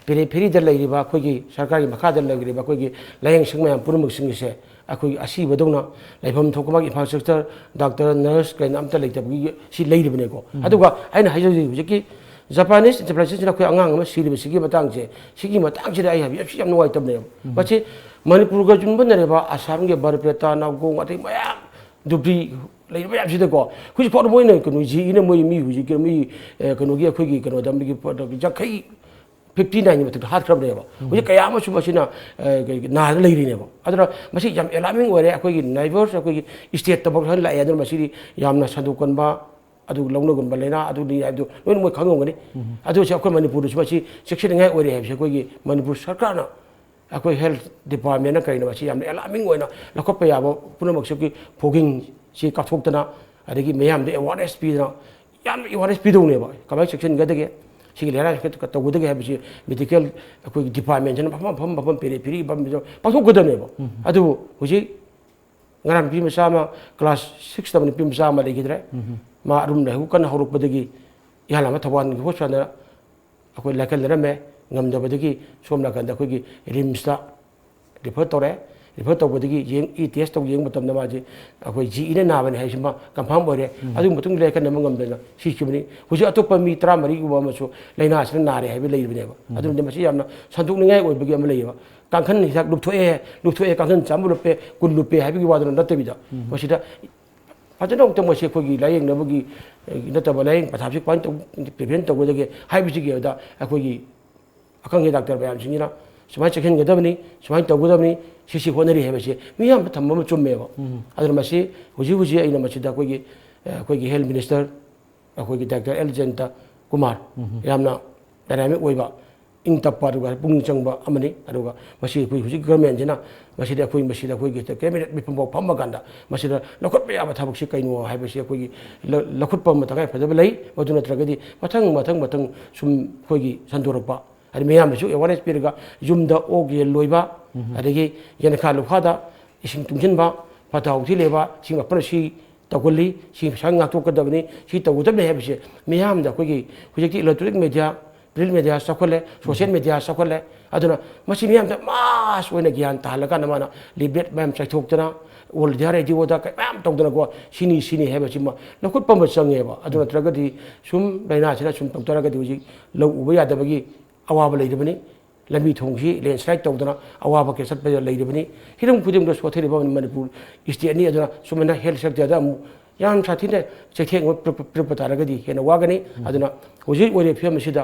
ꯄꯦꯔꯤꯐꯦꯔꯤꯗ ꯂꯩꯔꯤꯕ ꯑꯩꯈꯣꯏꯒꯤ ꯁꯔꯀꯥꯔꯒꯤ ꯃꯈꯥꯗ ꯂꯩꯔꯤꯕ ꯑꯩꯈꯣꯏꯒꯤ ꯂꯥꯏꯌꯦꯡꯁꯪ ꯃꯌꯥꯝ ꯄꯨꯝꯅꯃꯛꯁꯤꯡ ꯑꯁꯦ ꯑꯩꯈꯣꯏꯒꯤ ꯑꯁꯤꯕꯗꯧꯅ ꯂꯩꯐꯝ ꯊꯣꯛꯄ ꯃꯥꯒꯤ ꯏꯟꯐ꯭ꯔꯥꯁ꯭ꯇ꯭ꯔꯛꯆꯔ, ꯗꯥꯛꯇꯔ, ꯅꯔꯁ ꯀꯩꯅ ꯑꯝꯇ ꯂꯩꯇꯕꯒꯤ ꯁꯤ ꯂꯩꯔꯤꯕꯅꯦꯀꯣ꯫ ꯑꯗꯨꯒ ꯑꯩꯅ ꯍꯥꯏꯖ ꯍꯧꯖꯤꯛ ꯍꯧꯖꯤꯛꯀꯤ ꯖꯄꯥꯅꯤꯁ ꯏꯟꯇꯔꯄ꯭ꯔꯤꯅꯔꯁꯤꯡꯁꯤꯅ ꯑꯩꯈꯣꯏ ꯑꯉꯥꯡ ꯑꯃ ꯁꯤꯔꯤꯕꯁꯤꯒꯤ ꯃꯇꯥꯡꯁꯦ, ꯁꯤꯒꯤ ꯃꯇꯥꯡꯁꯤꯗ ꯑꯩ ꯍꯥꯏꯕ ꯌꯥꯝ ꯌꯥꯝ ꯅꯨꯡꯉꯥꯏꯇꯕꯅꯦꯕ꯫ ꯃꯁꯤ ꯃꯅꯤꯄꯨꯔꯒ ꯌꯨꯝꯕꯟꯅꯔꯤꯕ ꯑꯁꯥꯝꯒꯤ ꯕꯔꯄꯦꯇꯥ, ꯅꯥꯎꯒꯣꯡ, ꯑꯇꯩ ꯃꯌꯥꯝ ꯗꯨꯕ꯭ꯔꯤ ꯂꯩꯔꯤꯕ ꯃꯌꯥꯝꯁꯤꯗꯀꯣ, ꯍꯧꯖꯤꯛ ꯐꯥꯎꯗ ꯃꯣꯏꯅ ꯀꯩꯅꯣ ꯖꯤ ꯏꯅ ꯃꯣꯏ ꯃꯤ ꯍꯧꯖꯤꯛꯀꯤ ꯃꯤ, ꯑꯦ, ꯀꯩꯅꯣꯒꯤ ꯑꯩꯈꯣꯏꯒꯤ ꯀꯩꯅꯣꯗ ꯃꯤꯒꯤ ꯄꯣꯠ ꯌꯥꯡꯈꯩ ꯐꯤꯐꯇꯤ ꯅꯥꯏꯟꯒꯤ ꯃꯊꯛꯇ ꯍꯥꯠꯈ꯭ꯔꯕꯅꯦꯕ꯫ ꯍꯧꯖꯤꯛ ꯀꯌꯥ ꯑꯃꯁꯨ ꯃꯁꯤꯅ, ꯑ, ꯀ-, ꯀ-, ꯅꯥꯗꯅ ꯂꯩꯔꯤꯅꯦꯕ꯫ ꯑꯗꯨꯅ ꯃꯁꯤ ꯌꯥꯝ ꯑꯦꯂꯥꯔꯃꯤꯡ ꯑꯣꯏꯔꯦ꯫ ꯑꯩꯈꯣꯏꯒꯤ ꯅꯥꯏꯕꯔꯁ ꯑꯩꯈꯣꯏꯒꯤ ꯁ꯭ꯇꯦꯠꯇꯐꯥꯎ ꯁꯨꯃꯥꯏꯅ ꯂꯥꯛꯑꯦ꯫ ꯑꯗꯨꯅ ꯃꯁꯤꯗꯤ ꯌꯥꯝꯅ ꯁꯟꯗꯣꯛꯀꯟꯕ, ꯑꯗꯨ ꯂꯧꯅꯒꯟꯕ ꯂꯥꯏꯅꯥ ꯑꯗꯨꯅꯤ ꯍꯥꯏꯕꯗꯨ ꯂꯣꯏꯅ ꯃꯣꯏ ꯈꯪꯉꯝꯒꯅꯤ꯫ ꯑꯗꯨꯁꯨ ꯑꯩꯈꯣꯏ ꯃꯅꯤꯄꯨꯔꯗꯁꯨ ꯃꯁꯤ ꯆꯦꯛꯁꯤꯟꯅꯤꯡꯉꯥꯏ ꯑꯣꯏꯔꯦ ꯍꯥꯏꯕꯁꯤ ꯑꯩꯈꯣꯏꯒꯤ ꯃꯅꯤꯄꯨꯔ ꯁꯔꯀꯥꯔꯅ, ꯑꯩꯈꯣꯏ ꯍꯦꯜꯊ ꯗꯤꯄꯥꯔꯠꯃꯦꯟꯅ ꯀꯔꯤꯅ ꯃꯁꯤ ꯌꯥꯝꯅ ꯑꯦꯂꯥꯔꯃꯤꯡ ꯑꯣꯏꯅ ꯂꯧꯈꯠꯄ ꯌꯥꯕ ꯄꯨꯝꯅꯃꯛꯁꯦ ꯑꯩꯈꯣꯏ ꯐꯣꯒꯤꯡꯁꯤ ꯀꯥꯞꯊꯣꯛꯇꯅ, ꯑꯗꯒꯤ ꯃꯌꯥꯝꯗ ꯑꯦꯋꯥꯔꯅꯦꯁ ꯄꯤꯗꯅ, ꯌꯥꯝꯅ ꯑꯦꯋꯥꯔꯅꯦꯁ ꯄꯤꯗꯧꯅꯦꯕ꯫ ꯀꯃꯥꯏꯅ ꯆꯦꯛꯁꯤꯟꯒꯗꯒꯦ, ꯁꯤꯒꯤ ꯂꯥꯏꯅꯥꯁꯤ ꯇꯧꯒꯗꯒꯦ ꯍꯥꯏꯕꯁꯤ ꯃꯦꯗꯤꯀꯦꯜ ꯑꯩꯈꯣꯏꯒꯤ ꯗꯤꯄꯥꯔꯠꯃꯦꯟꯁꯤꯅ ꯃꯐꯝ ꯃꯐꯝ ꯃꯐꯝ ꯄꯦꯔꯦ ꯄꯤꯔꯤ ꯄꯥꯝꯕꯤꯗ ꯄꯥꯡꯊꯣꯛꯀꯗꯕꯅꯦꯕ꯫ ꯑꯗꯨꯕꯨ ꯍꯧꯖꯤꯛ ꯉꯔꯥꯡ ꯅꯨꯄꯤ ꯃꯆꯥ ꯑꯃ ꯀ꯭ꯂꯥꯁ ꯁꯤꯛꯁ ꯇꯝꯕ ꯅꯨꯄꯤ ꯃꯆꯥ ꯑꯃ ꯂꯩꯈꯤꯗ꯭ꯔꯦ꯫ ꯃꯥ ꯑꯔꯨꯝ ꯂꯥꯏꯍꯧ ꯀꯟꯅ ꯍꯧꯔꯛꯄꯗꯒꯤ ꯏꯍꯥꯟ ꯍꯥꯟꯕ ꯊꯧꯕꯥꯜꯒꯤ ꯍꯣꯁꯄꯤꯇꯥꯜꯗ ꯑꯩꯈꯣꯏ ꯂꯥꯏꯀꯠꯅꯔꯝꯃꯦ꯫ ꯉꯝꯗꯕꯗꯒꯤ ꯁꯣꯝ ꯅꯥꯀꯟꯗ ꯑꯩꯈꯣꯏꯒꯤ ꯔꯤꯝꯁꯇ ꯔꯤꯐꯔ ꯇꯧꯔꯦ꯫ ꯔꯤꯐꯔ ꯇꯧꯕꯗꯒꯤ ꯌꯦꯡ-, ꯏ ꯇꯦꯁ ꯇꯧ ꯌꯦꯡꯕ ꯃꯇꯝꯗ ꯃꯥꯁꯦ ꯑꯩꯈꯣꯏ ꯖꯤ ꯏꯅ ꯅꯥꯕꯅꯤ ꯍꯥꯏꯁꯤꯃ ꯀꯟꯐꯥꯔꯝ ꯑꯣꯏꯔꯦ꯫ ꯑꯗꯨꯒꯤ ꯃꯇꯨꯡꯗ ꯂꯥꯏꯀꯠꯅꯕ ꯉꯝꯗꯅ ꯁꯤꯈꯤꯕꯅꯤ꯫ ꯍꯧꯖꯤꯛ ꯑꯇꯣꯞꯄ ꯃꯤ ꯇꯔꯥꯃꯔꯤꯒꯨꯝꯕ ꯑꯃꯁꯨ ꯂꯥꯏꯅꯥꯁꯤꯅ ꯅꯥꯔꯦ ꯍꯥꯏꯕ ꯂꯩꯔꯤꯕꯅꯦꯕ꯫ ꯑꯗꯨꯅꯗꯤ ꯃꯁꯤ ꯌꯥꯝꯅ ꯁꯟꯗꯣꯛꯅꯤꯡꯉꯥꯏ ꯑꯣꯏꯕꯒꯤ ꯑꯃ ꯂꯩꯌꯦꯕ꯫ ꯀꯥꯡꯈꯟ ꯍꯤꯗꯥꯛ ꯂꯨꯞꯊꯣꯛꯑꯦ, ꯂꯨꯞꯊꯣꯛꯑꯦ, ꯀꯥꯡꯈꯟ ꯆꯥꯝꯃ ꯂꯨꯞꯄꯦ, ꯀꯨꯟ ꯂꯨꯞꯄꯦ ꯍꯥꯏꯕꯒꯤ ꯋꯥꯗꯨꯅ ꯅꯠꯇꯕꯤꯗ, ꯃꯁꯤꯗ ꯐꯖꯅ ꯑꯃꯨꯛꯇꯪ ꯃꯁꯤ ꯑꯩꯈꯣꯏꯒꯤ ꯂꯥꯏꯌꯦꯡꯅꯕꯒꯤ, ꯑꯦ, ꯅꯠꯇꯕ ꯂꯥꯏꯌꯦꯡ ꯄꯊꯥꯞꯁꯤ ꯀꯃꯥꯏꯅ ꯇꯧ-, ꯄ꯭ꯔꯤꯚꯦꯟ ꯇꯧꯒꯗꯒꯦ ꯍꯥꯏꯕꯁꯤꯒꯤ ꯑꯣꯏꯗ ꯑꯩꯈꯣꯏꯒꯤ ꯑꯈꯪ ꯑꯍꯩ ꯗꯥꯛꯇꯔ ꯃꯌꯥꯝꯁꯤꯡꯁꯤꯅ ꯁꯨꯃꯥꯏꯅ ꯆꯦꯛꯁꯤꯟꯒꯗꯕꯅꯤ, ꯁꯨꯃꯥꯏꯅ ꯇꯧꯒꯗꯕꯅꯤ, ꯁꯤꯁꯤ ꯍꯣꯠꯅꯔꯤ ꯍꯥꯏꯕꯁꯤ ꯃꯤꯌꯥꯝꯗ ꯊꯝꯕ ꯑꯃ ꯆꯨꯝꯃꯦꯕ꯫ ꯑꯗꯨꯅ ꯃꯁꯤ ꯍꯧꯖꯤꯛ ꯍꯧꯖꯤꯛ ꯑꯩꯅ ꯃꯁꯤꯗ ꯑꯩꯈꯣꯏꯒꯤ, ꯑ, ꯑꯩꯈꯣꯏꯒꯤ ꯍꯦꯜꯊ ꯃꯤꯅꯤꯁꯇꯔ, ꯑꯩꯈꯣꯏꯒꯤ ꯗꯥꯛꯇꯔ ꯑꯦꯜ ꯖꯌꯟꯇ ꯀꯨꯃꯥꯔ, ꯌꯥꯝꯅ ꯗꯥꯏꯅꯥꯃꯤꯛ ꯑꯣꯏꯕ, ꯏꯪ ꯇꯞꯄ, ꯑꯗꯨꯒ ꯄꯨꯛꯅꯤꯡ ꯆꯪꯕ ꯑꯃꯅꯤ꯫ ꯑꯗꯨꯒ ꯃꯁꯤ ꯑꯩꯈꯣꯏ ꯍꯧꯖꯤꯛ ꯒꯚꯔꯟꯃꯦꯟꯁꯤꯅ ꯃꯁꯤꯗ ꯑꯩꯈꯣꯏ ꯃꯁꯤꯗ ꯑꯩꯈꯣꯏꯒꯤ ꯀꯦꯕꯤꯅꯦꯠ ꯃꯤꯐꯝꯐꯥꯎ ꯐꯝꯕ ꯀꯥꯟꯗ ꯃꯁꯤꯗ ꯂꯧꯈꯠꯄ ꯌꯥꯕ ꯊꯕꯛꯁꯤ ꯀꯩꯅꯣ ꯍꯥꯏꯕꯁꯤ ꯑꯩꯈꯣꯏꯒꯤ ꯂ-, ꯂꯧꯈꯠꯄ ꯑꯃ ꯇꯉꯥꯏ ꯐꯗꯕ ꯂꯩ꯫ ꯃꯗꯨ ꯅꯠꯇ꯭ꯔꯒꯗꯤ ꯃꯊꯪ, ꯃꯊꯪ, ꯃꯊꯪ ꯁꯨꯝ ꯑꯩꯈꯣꯏꯒꯤ ꯁꯟꯗꯣꯔꯛꯄ, ꯍꯥꯏꯗꯤ ꯃꯤꯌꯥꯝꯗꯁꯨ ꯑꯦꯋꯥꯔꯅꯦꯁ ꯄꯤꯔꯒ ꯌꯨꯝꯗ ꯑꯣꯛ ꯌꯦꯟ ꯂꯣꯏꯕ, ꯑꯗꯒꯤ ꯌꯦꯅꯈꯥ ꯂꯨꯈꯥꯗ ꯏꯁꯤꯡ ꯇꯨꯡꯁꯤꯟꯕ, ꯐꯠꯇ ꯍꯥꯎꯊꯤ ꯂꯩꯕ, ꯏꯁꯤꯡ ꯑꯐꯠꯇ ꯁꯤ ꯇꯧꯒꯜꯂꯤ, ꯁꯤ ꯄꯩꯁꯥ ꯉꯥꯛꯊꯣꯛꯀꯗꯕꯅꯤ, ꯁꯤ ꯇꯧꯒꯗꯕꯅꯤ ꯍꯥꯏꯕꯁꯦ ꯃꯤꯌꯥꯝꯗ ꯑꯩꯈꯣꯏꯒꯤ ꯍꯧꯖꯤꯛꯇꯤ ꯏꯂꯦꯛꯇ꯭ꯔꯣꯅꯤꯛ ꯃꯦꯗꯤꯌꯥ, ꯔꯤꯜ ꯃꯦꯗꯤꯌꯥ ꯆꯥꯎꯈꯠꯂꯦ, ꯁꯣꯁꯤꯌꯦꯜ ꯃꯦꯗꯤꯌꯥ ꯆꯥꯎꯈꯠꯂꯦ꯫ ꯑꯗꯨꯅ ꯃꯁꯤ ꯃꯤꯌꯥꯝꯗ ꯃꯥꯁ ꯑꯣꯏꯅ ꯒ꯭ꯌꯥꯟ ꯇꯥꯍꯜꯂꯀꯥꯟꯗ ꯃꯥꯅ ꯂꯤꯕ꯭ꯂꯦꯠ ꯃꯌꯥꯝ ꯆꯥꯏꯊꯣꯛꯇꯅ, ꯑꯣꯜ ꯏꯟꯗꯤꯌꯥ ꯔꯦꯗꯤꯑꯣꯗ ꯀꯩ ꯃꯌꯥꯝ ꯇꯧꯗꯅꯀꯣ, ꯁꯤꯅꯤ ꯁꯤꯅꯤ ꯍꯥꯏꯕꯁꯤꯃ ꯂꯧꯈꯠꯄ ꯑꯃ ꯆꯪꯉꯦꯕ꯫ ꯑꯗꯨ ꯅꯠꯇ꯭ꯔꯒꯗꯤ ꯁꯨꯝ ꯂꯥꯏꯅꯥꯁꯤꯅ ꯁꯨꯝ ꯇꯧ ꯇꯥꯔꯒꯗꯤ ꯍꯧꯖꯤꯛ ꯂꯧ ꯎꯕ ꯌꯥꯗꯕꯒꯤ ꯑꯋꯥꯕ ꯂꯩꯔꯕꯅꯤ, ꯂꯝꯕꯤ ꯊꯣꯡꯁꯤ ꯂꯦꯟꯁ꯭ꯂꯥꯏꯠ ꯇꯧꯗꯅ ꯑꯋꯥꯕ ꯀꯌꯥ ꯆꯠꯄ ꯂꯩꯔꯤꯕꯅꯤ꯫ ꯍꯤꯔꯝ ꯈꯨꯗꯤꯡꯃꯛꯇ ꯁꯣꯊꯔꯤꯕ ꯃꯅꯤꯄꯨꯔ ꯁ꯭ꯇꯦꯠꯅꯤ꯫ ꯑꯗꯨꯅ ꯁꯨꯃꯥꯏꯅ ꯍꯦꯜꯊ ꯁꯦꯛꯇꯔꯗ ꯑꯃꯨꯛ ꯌꯥꯝ ꯁꯥꯊꯤꯅ ꯆꯩꯊꯦꯡ ꯑꯃ ꯄꯤꯔꯛꯄ, ꯄꯤꯔꯛꯄ ꯇꯥꯔꯒꯗꯤ ꯍꯦꯟꯅ ꯋꯥꯒꯅꯤ꯫ ꯑꯗꯨꯅ ꯍꯧꯖꯤꯛ ꯑꯣꯏꯔꯤꯕ ꯐꯤꯕꯝ ꯑꯁꯤꯗ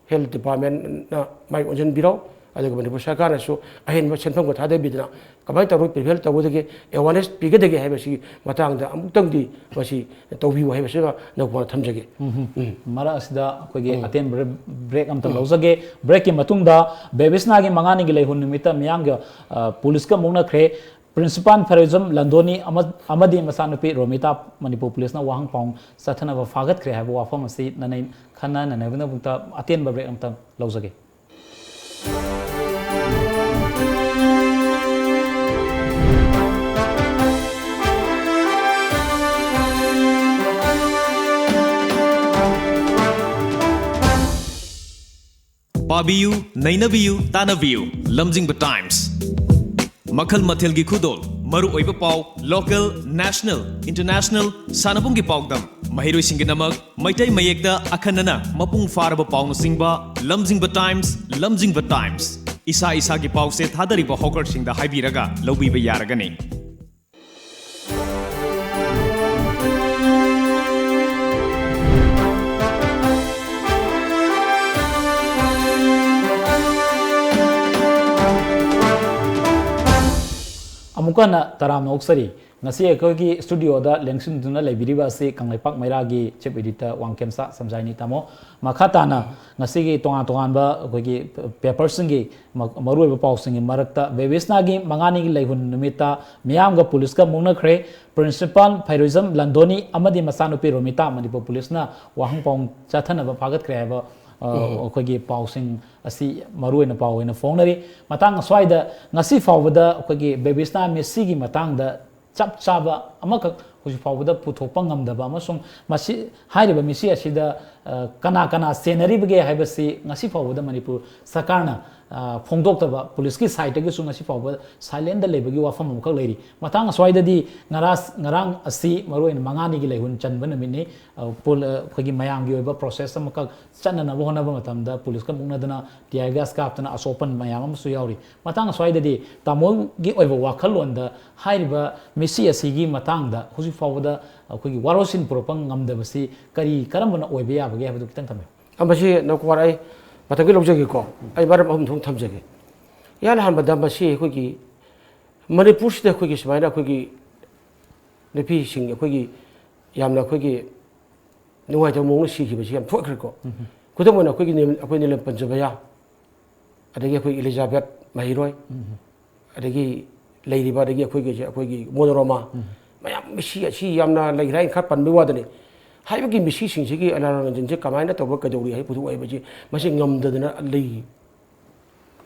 ꯍꯦꯜꯊ ꯗꯤꯄꯥꯔꯠꯃꯦꯟꯅ ꯃꯥꯏ ꯑꯣꯟꯁꯤꯟꯕꯤꯔꯣ, ꯑꯗꯨꯒ ꯃꯅꯤꯄꯨꯔ ꯁꯔꯀꯥꯔꯅꯁꯨ ꯑꯍꯦꯟꯕ ꯁꯦꯟꯐꯝꯒ ꯊꯥꯗꯕꯤꯗꯅ ꯀꯃꯥꯏꯅ ꯇꯧꯔꯒ ꯄ꯭ꯔꯤꯚꯦꯟ ꯇꯧꯒꯗꯒꯦ, ꯑꯦꯋꯥꯔꯅꯦꯁ ꯄꯤꯒꯗꯒꯦ ꯍꯥꯏꯕꯁꯤꯒꯤ ꯃꯇꯥꯡꯗ ꯑꯃꯨꯛꯇꯪꯗꯤ ꯃꯁꯤ ꯇꯧꯕꯤꯌꯨ ꯍꯥꯏꯕꯁꯤꯃ ꯅꯧꯄꯥꯅ ꯊꯝꯖꯒꯦ꯫ ꯎꯝ꯫ ꯃꯔꯛ ꯑꯁꯤꯗ ꯑꯩꯈꯣꯏꯒꯤ ꯑꯇꯦꯟꯕ ꯕ꯭ꯔꯦꯛ ꯑꯝꯇꯪ ꯂꯧꯖꯒꯦ꯫ ꯕ꯭ꯔꯦꯛꯀꯤ ꯃꯇꯨꯡꯗ ꯕꯦꯕꯤꯁꯅꯥꯒꯤ ꯃꯉꯥꯅꯤꯒꯤ ꯂꯩꯍꯨꯟ ꯅꯨꯃꯤꯠꯇ ꯃꯤꯌꯥꯝꯒꯤ, ꯑ, ꯄꯨꯂꯤꯁꯀ ꯃꯨꯛꯅꯈ꯭ꯔꯦ꯫ ꯄ꯭ꯔꯤꯟꯁꯤꯄꯥꯜ ꯐꯦꯔꯣꯏꯖꯝ ꯂꯟꯗꯣꯅꯤ ꯑꯃ-, ꯑꯃꯗꯤ ꯃꯆꯥꯅꯨꯄꯤ ꯔꯣꯃꯤꯇꯥ ꯃꯅꯤꯄꯨꯔ ꯄꯨꯂꯤꯁꯅ ꯋꯥꯍꯪ ꯄꯥꯎꯍꯪ ꯆꯠꯊꯅꯕ ꯐꯥꯒꯠꯈ꯭ꯔꯦ ꯍꯥꯏꯕ ꯋꯥꯐꯝ ꯑꯁꯤ ꯅꯅꯩ ꯈꯟꯅ ꯅꯩꯅꯕꯒꯤꯗꯃꯛꯇ ꯑꯇꯦꯟꯕ ꯕ꯭ꯔꯦꯛ ꯑꯝꯇꯪ ꯂꯧꯖꯒꯦ꯫ ꯄꯥꯕꯤꯌꯨ, ꯅꯩꯅꯕꯤꯌꯨ, ꯇꯥꯟꯅꯕꯤꯌꯨ꯫ ꯂꯝꯖꯤꯡꯕ ꯇꯥꯏꯝꯁ꯫ ꯃꯈꯜ ꯃꯊꯦꯜꯒꯤ ꯈꯨꯗꯣꯜ, ꯃꯔꯨꯑꯣꯏꯕ ꯄꯥꯎ, ꯂꯣꯀꯦꯜ, ꯅꯦꯁꯅꯦꯜ, ꯏꯟꯇꯔꯅꯦꯁꯅꯦꯜ, ꯁꯥꯟꯅꯕꯨꯡꯒꯤ ꯄꯥꯎꯗꯝ, ꯃꯍꯩꯔꯣꯏꯁꯤꯡꯒꯤꯗꯃꯛ ꯃꯩꯇꯩ ꯃꯌꯦꯛꯇ ꯑꯈꯟꯅꯅ ꯃꯄꯨꯡ ꯐꯥꯔꯕ ꯄꯥꯎꯅꯆꯤꯡꯕ꯫ ꯂꯝꯖꯤꯡꯕ ꯇꯥꯏꯝꯁ, ꯂꯝꯖꯤꯡꯕ ꯇꯥꯏꯝꯁ꯫ ꯏꯁꯥ ꯏꯁꯥꯒꯤ ꯄꯥꯎꯁꯦ ꯊꯥꯗꯔꯤꯕ ꯍꯣꯀꯔꯁꯤꯡꯗ ꯍꯥꯏꯕꯤꯔꯒ ꯂꯧꯕꯤꯕ ꯌꯥꯔꯒꯅꯤ꯫ ꯑꯃꯨꯛꯀ ꯍꯟꯅ ꯇꯔꯥꯝꯅ ꯑꯣꯛꯆꯔꯤ꯫ ꯉꯁꯤ ꯑꯩꯈꯣꯏꯒꯤ ꯁ꯭ꯇꯨꯗꯤꯑꯣꯗ ꯂꯦꯡꯁꯤꯟꯗꯨꯅ ꯂꯩꯕꯤꯔꯤꯕ ꯑꯁꯤ ꯀꯪꯂꯩꯄꯥꯛ ꯃꯩꯔꯥꯒꯤ ꯆꯤꯐ ꯏꯗꯤꯇꯔ ꯋꯥꯡꯈꯦꯝꯆꯥ ꯁꯝꯖꯥꯏꯅꯤ꯫ ꯇꯥꯃꯣ, ꯃꯈꯥ ꯇꯥꯅ ꯉꯁꯤꯒꯤ ꯇꯣꯉꯥꯟ ꯇꯣꯉꯥꯟꯕ ꯑꯩꯈꯣꯏꯒꯤ ꯄꯦꯄꯔꯁꯤꯡꯒꯤ ꯃ-, ꯃꯔꯨꯑꯣꯏꯕ ꯄꯥꯎꯁꯤꯡꯒꯤ ꯃꯔꯛꯇ ꯕꯦꯕꯤꯁꯅꯥꯒꯤ ꯃꯉꯥꯅꯤꯒꯤ ꯂꯩꯍꯨꯟ ꯅꯨꯃꯤꯠꯇ ꯃꯤꯌꯥꯝꯒ ꯄꯨꯂꯤꯁꯀ ꯃꯨꯛꯅꯈ꯭ꯔꯦ꯫ ꯄ꯭ꯔꯤꯟꯁꯤꯄꯥꯜ ꯐꯩꯔꯣꯏꯖꯝ ꯂꯟꯗꯣꯅꯤ ꯑꯃꯗꯤ ꯃꯆꯥꯅꯨꯄꯤ ꯔꯣꯃꯤꯇꯥ ꯃꯅꯤꯄꯨꯔ ꯄꯨꯂꯤꯁꯅ ꯋꯥꯍꯪ ꯄꯥꯎꯍꯪ ꯆꯠꯊꯅꯕ ꯐꯥꯒꯠꯈ꯭ꯔꯦ ꯍꯥꯏꯕ, ꯑ, ꯑꯩꯈꯣꯏꯒꯤ ꯄꯥꯎꯁꯤꯡ ꯑꯁꯤ ꯃꯔꯨꯑꯣꯏꯅ ꯄꯥꯎ ꯑꯣꯏꯅ ꯐꯣꯡꯅꯔꯤ꯫ ꯃꯇꯥꯡ ꯑꯁ꯭ꯋꯥꯏꯗ ꯉꯁꯤ ꯐꯥꯎꯕꯗ ꯑꯩꯈꯣꯏꯒꯤ ꯕꯦꯕꯤꯁꯅꯥ ꯃꯤꯁꯤꯒꯤ ꯃꯇꯥꯡꯗ ꯆꯞ ꯆꯥꯕ ꯑꯃꯈꯛ ꯍꯧꯖꯤꯛ ꯐꯥꯎꯕꯗ ꯄꯨꯊꯣꯛꯄ ꯉꯝꯗꯕ ꯑꯃꯁꯨꯡ ꯃꯁꯤ, ꯍꯥꯏꯔꯤꯕ ꯃꯤꯁꯤ ꯑꯁꯤꯗ ꯑ, ꯀꯅꯥ ꯀꯅꯥ ꯆꯦꯟꯅꯔꯤꯕꯒꯦ ꯍꯥꯏꯕꯁꯤ ꯉꯁꯤ ꯐꯥꯎꯕꯗ ꯃꯅꯤꯄꯨꯔ ꯁꯔꯀꯥꯔꯅ, ꯑ, ꯐꯣꯡꯗꯣꯛꯇꯕ, ꯄꯨꯂꯤꯁꯀꯤ ꯁꯥꯏꯠꯇꯒꯤꯁꯨ ꯉꯁꯤ ꯐꯥꯎꯕ ꯁꯥꯏꯂꯦꯟꯗ ꯂꯩꯕꯒꯤ ꯋꯥꯐꯝ ꯑꯃꯈꯛ ꯂꯩꯔꯤ꯫ ꯃꯇꯥꯡ ꯑꯁ꯭ꯋꯥꯏꯗꯗꯤ ꯉꯔꯥ-, ꯉꯔꯥꯡ ꯑꯁꯤ ꯃꯔꯨꯑꯣꯏꯅ ꯃꯉꯥꯅꯤꯒꯤ ꯂꯩꯍꯨꯟ ꯆꯟꯕ ꯅꯨꯃꯤꯠꯅꯤ꯫ ꯑ, ꯄꯨꯜ-, ꯑ, ꯑꯩꯈꯣꯏꯒꯤ ꯃꯌꯥꯝꯒꯤ ꯑꯣꯏꯕ ꯄ꯭ꯔꯣꯁꯦꯁ ꯑꯃꯈꯛ ꯆꯠꯅꯅꯕ ꯍꯣꯠꯅꯕ ꯃꯇꯝꯗ ꯄꯨꯂꯤꯁꯀ ꯃꯨꯛꯅꯗꯅ tear gas ꯀꯥꯞꯇꯅ ꯑꯁꯣꯛꯄꯟ ꯃꯌꯥꯝ ꯑꯃꯁꯨ ꯌꯥꯎꯔꯤ꯫ ꯃꯇꯥꯡ ꯑꯁ꯭ꯋꯥꯏꯗꯗꯤ ꯇꯥꯃꯣꯒꯤ ꯑꯣꯏꯕ ꯋꯥꯈꯜꯂꯣꯟꯗ ꯍꯥꯏꯔꯤꯕ ꯃꯤꯁꯤ ꯑꯁꯤꯒꯤ ꯃꯇꯥꯡꯗ ꯍꯧꯖꯤꯛ ꯐꯥꯎꯕꯗ ꯑꯩꯈꯣꯏꯒꯤ ꯋꯥꯔꯣꯜꯁꯤꯟ ꯄꯨꯔꯛꯄ ꯉꯝꯗꯕꯁꯤ ꯀꯔꯤ, ꯀꯔꯝꯕꯅ ꯑꯣꯏꯕ ꯌꯥꯕꯒꯦ ꯍꯥꯏꯕꯗꯨ ꯈꯤꯇꯪ ꯊꯝꯕꯤꯌꯨ꯫ ꯑ, ꯃꯁꯤ ꯅꯧꯀꯨꯃꯥꯔ, ꯑꯩ ꯃꯊꯪꯒꯤ ꯂꯧꯖꯒꯦꯀꯣ꯫ ꯑꯩ ꯃꯔꯝ ꯑꯍꯨꯝ ꯊꯣꯛꯅ ꯊꯝꯖꯒꯦ꯫ ꯏꯍꯥꯟ ꯍꯥꯟꯕꯗ ꯃꯁꯤ ꯑꯩꯈꯣꯏꯒꯤ ꯃꯅꯤꯄꯨꯔꯁꯤꯗ ꯑꯩꯈꯣꯏꯒꯤ ꯁꯨꯃꯥꯏꯅ ꯑꯩꯈꯣꯏꯒꯤ ꯅꯨꯄꯤꯁꯤꯡ ꯑꯩꯈꯣꯏꯒꯤ ꯌꯥꯝꯅ ꯑꯩꯈꯣꯏꯒꯤ ꯅꯨꯡꯉꯥꯏꯇꯕ ꯃꯑꯣꯡꯗ ꯁꯤꯈꯤꯕꯁꯤ ꯌꯥꯝ ꯊꯣꯛꯈ꯭ꯔꯦꯀꯣ꯫ ꯎꯝ꯫ ꯈꯨꯗꯝ ꯑꯣꯏꯅ ꯑꯩꯈꯣꯏꯒꯤ ꯅꯤꯝ-, ꯑꯩꯈꯣꯏ ꯅꯤꯂꯝ ꯄꯟꯖꯕꯌꯥ, ꯑꯗꯒꯤ ꯑꯩꯈꯣꯏ ꯏꯂꯤꯖꯥꯕꯦꯠ ꯃꯍꯩꯔꯣꯏ, ꯎꯝ꯫ ꯑꯗꯒꯤ ꯂꯩꯔꯤꯕ, ꯑꯗꯒꯤ ꯑꯩꯈꯣꯏꯒꯤ, ꯑꯩꯈꯣꯏꯒꯤ ꯃꯣꯅꯣꯔꯣꯃꯥ, ꯎꯝ꯫ ꯃꯌꯥꯝ ꯃꯤꯁꯤ ꯑꯁꯤ ꯌꯥꯝꯅ ꯂꯩꯈ꯭ꯔꯦ ꯍꯥꯏꯅ ꯈꯔ ꯄꯟꯕꯒꯤ ꯋꯥꯗꯅꯤ꯫ ꯍꯥꯏꯕꯒꯤ ꯃꯤꯁꯤꯁꯤꯡꯁꯤꯒꯤ ꯑꯅꯥꯔꯣꯟꯁꯤꯡꯁꯦ ꯀꯃꯥꯏꯅ ꯇꯧꯕ, ꯀꯩꯗꯧꯔꯤ ꯍꯥꯏ ꯄꯨꯊꯣꯛ ꯍꯥꯏꯕꯁꯤ ꯃꯁꯤ ꯉꯝꯗꯗꯅ ꯂꯩ꯫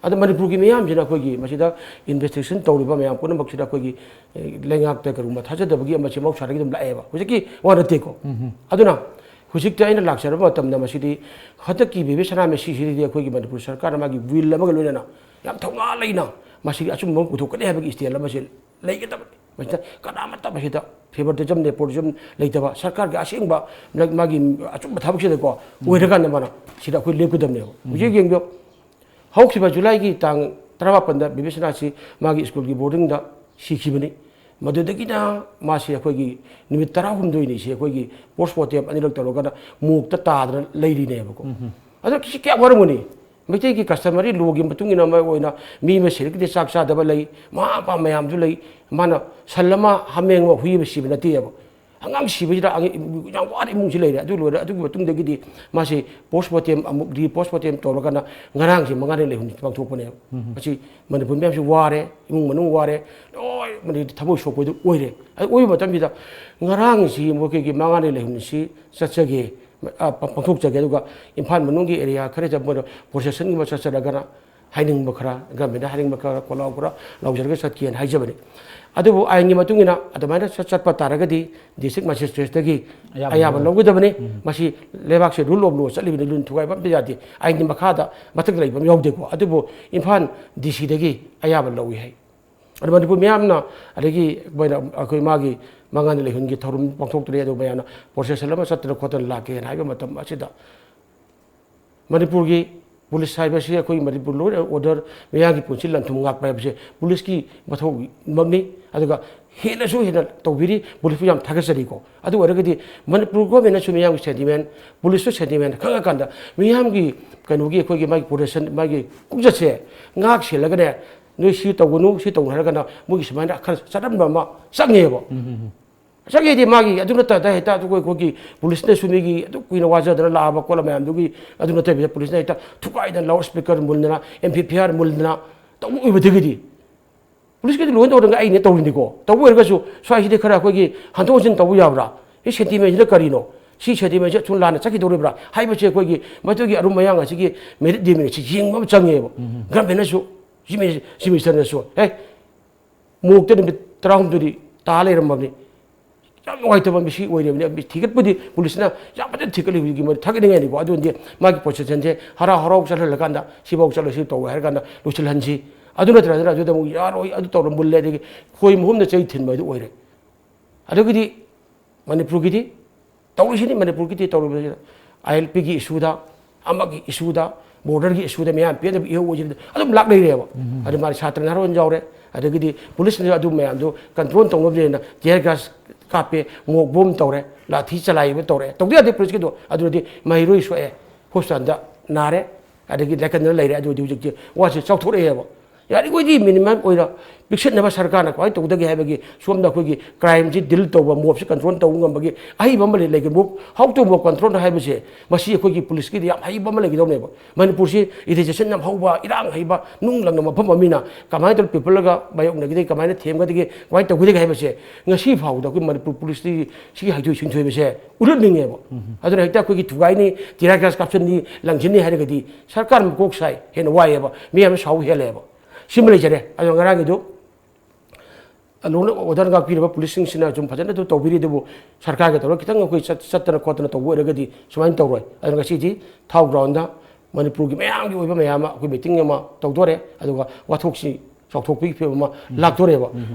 ꯑꯗꯣ ꯃꯅꯤꯄꯨꯔꯒꯤ ꯃꯤꯌꯥꯝꯁꯤꯅ ꯑꯩꯈꯣꯏꯒꯤ ꯃꯁꯤꯗ investigation ꯇꯧꯔꯤꯕ ꯃꯌꯥꯝ ꯄꯨꯝꯅꯃꯛꯁꯤꯗ ꯑꯩꯈꯣꯏꯒꯤ, ꯑꯦ, ꯂꯩꯉꯥꯛꯇ ꯀꯔꯤꯒꯨꯝꯕ ꯊꯥꯖꯗꯕꯒꯤ ꯑꯃ ꯃꯍꯧꯁꯥꯗꯒꯤ ꯑꯗꯨꯝ ꯂꯥꯛꯑꯦꯕ, ꯍꯧꯖꯤꯛꯀꯤ ꯋꯥ ꯅꯠꯇꯦꯀꯣ꯫ ꯎꯝ꯫ ꯑꯗꯨꯅ ꯍꯧꯖꯤꯛꯇ ꯑꯩꯅ ꯂꯥꯛꯆꯔꯕ ꯃꯇꯝꯗ ꯃꯁꯤꯗꯤ ꯍꯟꯗꯛꯀꯤ ꯕꯦꯕꯤ ꯁꯅꯥ ꯃꯤꯁꯤꯁꯤꯗꯤ ꯑꯩꯈꯣꯏꯒꯤ ꯃꯅꯤꯄꯨꯔ ꯁꯔꯀꯥꯔꯅ ꯃꯥꯒꯤ will ꯑꯃꯒ ꯂꯣꯏꯅꯅ ꯌꯥꯝ ꯊꯧꯅꯥ ꯂꯩꯅ ꯃꯁꯤꯒꯤ ꯑꯆꯨꯝꯕ ꯑꯃ ꯄꯨꯊꯣꯛꯀꯅꯤ ꯍꯥꯏꯕꯒꯤ stand ꯑꯃꯁꯤ ꯂꯩꯒꯗꯕꯅꯤ꯫ ꯃꯁꯤꯗ ꯀꯅꯥꯃꯠꯇ ꯃꯁꯤꯗ favoritism, nepotism ꯂꯩꯇꯕ, ꯁꯔꯀꯥꯔꯒꯤ ꯑꯁꯦꯡꯕ ꯃꯥꯒꯤ ꯑꯆꯨꯝꯕ ꯊꯕꯛꯁꯤꯗꯀꯣ ꯎꯝ꯫ ꯑꯣꯏꯔꯀꯥꯟꯗ ꯃꯥꯅ ꯁꯤꯗ ꯑꯩꯈꯣꯏ ꯂꯦꯞꯀꯗꯕꯅꯦꯕ꯫ ꯎꯝ꯫ ꯍꯧꯖꯤꯛ ꯌꯦꯡꯕꯤꯌꯨ, ꯍꯧꯈꯤꯕ ꯖꯨꯂꯥꯏꯒꯤ ꯇꯥꯡ ꯇꯔꯥꯃꯥꯄꯟꯗ ꯕꯦꯕꯤ ꯁꯅꯥꯁꯤ ꯃꯥꯒꯤ ꯁ꯭ꯀꯨꯜꯒꯤ ꯕꯣꯔꯗꯤꯡꯗ ꯁꯤꯈꯤꯕꯅꯤ꯫ ꯃꯗꯨꯗꯒꯤꯅ ꯃꯥꯁꯤ ꯑꯩꯈꯣꯏꯒꯤ ꯅꯨꯃꯤꯠ ꯇꯔꯥꯍꯨꯝꯗꯣꯏꯅꯤꯁꯤ ꯑꯩꯈꯣꯏꯒꯤ post mortem ꯑꯅꯤꯔꯛ ꯇꯧꯔꯒꯅ ꯃꯣꯔꯒꯇ ꯇꯥꯗꯅ ꯂꯩꯔꯤꯅꯦꯕꯀꯣ꯫ ꯎꯝ꯫ ꯑꯗꯣ ꯁꯤ ꯀꯌꯥꯝ ꯋꯥꯔꯝꯒꯅꯤ? ꯃꯩꯇꯩꯒꯤ customary lawꯒꯤ ꯃꯇꯨꯡ ꯏꯟꯅ ꯃꯔꯨ ꯑꯣꯏꯅ ꯃꯤ ꯑꯃ ꯁꯤꯔꯒꯗꯤ ꯆꯥꯛ ꯆꯥꯗꯕ ꯂꯩ, ꯃꯃꯥ ꯃꯄꯥ ꯃꯌꯥꯝꯁꯨ ꯂꯩ꯫ ꯃꯥꯅ ꯁꯟ ꯑꯃ, ꯍꯥꯃꯦꯡ ꯑꯃ, ꯍꯨꯏ ꯑꯃ ꯁꯤꯕ ꯅꯠꯇꯦꯕ꯫ ꯑꯉꯥꯡ ꯁꯤꯕꯁꯤꯗ ꯑꯉ-, ꯌꯥꯝ ꯋꯥꯅ ꯏꯃꯨꯡꯁꯤ ꯂꯩꯔꯦ꯫ ꯑꯗꯨ ꯂꯣꯏꯔꯦ, ꯑꯗꯨꯒꯤ ꯃꯇꯨꯡꯗꯒꯤꯗꯤ ꯃꯥꯁꯤ post mortem ꯑꯃꯨꯛ, re post mortem ꯇꯧꯔꯒꯅ ꯉꯔꯥꯡꯁꯤ ꯃꯉꯥꯅꯤ ꯂꯩꯍꯨꯟ ꯄꯥꯡꯊꯣꯛꯄꯅꯦꯕ꯫ ꯎꯝ꯫ ꯃꯁꯤ ꯃꯅꯤꯄꯨꯔ ꯃꯌꯥꯝꯁꯤ ꯋꯥꯔꯦ, ꯏꯃꯨꯡ ꯃꯅꯨꯡ ꯋꯥꯔꯦ, ꯂꯣꯏꯅꯃꯛ ꯊꯃꯣꯏ ꯁꯣꯛꯄꯗꯨ ꯑꯣꯏꯔꯦ꯫ ꯑꯗꯨ ꯑꯣꯏꯕ ꯃꯇꯝꯁꯤꯗ ꯉꯔꯥꯡꯁꯤ ꯃꯈꯣꯏꯒꯤ ꯃꯉꯥꯅꯤ ꯂꯩꯍꯨꯟꯁꯤ ꯆꯠꯆꯒꯦ, ꯑ, ꯄ-, ꯄꯥꯡꯊꯣꯛꯆꯒꯦ꯫ ꯑꯗꯨꯒ ꯏꯝꯐꯥꯜ ꯃꯅꯨꯡꯒꯤ area ꯈꯔꯗ ꯃꯣꯏꯅ processionꯒꯨꯝꯕ ꯆꯠꯆꯔꯒꯅ ꯍꯥꯏꯅꯤꯡꯕ ꯈꯔ, governmentꯗ ꯍꯥꯏꯅꯤꯡꯕ ꯈꯔ, ꯈꯣꯜꯂꯥꯎ ꯈꯔ ꯂꯥꯎꯖꯔꯒ ꯆꯠꯀꯦꯅ ꯍꯥꯏꯖꯕꯅꯤ꯫ ꯑꯗꯨꯕꯨ ꯑꯥꯏꯟꯒꯤ ꯃꯇꯨꯡ ꯏꯟꯅ ꯑꯗꯨꯃꯥꯏꯅ ꯆꯠ-, ꯆꯠꯄ ꯇꯥꯔꯒꯗꯤ district magistrate-ꯇꯒꯤ ꯑꯌꯥꯕ ꯑꯌꯥꯕ ꯂꯧꯒꯗꯕ꯫ ꯂꯧꯒꯗꯕꯅꯤ꯫ ꯎꯝ꯫ ꯃꯁꯤ ꯂꯩꯕꯥꯛꯁꯦ rule of law ꯆꯠꯂꯤꯕꯅꯤ, ꯂꯨꯟ ꯊꯨꯒꯥꯏꯕ ꯑꯝꯇ ꯌꯥꯗꯦ꯫ ꯑꯥꯏꯟꯒꯤ ꯃꯈꯥꯗ ꯃꯊꯛꯇ ꯂꯩꯕ ꯑꯃ ꯌꯥꯎꯗꯦꯀꯣ꯫ ꯑꯗꯨꯕꯨ ꯏꯝꯐꯥꯜ D C-ꯗꯒꯤ ꯑꯌꯥꯕ ꯂꯧꯏ ꯍꯥꯏ꯫ ꯑꯗꯨ ꯃꯅꯤꯄꯨꯔ ꯃꯤꯌꯥꯝꯅ ꯑꯗꯒꯤ ꯃꯣꯏꯅ ꯑꯩꯈꯣꯏ ꯃꯥꯒꯤ ꯃꯉꯥꯅꯤ ꯂꯩꯍꯨꯟꯒꯤ ꯊꯧꯔꯝ ꯄꯥꯡꯊꯣꯛꯇ꯭ꯔꯦ, ꯑꯗꯨ ꯃꯌꯥꯝꯅ procession ꯑꯃ ꯆꯠꯇꯅ ꯈꯣꯠꯇꯅ ꯂꯥꯛꯀꯦꯅ ꯍꯥꯏꯕ ꯃꯇꯝ ꯑꯁꯤꯗ ꯃꯅꯤꯄꯨꯔꯒꯤ police ꯍꯥꯏꯕꯁꯤ ꯑꯩꯈꯣꯏ ꯃꯅꯤꯄꯨꯔ law and order, ꯃꯤꯌꯥꯝꯒꯤ ꯄꯨꯟꯁꯤ ꯂꯟ-ꯊꯨꯝ ꯉꯥꯛꯄ ꯍꯥꯏꯕꯁꯦ police-ꯀꯤ ꯃꯊꯧꯅꯤ꯫ ꯑꯗꯨꯒ ꯍꯦꯟꯅꯁꯨ ꯍꯦꯟꯅ ꯇꯧꯕꯤꯔꯤ, police-ꯄꯨ ꯌꯥꯝ ꯊꯥꯒꯠꯆꯔꯤꯀꯣ꯫ ꯑꯗꯨ ꯑꯣꯏꯔꯒꯗꯤ ꯃꯅꯤꯄꯨꯔ government-ꯅꯁꯨ ꯃꯤꯌꯥꯝꯒꯤ sentiment, police-ꯁꯨ sentiment ꯈꯪꯉꯀꯥꯟꯗ ꯃꯤꯌꯥꯝꯒꯤ ꯀꯩꯅꯣꯒꯤ ꯑꯩꯈꯣꯏꯒꯤ ꯃꯥꯒꯤ protection, ꯃꯥꯒꯤ ꯈꯣꯡꯆꯠꯁꯦ ꯉꯥꯛ ꯁꯦꯜꯂꯒꯅꯦ, ꯅꯣꯏ ꯁꯤ ꯇꯧꯒꯅꯨ, ꯁꯤ ꯇꯧꯅꯨ ꯍꯥꯏꯔꯒꯅ ꯃꯣꯏꯒꯤ ꯁꯨꯃꯥꯏꯅ ꯈꯔ ꯆꯠꯍꯟꯕ ꯑꯃ ꯆꯪꯉꯦꯕ꯫ ꯎꯝ, ꯎꯝ, ꯎꯝ꯫ ꯆꯪꯉꯦꯗꯤ ꯃꯥꯒꯤ ꯑꯗꯨ ꯅꯠꯇꯗ ꯍꯦꯛꯇ ꯑꯩꯈꯣꯏ, ꯑꯩꯈꯣꯏꯒꯤ police-ꯅꯁꯨ ꯃꯤꯒꯤ ꯑꯗꯨ ꯀꯨꯏꯅ ꯋꯥꯖꯗꯅ ꯂꯥꯛꯑꯕ ꯈꯣꯠꯂꯕ ꯃꯌꯥꯝꯗꯨꯒꯤ ꯑꯗꯨ ꯅꯠꯇꯕꯤꯗ police-ꯅ ꯍꯦꯛꯇ ꯊꯨꯒꯥꯏꯗꯅ loudspeaker ꯃꯨꯟꯗꯅ, M P F I R ꯃꯨꯟꯗꯅ ꯇꯧꯕ ꯑꯣꯏꯕꯗꯒꯤꯗꯤ police-ꯀꯤꯗꯤ ꯂꯣꯏꯅ ꯇꯧꯔꯒ ꯑꯩꯅ ꯇꯧꯔꯤꯅꯤꯀꯣ꯫ ꯇꯧꯕ ꯑꯣꯏꯔꯒꯁꯨ ꯁ꯭ꯋꯥꯏꯁꯤꯗꯤ ꯈꯔ ꯑꯩꯈꯣꯏꯒꯤ ꯍꯟꯗꯣꯛ ꯍꯟꯖꯤꯟ ꯇꯧꯕ ꯌꯥꯕ꯭ꯔꯥ? ꯁꯤ sentiment-ꯁꯤꯅ ꯀꯔꯤꯅꯣ? ꯁꯤ sentiment-ꯁꯤ ꯑꯁꯨꯝ ꯂꯥꯟꯅ ꯆꯠꯈꯤꯗꯧꯔꯤꯕ꯭ꯔꯥ ꯍꯥꯏꯕꯁꯦ ꯑꯩꯈꯣꯏꯒꯤ ꯃꯗꯨꯒꯤ ꯑꯔꯨꯝ ꯑꯌꯥꯡ ꯑꯁꯤꯒꯤ merit demerit-ꯁꯤ ꯌꯦꯡꯕ ꯑꯃ ꯆꯪꯉꯦꯕ꯫ ꯎꯝ꯫ Government-ꯅꯁꯨ, Chief Minister-ꯅꯁꯨ, ꯑꯦ, ꯃꯣꯛꯇ ꯅꯨꯃꯤꯠ ꯇꯔꯥꯍꯨꯝꯗꯣꯏꯗꯤ ꯇꯥ ꯂꯩꯔꯝꯃꯕꯅꯤ꯫ ꯌꯥꯝ ꯅꯨꯡꯉꯥꯏꯇꯕ ꯃꯤꯁꯤ ꯑꯣꯏꯔꯦꯕꯅꯤ꯫ ꯊꯤꯒꯠꯄꯗꯤ police-ꯅ ꯌꯥꯝ ꯐꯖꯅ ꯊꯤꯒꯠꯂꯤ, ꯍꯧꯖꯤꯛꯀꯤ ꯃꯣꯏ ꯊꯥꯒꯠꯅꯤꯡꯉꯥꯏꯅꯤꯀꯣ꯫ ꯑꯗꯨ ꯑꯣꯏꯔꯗꯤ ꯃꯥꯒꯤ procession-ꯁꯦ ꯍꯔꯥꯎ ꯍꯔꯥꯎ ꯆꯠꯍꯜꯂꯀꯥꯟꯗ ꯁꯤꯐꯥꯎ ꯆꯠꯂꯣ, ꯁꯤ ꯇꯧꯋꯦ ꯍꯥꯏꯔ ꯀꯥꯟꯗ ꯂꯣꯏꯁꯤꯜꯍꯟꯁꯤ꯫ ꯑꯗꯨ ꯅꯠꯇ꯭ꯔꯒꯅ ꯑꯗꯨꯗ ꯑꯃꯨꯛ ꯌꯥꯔꯣꯏ, ꯑꯗꯨ ꯇꯧꯔ ꯃꯨꯜꯂꯦ, ꯑꯗꯒꯤ ꯈꯣꯏ ꯃꯍꯨꯝꯅ ꯆꯩ ꯊꯤꯟꯕ ꯍꯥꯏꯗꯨ ꯑꯣꯏꯔꯦ꯫ ꯑꯗꯒꯤꯗꯤ ꯃꯅꯤꯄꯨꯔꯒꯤꯗꯤ ꯇꯧꯔꯤꯁꯤꯅꯤ, ꯃꯅꯤꯄꯨꯔꯒꯤꯗꯤ ꯇꯧꯔꯤꯕꯁꯤꯗ I L P-ꯒꯤ issue-ꯗ, ꯑꯃꯒꯤ issue-ꯗ, border-ꯒꯤ issue-ꯗ ꯃꯌꯥꯝ ꯄꯦꯟꯗꯕ ꯏꯍꯧ ꯑꯣꯏꯁꯤꯅ ꯑꯗꯨꯝ ꯂꯥꯛ ꯂꯩꯔꯦꯕ꯫ ꯎꯝ꯫ ꯑꯗꯨ ꯃꯥꯅ ꯁꯥꯇ꯭ꯔ ꯅꯍꯥꯔꯣꯟ ꯌꯥꯎꯔꯦ, ꯑꯗꯒꯤꯗꯤ police-ꯅꯁꯨ ꯑꯗꯨ ꯃꯌꯥꯝꯗꯨ control ꯇꯧꯅꯕꯅꯦꯅ tear gas ꯀꯥꯞꯄꯦ, ꯃꯣꯛ ꯕꯣꯝ ꯇꯧꯔꯦ, ꯂꯥꯊꯤ ꯆꯂꯥꯏꯕ ꯇꯧꯔꯦ꯫ ꯇꯧꯗ ꯌꯥꯗꯦ police-ꯀꯤꯗꯣ꯫ ꯑꯗꯨꯗꯤ ꯃꯍꯩꯔꯣꯏ ꯁꯣꯛꯑꯦ, hospital-ꯗ ꯅꯥꯔꯦ, ꯑꯗꯒꯤ ꯅꯥꯀꯟꯗ ꯂꯩꯔꯦ꯫ ꯑꯗꯨꯗꯤ ꯍꯧꯖꯤꯛꯇꯤ ꯋꯥꯁꯦ ꯆꯥꯎꯊꯣꯔꯛꯑꯦꯕ꯫ ꯌꯥꯔꯤꯈꯣꯏꯗꯤ minimum ꯑꯣꯏꯅ ꯄꯤꯛꯁꯤꯟꯅꯕ ꯁꯔꯀꯥꯔꯅ ꯀꯃꯥꯏꯅ ꯇꯧꯒꯗꯒꯦ ꯍꯥꯏꯕꯒꯤ ꯁꯣꯝꯗ ꯑꯩꯈꯣꯏꯒꯤ crime-ꯁꯤ deal ꯇꯧꯕ, mob-ꯁꯤ control ꯇꯧꯕ ꯉꯝꯕꯒꯤ ꯑꯍꯩꯕ ꯑꯃ ꯂꯩ-, ꯂꯩꯒꯦ꯫ Mob, how to mob control ꯍꯥꯏꯕꯁꯦ ꯃꯁꯤ ꯑꯩꯈꯣꯏꯒꯤ police-ꯀꯤꯗꯤ ꯌꯥꯝ ꯍꯩꯕ ꯑꯃ ꯂꯩꯒꯗꯧꯅꯦꯕ꯫ ꯃꯅꯤꯄꯨꯔꯁꯤ agitation ꯌꯥꯝ ꯍꯧꯕ, ꯏꯔꯥꯡ ꯍꯩꯕ, ꯅꯨꯡ ꯂꯪꯕ ꯃꯐꯝ ꯑꯃꯅꯤꯅ ꯀꯃꯥꯏꯅ ꯇꯧꯔꯒ people-ꯒ ꯃꯥꯌꯣꯛꯅꯒꯗꯒꯦ, ꯀꯃꯥꯏꯅ ꯊꯦꯝꯒꯗꯒꯦ, ꯀꯃꯥꯏꯅ ꯇꯧꯒꯗꯒꯦ ꯍꯥꯏꯕꯁꯦ ꯉꯁꯤ ꯐꯥꯎꯕꯗ ꯑꯩꯈꯣꯏ ꯃꯅꯤꯄꯨꯔ police-ꯇꯤ ꯁꯤꯒꯤ ꯍꯩꯊꯣꯏ ꯁꯤꯡꯊꯣꯏꯕꯁꯦ ꯎꯠꯂꯛꯅꯤꯡꯉꯦꯕ꯫ ꯎꯝ꯫ ꯑꯗꯨꯅ ꯍꯦꯛꯇ ꯑꯩꯈꯣꯏꯒꯤ ꯊꯨꯒꯥꯏꯅꯤ, tear gas ꯀꯥꯞꯁꯤꯟꯅꯤ, ꯂꯪꯁꯤꯟꯅꯤ ꯍꯥꯏꯔꯒꯗꯤ ꯁꯔꯀꯥꯔ ꯃꯀꯣꯛ ꯁꯥꯏ, ꯍꯦꯟꯅ ꯋꯥꯏꯑꯦꯕ, ꯃꯤ ꯌꯥꯝꯅ ꯁꯥꯎ ꯍꯦꯜꯂꯦꯕ꯫ ꯁꯤꯃ ꯂꯩꯖꯔꯦ꯫ ꯑꯗꯣ ꯉꯔꯥꯡꯒꯤꯗꯨ ꯂꯣꯏꯅ order ꯉꯥꯛꯄꯤꯔꯕ police ꯁꯤꯡꯁꯤꯅ ꯁꯨꯝ ꯐꯖꯅ ꯑꯗꯨꯝ ꯇꯧꯕꯤꯔꯤ, ꯑꯗꯨꯕꯨ ꯁꯔꯀꯥꯔꯒ ꯇꯧꯔꯒ ꯈꯤꯇꯪ ꯑꯩꯈꯣꯏ ꯆꯠ-, ꯆꯠꯇꯅ ꯈꯣꯠꯇꯅ ꯇꯧꯕ ꯑꯣꯏꯔꯒꯗꯤ ꯁꯨꯃꯥꯏꯅ ꯇꯧꯔꯣꯏ꯫ ꯑꯗꯨꯅ ꯉꯁꯤꯗꯤ ꯊꯥꯎ ground ꯗ ꯃꯅꯤꯄꯨꯔꯒꯤ ꯃꯌꯥꯝꯒꯤ ꯑꯣꯏꯕ ꯃꯌꯥꯝ ꯑꯃ ꯑꯩꯈꯣꯏ meeting ꯑꯃ ꯇꯧꯗꯣꯔꯦ, ꯑꯗꯨꯒ ꯋꯥꯊꯣꯛꯁꯤ ꯆꯥꯎꯊꯣꯛꯄꯒꯤ ꯐꯤꯕꯝ ꯑꯃ ꯂꯥꯛꯇꯣꯔꯦꯕ꯫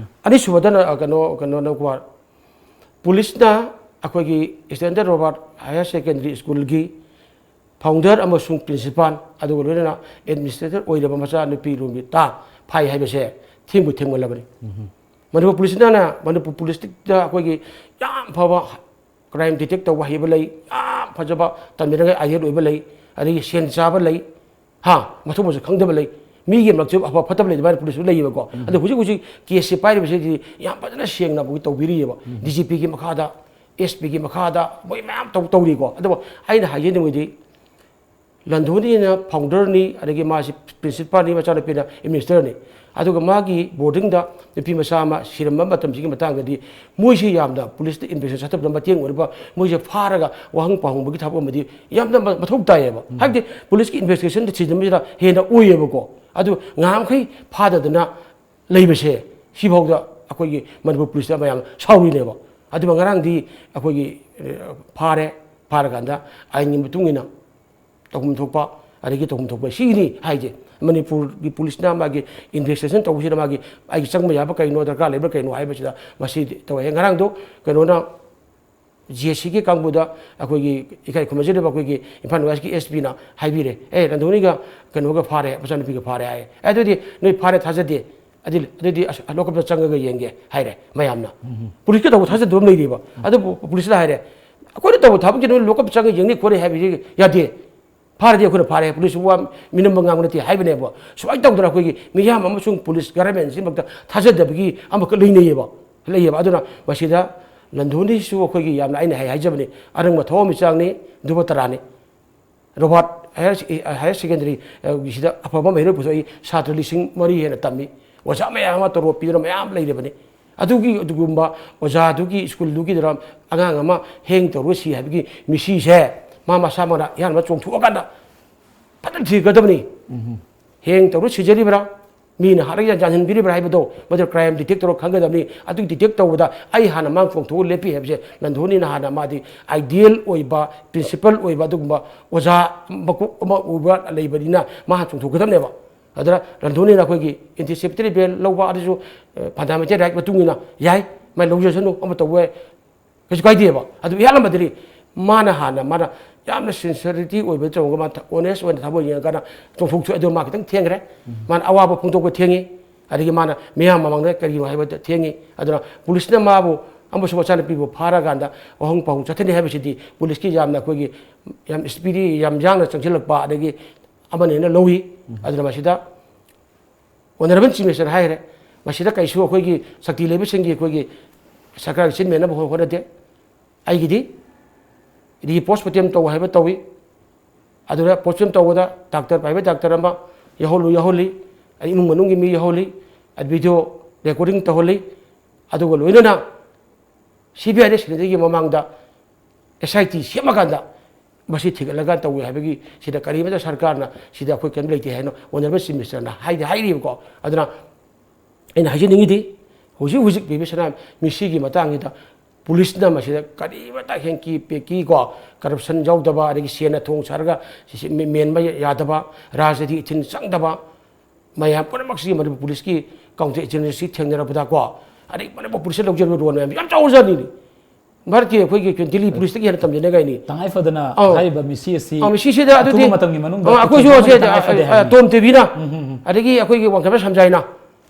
ꯑꯅꯤꯁꯨꯕꯗꯅ, ꯑ, ꯀꯩꯅꯣ, ꯀꯩꯅꯣ, ꯅꯧꯀꯨꯃꯥꯔ, police ꯅ ꯑꯩꯈꯣꯏꯒꯤ Standard Robert Higher Secondary School ꯒꯤ founder ꯑꯃꯁꯨꯡ principal, ꯑꯗꯨꯒ ꯂꯣꯏꯅꯅ administrator ꯑꯣꯏꯔꯕ ꯃꯆꯥꯅꯨꯄꯤ ꯔꯣꯃꯤꯇꯥ ꯐꯥꯏ ꯍꯥꯏꯕꯁꯦ ꯊꯦꯡꯕꯨ ꯊꯦꯡꯃꯜꯂꯕꯅꯤ꯫ ꯃꯅꯤꯄꯨꯔ police ꯅ, ꯃꯅꯤꯄꯨꯔ police ꯇ ꯑꯩꯈꯣꯏꯒꯤ ꯌꯥꯝ ꯐꯕ crime detect ꯇꯧꯕ ꯍꯩꯕ ꯂꯩ, ꯌꯥꯝ ꯐꯖꯕ ꯇꯝꯕꯤꯔꯒ I A S ꯑꯣꯏꯕ ꯂꯩ, ꯑꯗꯒꯤ ꯁꯦꯟ ꯆꯥꯕ ꯂꯩ, ꯍꯥ, ꯃꯊꯣꯡ ꯃꯁꯛ ꯈꯪꯗꯕ ꯂꯩ, ꯃꯤꯒꯤ ꯃꯔꯛꯇꯁꯨ ꯑꯐꯕ ꯐꯠꯇꯕ ꯂꯩ, ꯑꯗꯨꯃꯥꯏꯅ police ꯁꯨ ꯂꯩꯌꯦꯕꯀꯣ꯫ ꯑꯗꯣ ꯍꯧꯖꯤꯛ ꯍꯧꯖꯤꯛ case ꯁꯤ ꯄꯥꯏꯔꯤꯕꯁꯤꯗꯤ ꯌꯥꯝ ꯐꯖꯅ ꯁꯦꯡꯅ ꯑꯩꯈꯣꯏꯒꯤ ꯇꯧꯕꯤꯔꯤꯑꯕ꯫ D G P ꯒꯤ ꯃꯈꯥꯗ, S P ꯒꯤ ꯃꯈꯥꯗ ꯃꯣꯏ ꯃꯌꯥꯝ ꯇꯧ-, ꯇꯧꯔꯤꯀꯣ꯫ ꯑꯗꯨꯕꯨ ꯑꯩꯅ ꯍꯥꯏꯖꯅꯤꯡꯕꯗꯤ, ꯂꯟꯗꯣꯅꯤꯅ founder ꯅꯤ, ꯑꯗꯒꯤ ꯃꯥꯁꯤ principal ꯅꯤ, ꯃꯆꯥꯅꯨꯄꯤꯅ administrator ꯅꯤ꯫ ꯑꯗꯨꯒ ꯃꯥꯒꯤ boarding ꯗ ꯅꯨꯄꯤ ꯃꯆꯥ ꯑꯃ ꯁꯤꯔꯝꯕ ꯃꯇꯝꯁꯤꯒꯤ ꯃꯇꯥꯡꯗꯗꯤ ꯃꯣꯏꯁꯤ ꯌꯥꯝꯅ police ꯇ investigation ꯆꯠꯊꯕꯗ ꯃꯇꯦꯡ ꯑꯣꯏꯅꯕ, ꯃꯣꯏꯁꯦ ꯐꯥꯔꯒ ꯋꯥꯍꯪ ꯄꯥꯎꯍꯪꯕꯒꯤ ꯊꯕꯛ ꯑꯃꯗꯤ ꯌꯥꯝꯅ ꯃ-, ꯃꯊꯧ ꯇꯥꯏꯌꯦꯕ꯫ ꯍꯥꯏꯕꯗꯤ police ꯀꯤ investigation ꯁꯤꯖꯤꯟꯅꯕꯁꯤꯅ ꯍꯦꯟꯅ ꯑꯣꯏꯌꯦꯕꯀꯣ꯫ ꯑꯗꯨ ꯉꯍꯥꯟꯈꯩ ꯐꯥꯗꯗꯅ ꯂꯩꯕꯁꯦ, ꯁꯤꯐꯥꯎꯗ ꯑꯩꯈꯣꯏꯒꯤ ꯃꯅꯤꯄꯨꯔ police ꯇ ꯃꯌꯥꯝ ꯁꯥꯎꯔꯤꯅꯦꯕ꯫ ꯑꯗꯨꯒ ꯉꯔꯥꯡꯗꯤ ꯑꯩꯈꯣꯏꯒꯤ, ꯑ, ꯐꯥꯔꯦ, ꯐꯥꯔꯀꯥꯟꯗ ꯑꯥꯏꯟꯒꯤ ꯃꯇꯨꯡ ꯏꯟꯅ ꯇꯧꯐꯝ ꯊꯣꯛꯄ, ꯑꯗꯒꯤ ꯇꯧꯐꯝ ꯊꯣꯛꯄ ꯁꯤꯅꯤ ꯍꯥꯏꯁꯦ꯫ ꯃꯅꯤꯄꯨꯔꯒꯤ police ꯅ ꯃꯥꯒꯤ investigation ꯇꯧꯕꯁꯤꯗ ꯃꯥꯒꯤ, ꯑꯩꯒꯤ ꯆꯪꯕ ꯌꯥꯕ ꯀꯩꯅꯣ, ꯗꯔꯀꯥꯔ ꯂꯩꯕ ꯀꯩꯅꯣ ꯍꯥꯏꯕꯁꯤꯗ ꯃꯁꯤ ꯇꯧꯋꯦ꯫ ꯉꯔꯥꯡꯗꯣ ꯀꯩꯅꯣꯅ, G S C ꯒꯤ ꯀꯥꯡꯕꯨꯗ ꯑꯩꯈꯣꯏꯒꯤ ꯏꯀꯥꯏ ꯈꯨꯝꯅꯖꯔꯤꯕ ꯑꯩꯈꯣꯏꯒꯤ ꯏꯝꯐꯥꯜ West ꯀꯤ S P ꯅ ꯍꯥꯏꯕꯤꯔꯦ, "ꯑꯦ, ꯂꯟꯗꯣꯅꯤꯒ ꯀꯩꯅꯣꯒ ꯐꯥꯔꯦ, ꯃꯆꯥꯅꯨꯄꯤꯒ ꯐꯥꯔꯦ" ꯍꯥꯏ꯫ "ꯑꯦ, ꯑꯗꯨꯗꯤ ꯅꯣꯏ ꯐꯥꯔꯦ ꯊꯥꯖꯗꯦ, ꯑꯗꯨꯗꯤ, ꯑꯗꯨꯗꯤ ꯑꯁ, ꯂꯣꯀꯞꯇ ꯆꯪꯉꯒ ꯌꯦꯡꯒꯦ" ꯍꯥꯏꯔꯦ ꯃꯌꯥꯝꯅ꯫ Police ꯀ ꯇꯧꯕ ꯊꯥꯖꯗꯕ ꯑꯃ ꯂꯩꯔꯤꯕ꯫ ꯑꯗꯨꯕꯨ police ꯅ ꯍꯥꯏꯔꯦ, "ꯑꯩꯈꯣꯏꯅ ꯇꯧꯕ ꯊꯕꯛꯀꯤ ꯅꯣꯏ ꯂꯣꯀꯞꯇ ꯆꯪꯉꯒ ꯌꯦꯡꯅꯤ ꯈꯣꯠꯅꯤ ꯍꯥꯏꯕꯗꯤ ꯌꯥꯗꯦ꯫ ꯐꯥꯔꯗꯤ ꯑꯩꯈꯣꯏꯅ ꯐꯥꯔꯦ, police ꯁꯨ ꯋꯥ ꯃꯤꯅꯝꯕ ꯉꯥꯡꯕ ꯅꯠꯇꯦ" ꯍꯥꯏꯕꯅꯦꯕ꯫ ꯁꯨꯃꯥꯏꯅ ꯇꯧꯗꯅ ꯑꯩꯈꯣꯏꯒꯤ ꯃꯤꯌꯥꯝ ꯑꯃꯁꯨꯡ police government ꯁꯤꯃꯛꯇ ꯊꯥꯖꯗꯕꯒꯤ ꯑꯃꯈꯛ ꯂꯩꯅꯩꯌꯦꯕ, ꯂꯩꯌꯦꯕ꯫ ꯑꯗꯨꯅ ꯃꯁꯤꯗ ꯂꯟꯗꯣꯅꯤꯁꯨ ꯑꯩꯈꯣꯏꯒꯤ ꯌꯥꯝꯅ, ꯑꯩꯅ ꯍꯥꯏ-, ꯍꯥꯏꯖꯕꯅꯤ, ꯑꯔꯪꯕ ꯊꯋꯥ ꯃꯤꯆꯥꯡꯅꯤ, ꯙ꯭ꯔꯨꯕ ꯇꯔꯥꯅꯤ꯫ ꯔꯣꯕꯥꯔꯠ ꯍꯥꯌꯔ ꯁꯦ-, ꯍꯥꯌꯔ ꯁꯦꯀꯦꯟꯗꯔꯤ, ꯑ, ꯒꯤꯁꯤꯗ ꯑꯐꯕ ꯃꯍꯩꯔꯣꯏ ꯄꯨꯊꯣꯛꯏ, ꯁꯥꯇ꯭ꯔ ꯂꯤꯁꯤꯡ ꯃꯔꯤ ꯍꯦꯟꯅ ꯇꯝꯃꯤ, ꯑꯣꯖꯥ ꯃꯌꯥꯝ ꯑꯃ ꯇꯣꯂꯣꯞ ꯄꯤꯗꯨꯅ ꯃꯌꯥꯝ ꯂꯩꯔꯕꯅꯤ꯫ ꯑꯗꯨꯒꯤ, ꯑꯗꯨꯒꯨꯝꯕ ꯑꯣꯖꯥꯗꯨꯒꯤ ꯁ꯭ꯀꯨꯜꯗꯨꯒꯤꯗꯨꯗ ꯑꯉꯥꯡ ꯑꯃ hang ꯇꯧꯔꯒ ꯁꯤ ꯍꯥꯏꯕꯒꯤ ꯃꯤꯁꯤꯁꯦ ꯃꯥ ꯃꯁꯥꯃꯛꯅ ꯏꯍꯥꯟ ꯍꯥꯟꯕ ꯆꯣꯡꯊꯣꯛꯑꯀꯥꯟꯗ ꯐꯖꯅ ꯊꯤꯒꯗꯕꯅꯤ꯫ Hang ꯇꯧꯔꯒ ꯁꯤꯖꯔꯤꯕ꯭ꯔꯥ? ꯃꯤꯅ ꯍꯥꯠꯂꯒ ꯌꯥꯟꯁꯤꯟꯕꯤꯔꯤꯕ꯭ꯔꯥ ꯍꯥꯏꯕꯗꯣ ꯃꯗꯨ ꯀ꯭ꯔꯥꯏꯝ ꯗꯤꯇꯦꯛ ꯇꯧꯔꯒ ꯈꯪꯒꯗꯕꯅꯤ꯫ ꯑꯗꯨꯒꯤ ꯗꯤꯇꯦꯛ ꯇꯧꯕꯗ ꯑꯩ ꯍꯥꯟꯅ ꯃꯥꯡ ꯆꯣꯡꯊꯣꯛꯑ ꯂꯦꯞꯄꯤ ꯍꯥꯏꯕꯁꯦ ꯂꯟꯊꯣꯏꯅꯤꯅ ꯍꯥꯟꯅ ꯃꯥꯗꯤ ꯑꯥꯏꯗꯤꯌꯦꯜ ꯑꯣꯏꯕ, ꯄ꯭ꯔꯤꯟꯁꯤꯄꯜ ꯑꯣꯏꯕ ꯑꯗꯨꯒꯨꯝꯕ ꯑꯣꯖꯥ ꯃꯀꯣꯛ ꯑꯃ ꯑꯣꯏꯕ ꯂꯩꯕꯅꯤꯅ ꯃꯥ ꯍꯥꯟꯅ ꯆꯣꯡꯊꯣꯛꯀꯗꯕꯅꯦꯕ꯫ ꯑꯗꯨꯅ ꯂꯟꯊꯣꯏꯅꯤꯅ ꯑꯩꯈꯣꯏꯒꯤ ꯑꯦꯟꯇꯤꯁꯤꯄꯦꯇꯔꯤ ꯕꯦꯜ ꯂꯧꯕ ꯑꯗꯨꯁꯨ ꯐꯟꯗꯥꯃꯦꯟꯇꯦꯜ ꯔꯥꯏꯠ ꯃꯇꯨꯡ ꯏꯟꯅ ꯌꯥꯏ, ꯃꯥꯏ ꯂꯧꯖꯁꯅꯨ, ꯑꯃ ꯇꯧꯕ ꯌꯥꯏ꯫ ꯀꯩꯁꯨ ꯀꯥꯏꯗꯦꯕ꯫ ꯑꯗꯨ ꯏꯍꯥꯟ ꯑꯃꯗꯗꯤ ꯃꯥꯅ ꯍꯥꯟꯅ ꯃꯥꯅ ꯌꯥꯝꯅ ꯁꯤꯟꯁꯤꯌꯔꯤꯇꯤ ꯑꯣꯏꯕ ꯇꯧꯔꯒ ꯃꯥ ꯑꯣꯅꯦꯁ ꯑꯣꯏꯅ ꯊꯃꯣꯏ ꯌꯦꯡꯉꯀꯥꯟꯗ ꯆꯣꯡꯊꯣꯛꯊꯣꯛꯑꯦ꯫ ꯑꯗꯨ ꯃꯥ ꯈꯤꯇꯪ ꯊꯦꯡꯈ꯭ꯔꯦ꯫ ꯃꯥꯅ ꯑꯋꯥꯕ ꯐꯣꯡꯗꯣꯛꯄ ꯊꯦꯡꯉꯤ, ꯑꯗꯒꯤ ꯃꯥꯅ ꯃꯤꯌꯥꯝ ꯃꯃꯥꯡꯗ ꯀꯔꯤꯒꯤꯅꯣ ꯍꯥꯏꯕꯗ ꯊꯦꯡꯉꯤ꯫ ꯑꯗꯨꯅ ꯄꯨꯂꯤꯁꯅ ꯃꯥꯕꯨ ꯑꯃꯁꯨꯡ ꯃꯆꯥꯅꯨꯄꯤꯕꯨ ꯐꯥꯔꯀꯥꯟꯗ ꯋꯥꯍꯪ ꯄꯥꯎꯍꯪ ꯆꯠꯊꯅꯤ ꯍꯥꯏꯕꯁꯤꯗꯤ ꯄꯨꯂꯤꯁꯀꯤ ꯌꯥꯝꯅ ꯑꯩꯈꯣꯏꯒꯤ ꯌꯥꯝ ꯏꯁꯄꯤꯗꯤ ꯌꯥꯝ ꯌꯥꯡꯅ ꯆꯪꯁꯤꯜꯂꯛꯄ ꯑꯗꯒꯤ ꯑꯃꯅꯦꯅ ꯂꯧꯏ꯫ ꯑꯗꯨꯅ ꯃꯁꯤꯗ ꯑꯣꯅꯔꯦꯕꯜ ꯆꯤꯐ ꯃꯤꯅꯤꯁꯇꯔ ꯍꯥꯏꯈ꯭ꯔꯦ, ꯃꯁꯤꯗ ꯀꯩꯁꯨ ꯑꯩꯈꯣꯏꯒꯤ ꯁꯛꯇꯤ ꯂꯩꯕꯁꯤꯡꯒꯤ ꯑꯩꯈꯣꯏꯒꯤ ꯁꯔꯀꯥꯔꯒꯤ ꯆꯤꯟ ꯃꯦꯟꯅꯕ ꯍꯣ-, ꯍꯣꯠꯅꯗꯦ꯫ ꯑꯩꯒꯤꯗꯤ ꯔꯤ ꯄꯣꯁ ꯃꯣꯔꯇꯦꯝ ꯇꯧ ꯍꯥꯏꯕ ꯇꯧꯏ꯫ ꯑꯗꯨꯗ ꯄꯣꯁ ꯃꯣꯔꯇꯦꯝ ꯇꯧꯕꯗ ꯗꯥꯛꯇꯔ, ꯄ꯭ꯔꯥꯏꯚꯦꯠ ꯗꯥꯛꯇꯔ ꯑꯃ ꯌꯥꯎꯍꯜꯂꯨ, ꯌꯥꯎꯍꯜꯂꯤ꯫ ꯑꯩ ꯏꯃꯨꯡ ꯃꯅꯨꯡꯒꯤ ꯃꯤ ꯌꯥꯎꯍꯜꯂꯤ꯫ ꯑ, ꯚꯤꯗꯤꯑꯣ ꯔꯦꯀꯣꯔꯗꯤꯡ ꯇꯧꯍꯜꯂꯤ꯫ ꯑꯗꯨꯒ ꯂꯣꯏꯅꯅ ꯁꯤ ꯕꯤ ꯑꯥꯏꯅ ꯁꯤꯟꯅꯗ꯭ꯔꯤꯉꯩ ꯃꯃꯥꯡꯗ ꯑꯦꯁ ꯑꯥꯏ ꯇꯤ ꯁꯦꯝꯃꯀꯥꯟꯗ ꯃꯁꯤ ꯊꯤꯒꯠꯂꯒ ꯇꯧꯏ ꯍꯥꯏꯕꯒꯤ ꯁꯤꯗ ꯀꯔꯤꯃꯠꯇ ꯁꯔꯀꯥꯔꯅ ꯁꯤꯗ ꯑꯩꯈꯣꯏ ꯀꯔꯤꯝ ꯂꯩꯇꯦ ꯍꯥꯏꯅ ꯑꯣꯅꯔꯦꯕꯜ ꯆꯤꯐ ꯃꯤꯅꯤꯁꯇꯔꯅ ꯍꯥꯏꯗꯤ ꯍꯥꯏꯔꯤꯕꯀꯣ꯫ ꯑꯗꯨꯅ ꯑꯩꯅ ꯍꯥꯏꯖꯅꯤꯡꯉꯤꯗꯤ ꯍꯧꯖꯤꯛ ꯍꯧꯖꯤꯛ ꯂꯩꯕ ꯁꯅꯥ ꯃꯤꯁꯤꯒꯤ ꯃꯇꯥꯡꯁꯤꯗ ꯄꯨꯂꯤꯁꯅ ꯃꯁꯤꯗ ꯀꯔꯤꯃꯠꯇ ꯍꯦꯡꯀꯤ ꯄꯦꯛꯀꯤ ꯀꯣ ꯀꯔꯞꯁꯟ ꯌꯥꯎꯗꯕ, ꯑꯗꯒꯤ ꯁꯦꯟꯅ ꯊꯣꯡ ꯁꯥꯔꯒ ꯁꯤ-, ꯁꯤ-, ꯃꯦ-, ꯃꯦꯟꯕ ꯌꯥꯗꯕ, ꯔꯥꯖꯅꯤꯇꯤ ꯏꯊꯤꯟ ꯆꯪꯗꯕ, ꯃꯌꯥꯝ ꯄꯨꯝꯅꯃꯛꯁꯤ ꯃꯅꯤꯄꯨꯔ ꯄꯨꯂꯤꯁꯀꯤ ꯀꯥꯎꯟꯇꯔ ꯏꯟꯇꯦꯂꯤꯖꯦꯟꯁꯁꯤ ꯊꯦꯡꯅꯔꯛꯄꯗ ꯀꯣ, ꯑꯗꯒꯤ ꯃꯅꯤꯄꯨꯔ ꯄꯨꯂꯤꯁꯅ ꯂꯧꯖꯔꯤꯕ ꯔꯣꯜ ꯃꯌꯥꯝꯁꯤ ꯌꯥꯝ ꯆꯥꯎꯔꯖꯥꯠꯅꯤꯅꯦ꯫ ꯚꯥꯔꯠꯀꯤ ꯑꯩꯈꯣꯏꯒꯤ ꯗꯤꯜꯂꯤ ꯄꯨꯂꯤꯁꯇꯒꯤ ꯍꯦꯟꯅ ꯇꯝꯖꯅꯤꯡꯉꯥꯏꯅꯤ꯫ ꯇꯉꯥꯏ ꯐꯗꯅ ꯑꯧ꯫ ꯍꯥꯏꯔꯤꯕ ꯃꯤꯁꯤ ꯑꯁꯤ ꯑꯧ, ꯃꯤꯁꯤꯁꯤꯗ ꯑꯗꯨꯗꯤ, ꯑꯊꯨꯕ ꯃꯇꯝꯒꯤ ꯃꯅꯨꯡꯗ ꯑꯧ, ꯑꯩꯈꯣꯏꯁꯨ ꯄꯨꯊꯣꯛꯄ ꯑꯁꯦ, ꯇꯉꯥꯏ ꯐꯗꯦ ꯑ, ꯑ, ꯍꯥꯏꯕꯅꯤ꯫ ꯇꯣꯝ ꯇꯤꯚꯤꯅ, ꯎꯝ, ꯎꯝ, ꯎꯝ꯫ ꯑꯗꯒꯤ ꯑꯩꯈꯣꯏꯒꯤ ꯋꯥꯡꯈꯩ ꯁꯝꯖꯥꯏꯅ,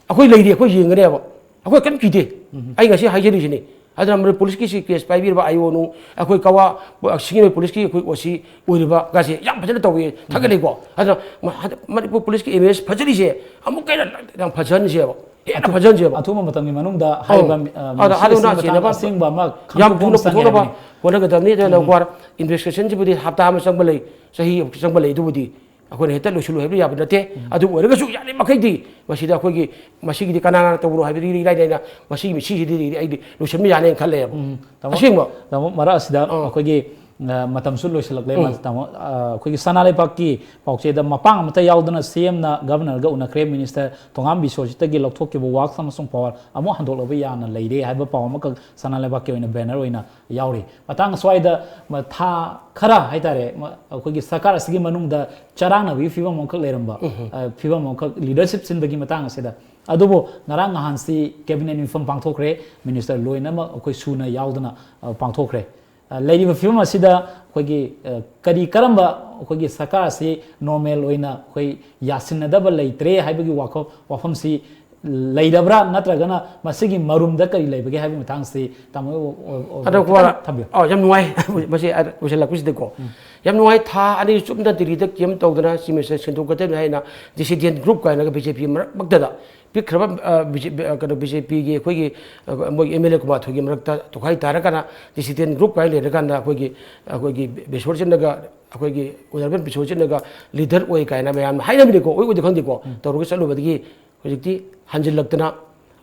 ꯑꯩꯈꯣꯏ ꯂꯩꯔꯤ, ꯑꯩꯈꯣꯏ ꯌꯦꯡꯒꯅꯦꯕ꯫ ꯑꯩꯈꯣꯏ ꯀꯔꯤꯝ ꯀꯤꯗꯦ꯫ ꯎꯝ꯫ ꯑꯩ ꯉꯁꯤ ꯍꯥꯏꯖꯔꯤꯁꯤꯅꯤ꯫ ꯑꯗꯨꯅ ꯃꯅꯤꯄꯨꯔ ꯄꯨꯂꯤꯁꯀꯤꯁꯤ ꯀꯦꯁ ꯄꯥꯏꯕꯤꯔꯤꯕ ꯑꯥꯏ ꯑꯣꯅꯨ, ꯑꯩꯈꯣꯏ ꯀꯋꯥ, ꯁꯤꯡꯖꯃꯩ ꯄꯨꯂꯤꯁꯀꯤ ꯑꯩꯈꯣꯏ ꯑꯣ ꯁꯤ ꯑꯣꯏꯔꯤꯕ ꯒꯥꯁꯦ ꯌꯥꯝ ꯐꯖꯅ ꯇꯧꯏ, ꯊꯥꯒꯠꯂꯤꯀꯣ꯫ ꯑꯗꯨꯅ ꯃ-, ꯍꯟꯗꯛ ꯃꯅꯤꯄꯨꯔ ꯄꯨꯂꯤꯁꯀꯤ ꯏꯃꯦꯖ ꯐꯖꯔꯤꯁꯦ ꯑꯃꯨꯛꯀ ꯍꯦꯟꯅ ꯌꯥꯝ ꯐꯖꯍꯟꯁꯦꯕ, ꯍꯦꯟꯅ ꯐꯖꯍꯟꯁꯦꯕ꯫ ꯑꯊꯨꯕ ꯃꯇꯝꯒꯤ ꯃꯅꯨꯡꯗ ꯑꯧ꯫ ꯍꯥꯏꯔꯤꯕ, ꯑ, ꯑꯗ ꯃꯤꯁꯤꯡ ꯑꯗꯨꯅ ꯑꯁꯤꯒꯤ ꯃꯇꯥꯡꯗ ꯆꯦꯟꯅꯕ ꯑꯁꯦꯡꯕ ꯑꯃ ꯌꯥꯝ ꯈꯪꯗꯣꯛꯄ ꯊꯨꯅ ꯑꯃ ꯆꯪꯉꯦ ꯄꯨꯊꯣꯛꯅꯕ ꯍꯥꯏꯕꯅꯤ꯫ ꯍꯣꯠꯅꯒꯗꯕꯅꯤ꯫ ꯑꯗꯨꯅ ꯎꯝ꯫ ꯀꯣ ꯏꯟꯚꯦꯁꯇꯤꯒꯦꯁꯟꯁꯤꯕꯨꯗꯤ ꯍꯞꯇꯥ ꯑꯃ ꯆꯪꯕ ꯂꯩ, ꯆꯍꯤ ꯑꯃ ꯆꯪꯕ ꯂꯩ, ꯑꯗꯨꯕꯨꯗꯤ ꯑꯩꯈꯣꯏꯅ ꯍꯦꯛꯇ ꯂꯣꯏꯁꯤꯜꯂꯨ ꯍꯥꯏꯕ ꯌꯥꯕ ꯅꯠꯇꯦ꯫ ꯎꯝ꯫ ꯑꯗꯨ ꯑꯣꯏꯔꯒꯁꯨ ꯌꯥꯔꯤꯕ ꯃꯈꯩꯗꯤ ꯃꯁꯤꯗ ꯑꯩꯈꯣꯏꯒꯤ ꯃꯁꯤꯒꯤꯗꯤ ꯀꯅꯥꯅ ꯇꯧꯕꯅꯣ ꯍꯥꯏꯕꯗꯤ ꯏꯔꯥꯏ ꯂꯥꯏꯅ ꯃꯁꯤꯒꯤ ꯃꯤꯁꯤꯁꯤꯗꯤ ꯑꯩꯗꯤ ꯂꯣꯏꯁꯤꯟꯕ ꯌꯥꯅꯦꯅ ꯈꯜꯂꯦꯕ꯫ ꯎꯝ꯫ ꯇꯥꯃꯣ, ꯑꯁꯦꯡꯕ꯫ ꯇꯥꯃꯣ, ꯃꯔꯛ ꯑꯁꯤꯗ ꯑꯥ꯫ ꯑꯩꯈꯣꯏꯒꯤ ꯑ, ꯃꯇꯝꯁꯨ ꯂꯣꯏꯁꯤꯜꯂꯛꯂꯦ꯫ ꯎꯝ꯫ ꯃꯥ-, ꯇꯥꯃꯣ, ꯑ, ꯑꯩꯈꯣꯏꯒꯤ ꯁꯅꯥ ꯂꯩꯕꯥꯛꯀꯤ ꯄꯥꯎꯆꯦꯗ ꯃꯄꯥꯡ ꯑꯃꯠꯇ ꯌꯥꯎꯗꯅ ꯁꯤ ꯑꯦꯝꯅ ꯒꯕꯔꯅꯔꯒ ꯎꯅꯈ꯭ꯔꯦ, ꯃꯤꯅꯤꯁꯇꯔ ꯊꯣꯉꯥꯝ ꯕꯤꯁ꯭ꯋꯖꯤꯠꯇꯒꯤ ꯂꯧꯊꯣꯛꯈꯤꯕ ꯋꯥꯛꯁ ꯑꯃꯁꯨꯡ ꯄꯥꯋꯔ ꯑꯃꯨꯛ ꯍꯟꯗꯣꯛꯂꯕ ꯌꯥꯅ ꯂꯩꯔꯦ ꯍꯥꯏꯕ ꯄꯥꯎ ꯑꯃꯈꯛ ꯁꯅꯥ ꯂꯩꯕꯥꯛꯀꯤ ꯑꯣꯏꯅ ꯕꯦꯅꯔ ꯑꯣꯏꯅ ꯌꯥꯎꯔꯤ꯫ ꯃꯇꯥꯡ ꯑꯁ꯭ꯋꯥꯏꯗ ꯃ-, ꯊꯥ ꯈꯔ ꯍꯥꯏꯇꯥꯔꯦ, ꯃ-, ꯑꯩꯈꯣꯏꯒꯤ ꯁꯔꯀꯥꯔ ꯑꯁꯤꯒꯤ ꯃꯅꯨꯡꯗ ꯆꯔꯥꯡꯅꯕꯒꯤ ꯐꯤꯕꯝ ꯑꯃꯈꯛ ꯂꯩꯔꯝꯕ, ꯎꯝ꯫ ꯑ, ꯐꯤꯕꯝ ꯑꯃꯈꯛ ꯂꯤꯗꯔꯁꯤꯞ ꯁꯤꯟꯕꯒꯤ ꯃꯇꯥꯡ ꯑꯁꯤꯗ꯫ ꯑꯗꯨꯕꯨ ꯉꯔꯥꯡ ꯅꯍꯥꯟꯁꯤ ꯀꯦꯕꯤꯅꯦꯠ ꯃꯤꯐꯝ ꯄꯥꯡꯊꯣꯛꯈ꯭ꯔꯦ, ꯃꯤꯅꯤꯁꯇꯔ ꯂꯣꯏꯅꯃꯛ ꯑꯩꯈꯣꯏ ꯁꯨꯅ ꯌꯥꯎꯗꯅ, ꯑ, ꯄꯥꯡꯊꯣꯛꯈ꯭ꯔꯦ꯫ ꯑ, ꯂꯩꯔꯤꯕ ꯐꯤꯕꯝ ꯑꯁꯤꯗ ꯑꯩꯈꯣꯏꯒꯤ, ꯑ, ꯀꯔꯤ ꯀꯔꯝꯕ ꯑꯩꯈꯣꯏꯒꯤ ꯁꯔꯀꯥꯔ ꯑꯁꯤ ꯅꯣꯔꯃꯦꯜ ꯑꯣꯏꯅ ꯑꯩꯈꯣꯏ ꯌꯥꯁꯤꯟꯅꯗꯕ ꯂꯩꯇ꯭ꯔꯦ ꯍꯥꯏꯕꯒꯤ ꯋꯥꯐꯝ, ꯋꯥꯐꯝꯁꯤ ꯂꯩꯔꯕ꯭ꯔꯥ, ꯅꯠꯇ꯭ꯔꯒꯅ ꯃꯁꯤꯒꯤ ꯃꯔꯨꯝꯗ ꯀꯔꯤ ꯂꯩꯕꯒꯦ ꯍꯥꯏꯕꯒꯤ ꯃꯇꯥꯡꯁꯤ ꯇꯥꯃꯣ ꯑꯣ, ꯑꯣ, ꯑꯗꯣ ꯈꯤꯇꯪ ꯀꯣ-, ꯊꯝꯕꯤꯌꯨ꯫ ꯑꯣ, ꯌꯥꯝ ꯅꯨꯡꯉꯥꯏ꯫ ꯃꯁꯤ ꯑ-, ꯂꯣꯏꯁꯤꯜꯂꯛꯄꯁꯤꯗꯀꯣ꯫ ꯎꯝ꯫ ꯌꯥꯝ ꯅꯨꯡꯉꯥꯏ꯫ ꯊꯥ ꯑꯅꯤ ꯆꯨꯞꯅ ꯗꯤꯜꯂꯤꯗ ꯀꯦꯝ ꯇꯧꯗꯅ ꯆꯤꯐ ꯃꯤꯅꯤꯁꯇꯔ ꯁꯦꯡꯗꯣꯛꯀꯗꯕꯅꯤ ꯍꯥꯏꯅ ꯗꯤꯁꯤꯗꯦꯟ ꯒ꯭ꯔꯨꯞ ꯀꯥꯏꯅꯒ ꯕꯤ ꯖꯦ ꯄꯤ ꯃꯔꯛ ꯃꯛꯇꯗ ꯄꯤꯛꯈ꯭ꯔꯕ, ꯑ, ꯕꯤ ꯖꯦ ꯄꯤ, ꯑ, ꯀꯩꯅꯣ, ꯕꯤ ꯖꯦ ꯄꯤꯒꯤ ꯑꯩꯈꯣꯏꯒꯤ, ꯑ, ꯃꯣꯏ ꯑꯦꯝ ꯑꯦꯜ ꯑꯦ ꯀꯨꯟꯃꯥꯊꯣꯏꯒꯤ ꯃꯔꯛꯇ ꯇꯣꯈꯥꯏ ꯇꯥꯔꯀꯥꯟꯗ ꯗꯤꯁꯤꯗꯦꯟ ꯒ꯭ꯔꯨꯞ ꯀꯥꯏꯅ ꯂꯩꯔꯀꯥꯟꯗ ꯑꯩꯈꯣꯏꯒꯤ, ꯑꯩꯈꯣꯏꯒꯤ ꯕꯤꯁ꯭ꯋꯖꯤꯠꯅꯒ, ꯑꯩꯈꯣꯏꯒꯤ ꯑꯣꯅꯔꯦꯕꯜ ꯕꯤꯁ꯭ꯋꯖꯤꯠꯅꯒ ꯂꯤꯗꯔ ꯑꯣꯏ ꯀꯥꯏꯅ ꯃꯌꯥꯝꯅ ꯍꯥꯏꯅꯕꯅꯤꯀꯣ, ꯑꯣꯏ ꯑꯣꯏꯗꯦ ꯈꯪꯗꯦꯀꯣ, ꯎꯝ꯫ ꯇꯧꯔꯒ ꯆꯠꯂꯨꯕꯗꯒꯤ ꯍꯧꯖꯤꯛꯇꯤ ꯍꯟꯖꯤꯜꯂꯛꯇꯅ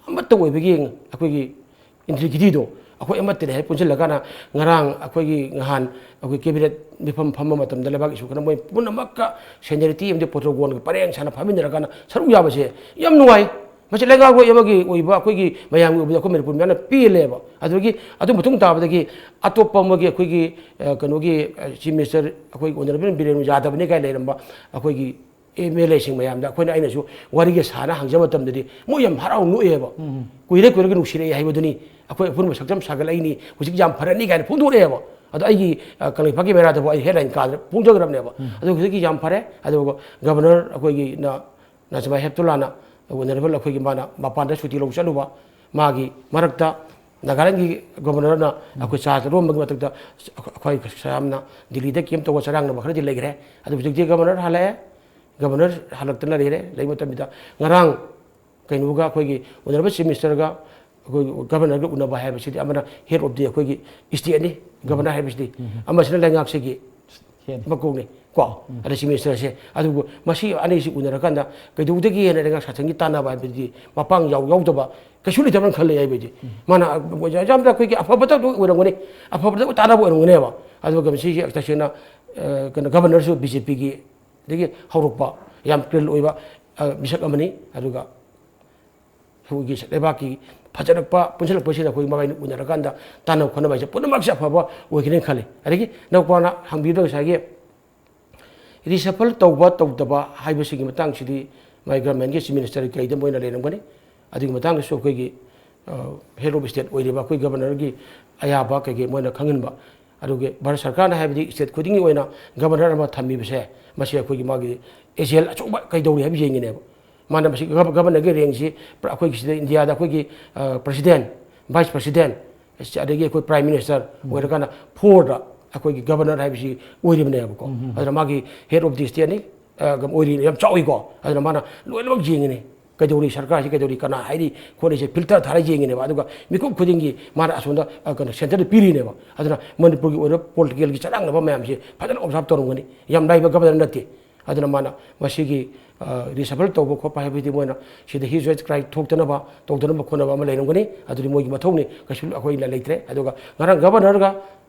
ꯑꯃꯠꯇ ꯑꯣꯏꯕꯒꯤ ꯑꯩꯈꯣꯏꯒꯤ ꯏꯟꯇꯤꯒ꯭ꯔꯤꯇꯤꯗꯣ ꯑꯩꯈꯣꯏ ꯑꯃꯠꯇꯅꯤ ꯍꯥꯏ ꯄꯨꯟꯁꯤꯜꯂꯀꯥꯟꯗ ꯉꯔꯥꯡ ꯑꯩꯈꯣꯏꯒꯤ ꯅꯍꯥꯟ ꯑꯩꯈꯣꯏ ꯀꯦꯕꯤꯅꯦꯠ ꯃꯤꯐꯝ ꯐꯝꯕ ꯃꯇꯝꯗ ꯂꯩꯕꯥꯛ ꯏꯁꯨ ꯈꯔ ꯃꯣꯏ ꯄꯨꯝꯅꯃꯛꯀ ꯁꯦꯅꯤꯌꯔꯤꯇꯤ ꯑꯃꯗꯤ ꯄ꯭ꯔꯣꯇꯣꯀꯣꯜꯒ ꯄꯔꯦꯡ ꯁꯥꯅ ꯐꯝꯃꯤꯟꯅꯔꯀꯥꯟꯗ ꯁꯔꯨꯛ ꯌꯥꯕꯁꯦ ꯌꯥꯝ ꯅꯨꯡꯉꯥꯏ꯫ ꯃꯁꯤ ꯂꯩꯉꯥꯛꯂꯣꯏ ꯑꯃꯒꯤ ꯑꯣꯏꯕ ꯑꯩꯈꯣꯏꯒꯤ ꯃꯌꯥꯝꯒꯤ ꯑꯣꯏꯕꯗ ꯑꯩꯈꯣꯏ ꯃꯅꯤꯄꯨꯔ ꯃꯌꯥꯝꯅ ꯄꯦꯜꯂꯦꯕ꯫ ꯑꯗꯨꯗꯒꯤ ꯑꯗꯨ ꯃꯇꯨꯡ ꯇꯥꯕꯗꯒꯤ ꯑꯇꯣꯞꯄ ꯑꯃꯒꯤ ꯑꯩꯈꯣꯏꯒꯤ, ꯑ, ꯀꯩꯅꯣꯒꯤ, ꯑ, ꯆꯤꯐ ꯃꯤꯅꯤꯁꯇꯔ ꯑꯩꯈꯣꯏꯒꯤ ꯑꯣꯅꯔꯦꯕꯜ ꯕꯤꯔꯦꯟ ꯌꯥꯗꯕꯅꯤ ꯀꯥꯏꯅ ꯂꯩꯔꯝꯕ ꯑꯩꯈꯣꯏꯒꯤ ꯑꯦꯝ ꯑꯦꯜ ꯑꯦꯁꯤꯡ ꯃꯌꯥꯝꯗ ꯑꯩꯈꯣꯏꯅ, ꯑꯩꯅꯁꯨ ꯋꯥꯔꯤꯒ ꯁꯥꯟꯅ ꯍꯪꯖꯕ ꯃꯇꯝꯗꯗꯤ ꯃꯣꯏ ꯌꯥꯝ ꯍꯔꯥꯎ ꯅꯣꯛꯑꯦꯕ꯫ ꯎꯝ꯫ ꯀꯨꯏꯔꯦ ꯀꯨꯏꯔꯒ ꯅꯨꯡꯁꯤꯔꯛꯑꯦ ꯍꯥꯏꯕꯗꯨꯅꯤ, ꯑꯩꯈꯣꯏ ꯑꯄꯨꯟꯕ ꯁꯛꯆꯝ ꯁꯥꯒꯠꯂꯛꯏꯅꯤ, ꯍꯧꯖꯤꯛ ꯌꯥꯝ ꯐꯔꯅꯤ ꯀꯥꯏꯅ ꯐꯣꯡꯗꯣꯔꯛꯑꯦꯕ꯫ ꯑꯗꯣ ꯑꯩꯒꯤ, ꯑ, ꯀꯪꯂꯩꯄꯥꯛꯀꯤ ꯃꯦꯔꯥꯗꯕꯨ ꯑꯩ ꯍꯦꯗꯂꯥꯏꯟ ꯀꯥꯗꯅ ꯐꯣꯡꯖꯈ꯭ꯔꯕꯅꯦꯕ꯫ ꯎꯝ꯫ ꯑꯗꯣ ꯍꯧꯖꯤꯛꯇꯤ ꯌꯥꯝ ꯐꯔꯦ꯫ ꯑꯗꯨꯒ ꯒꯕꯔꯅꯔ ꯑꯩꯈꯣꯏꯒꯤ ꯅ-, ꯅꯖꯃꯥ ꯍꯦꯞꯇꯨꯂꯥꯅ, ꯑꯣꯅꯔꯦꯕꯜ ꯑꯩꯈꯣꯏꯒꯤ ꯃꯥꯅ ꯃꯄꯥꯟꯗ ꯁꯨꯇꯤ ꯂꯧ ꯆꯠꯂꯨꯕ, ꯃꯥꯒꯤ ꯃꯔꯛꯇ ꯅꯥꯒꯥꯂꯦꯟꯒꯤ ꯒꯕꯔꯅꯔꯅ ꯎꯝ꯫ ꯑꯩꯈꯣꯏ ꯆꯥ ꯆꯠꯂꯣꯟꯕꯒꯤ ꯃꯊꯛꯇ ꯑꯩꯈꯣꯏ ꯌꯥꯝꯅ ꯗꯤꯜꯂꯤꯗ ꯀꯦꯝ ꯇꯧꯕ ꯆꯔꯥꯡꯅꯕ ꯈꯔꯗꯤ ꯂꯩꯈ꯭ꯔꯦ꯫ ꯑꯗꯨ ꯍꯧꯖꯤꯛꯇꯤ ꯒꯕꯔꯅꯔ ꯍꯜꯂꯛꯑꯦ꯫ ꯒꯕꯔꯅꯔ ꯍꯜꯂꯛꯇꯅ ꯂꯩꯔꯦ꯫ ꯂꯩꯕ ꯃꯇꯝꯗ ꯉꯔꯥꯡ ꯀꯩꯅꯣꯒ ꯑꯩꯈꯣꯏꯒꯤ ꯑꯣꯅꯔꯦꯕꯜ ꯆꯤꯐ ꯃꯤꯅꯤꯁꯇꯔꯒ ꯑꯩꯈꯣꯏ ꯒꯕꯔꯅꯔꯒ ꯎꯅꯕ ꯍꯥꯏꯕꯁꯤꯗꯤ ꯑꯃꯅ ꯍꯦꯗ ꯑꯣꯐ ꯗꯤ ꯑꯩꯈꯣꯏꯒꯤ ꯏꯁꯇꯦꯠꯅꯤ, ꯎꯝ꯫ ꯒꯕꯔꯅꯔ ꯍꯥꯏꯕꯁꯤꯗꯤ, ꯎꯝ꯫ ꯑꯃꯁꯤꯅ ꯂꯩꯉꯥꯛꯁꯤꯒꯤ ꯍꯦꯗ꯫ ꯃꯀꯣꯛꯅꯤ ꯀꯣ꯫ ꯎꯝ꯫ ꯑꯗ ꯆꯤꯐ ꯃꯤꯅꯤꯁꯇꯔꯁꯦ꯫ ꯑꯗꯨꯕꯨ ꯃꯁꯤ ꯑꯅꯤꯁꯤ ꯎꯅꯔꯀꯥꯟꯗ ꯀꯩꯗꯧꯗꯒꯦꯅ ꯂꯩꯉꯥꯛ ꯁꯥꯁꯟꯒꯤ ꯇꯥꯟꯅꯕ ꯍꯥꯏꯕꯗꯤ ꯃꯄꯥꯡ ꯌꯥꯎ-, ꯌꯥꯎꯗꯕ ꯀꯩꯁꯨ ꯂꯩꯇꯕꯅ ꯈꯜꯂꯦ ꯑꯩꯕꯨꯗꯤ꯫ ꯎꯝ꯫ ꯃꯥꯅ ꯌꯥꯝꯅ ꯑꯩꯈꯣꯏꯒꯤ ꯑꯐꯕꯇ ꯑꯣꯏꯔꯝꯒꯅꯤ, ꯑꯐꯕꯇ ꯇꯥꯟꯅꯕ ꯑꯣꯏꯔꯝꯒꯅꯦꯕ꯫ ꯑꯗꯨꯒ ꯃꯁꯤꯒꯤ ꯇꯁꯦꯡꯅ, ꯑ, ꯀꯩꯅꯣ, ꯒꯕꯔꯅꯔꯁꯨ ꯕꯤ ꯖꯦ ꯄꯤꯒꯤ ꯑꯗꯒꯤ ꯍꯧꯔꯛꯄ ꯌꯥꯝ ꯀ꯭ꯔꯤꯜ ꯑꯣꯏꯕ, ꯑ, ꯃꯤꯁꯛ ꯑꯃꯅꯤ꯫ ꯑꯗꯨꯒ ꯑꯩꯈꯣꯏꯒꯤ ꯂꯩꯕꯥꯛꯀꯤ ꯐꯖꯔꯛꯄ ꯄꯨꯟꯁꯤꯜꯂꯛꯄꯁꯤꯗ ꯑꯩꯈꯣꯏ ꯃꯕꯥꯏꯅꯤ ꯎꯅꯔꯀꯥꯟꯗ ꯇꯥꯟꯅꯕ ꯈꯣꯠꯅꯕ ꯍꯥꯏꯁꯦ ꯄꯨꯝꯅꯃꯛꯁꯦ ꯑꯐꯕ ꯑꯣꯏꯒꯅꯤ ꯈꯜꯂꯤ꯫ ꯑꯗꯒꯤ ꯅꯧꯄꯥꯅ ꯍꯪꯕꯤꯕꯗ ꯉꯁꯥꯏꯒꯤ reshuffle ꯇꯧꯕ ꯇꯧꯗꯕ ꯍꯥꯏꯕꯁꯤꯒꯤ ꯃꯇꯥꯡꯁꯤꯗꯤ ꯃꯥꯏ ꯒꯚꯔꯟꯃꯦꯟꯒꯤ ꯆꯤꯐ ꯃꯤꯅꯤꯁꯇꯔ ꯀꯩꯗ ꯃꯣꯏꯅ ꯂꯩꯔꯝꯒꯅꯤ꯫ ꯑꯗꯨꯒꯤ ꯃꯇꯥꯡꯗꯁꯨ ꯑꯩꯈꯣꯏꯒꯤ, ꯑ, head of state ꯑꯣꯏꯔꯤꯕ ꯑꯩꯈꯣꯏ ꯒꯕꯔꯅꯔꯒꯤ ꯑꯌꯥꯕ ꯀꯩꯀꯩ ꯃꯣꯏꯅ ꯈꯪꯍꯟꯕ꯫ ꯑꯗꯨꯒꯤ ꯚꯥꯔꯠ ꯁꯔꯀꯥꯔꯅ ꯍꯥꯏꯕꯗꯤ state ꯈꯨꯗꯤꯡꯒꯤ ꯑꯣꯏꯅ ꯒꯕꯔꯅꯔ ꯑꯃ ꯊꯝꯃꯤꯕꯁꯦ, ꯃꯁꯤ ꯑꯩꯈꯣꯏꯒꯤ ꯃꯥꯒꯤ ꯑꯦꯖꯦꯜ ꯑꯆꯧꯕ ꯀꯩꯗꯧꯔꯤ ꯍꯥꯏꯕ ꯌꯦꯡꯉꯤꯅꯦꯕ꯫ ꯃꯥꯅ ꯃꯁꯤ ꯒꯚ-, ꯒꯚꯔꯅꯔꯒꯤ ꯔꯦꯡꯁꯤ ꯄꯨꯔꯥ ꯑꯩꯈꯣꯏꯒꯤ ꯁꯤꯗ ꯏꯟꯗꯤꯌꯥꯗ ꯑꯩꯈꯣꯏꯒꯤ, ꯑ, ꯄ꯭ꯔꯁꯤꯗꯦꯟ, ꯚꯥꯏꯁ ꯄ꯭ꯔꯁꯤꯗꯦꯟ, ꯑꯗꯒꯤ ꯑꯩꯈꯣꯏ ꯄ꯭ꯔꯥꯏꯝ ꯃꯤꯅꯤꯁꯇꯔ ꯑꯣꯏꯔꯀꯥꯟꯗ ꯐꯣꯔꯗ ꯑꯩꯈꯣꯏꯒꯤ ꯒꯚꯔꯅꯔ ꯍꯥꯏꯕꯁꯤ ꯑꯣꯏꯔꯤꯕꯅꯦꯕꯀꯣ꯫ ꯑꯗꯨꯅ ꯃꯥꯒꯤ head of the stateꯅꯤ, ꯑ, ꯑꯣꯏꯔꯤ, ꯌꯥꯝ ꯆꯥꯎꯏꯀꯣ꯫ ꯑꯗꯨꯅ ꯃꯥꯅ ꯂꯣꯏꯅꯃꯛ ꯌꯦꯡꯉꯤꯅꯦ꯫ ꯀꯩꯗꯧꯔꯤ, ꯁꯔꯀꯥꯔꯁꯤ ꯀꯩꯗꯧꯔꯤ, ꯀꯅꯥ ꯍꯥꯏꯔꯤ ꯈꯣꯠꯂꯤꯁꯦ ꯐꯤꯜꯇꯔ ꯊꯥꯔ ꯌꯦꯡꯉꯤꯅꯦꯕ꯫ ꯑꯗꯨꯒ ꯃꯤꯀꯨꯞ ꯈꯨꯗꯤꯡꯒꯤ ꯃꯥꯅ ꯑꯁꯣꯝꯗ, ꯑ, ꯀꯩꯅꯣ, ꯁꯦꯟꯇꯔꯗ ꯄꯤꯔꯤꯅꯦꯕ꯫ ꯑꯗꯨꯅ ꯃꯅꯤꯄꯨꯔꯒꯤ ꯑꯣꯏꯕ ꯄꯣꯂꯤꯇꯤꯀꯦꯜꯒꯤ ꯆꯔꯥꯡꯅꯕ ꯃꯌꯥꯝꯁꯤ ꯐꯖꯅ ꯑꯣꯕꯖꯥꯔꯕ ꯇꯧꯔꯝꯒꯅꯤ꯫ ꯌꯥꯝ ꯂꯥꯏꯕ ꯒꯚꯔꯅꯔ ꯅꯠꯇꯦ꯫ ꯑꯗꯨꯅ ꯃꯥꯅ ꯃꯁꯤꯒꯤ, ꯑ, reshuffle ꯇꯧꯕ ꯈꯣꯠꯄ ꯍꯥꯏꯕꯗꯤ ꯃꯣꯏꯅ ꯁꯤꯗ hue and cry ꯊꯣꯛꯇꯅꯕ ꯇꯧꯗꯅꯕ ꯈꯣꯠꯅꯕ ꯑꯃ ꯂꯩꯔꯝꯒꯅꯤ꯫ ꯑꯗꯨꯗꯤ ꯃꯣꯏꯒꯤ ꯃꯊꯧꯅꯤ, ꯀꯩꯁꯨ ꯑꯩꯈꯣꯏꯅ ꯂꯩꯇ꯭ꯔꯦ꯫ ꯑꯗꯨꯒ ꯉꯔꯥꯡ ꯒꯚꯔꯅꯔꯒ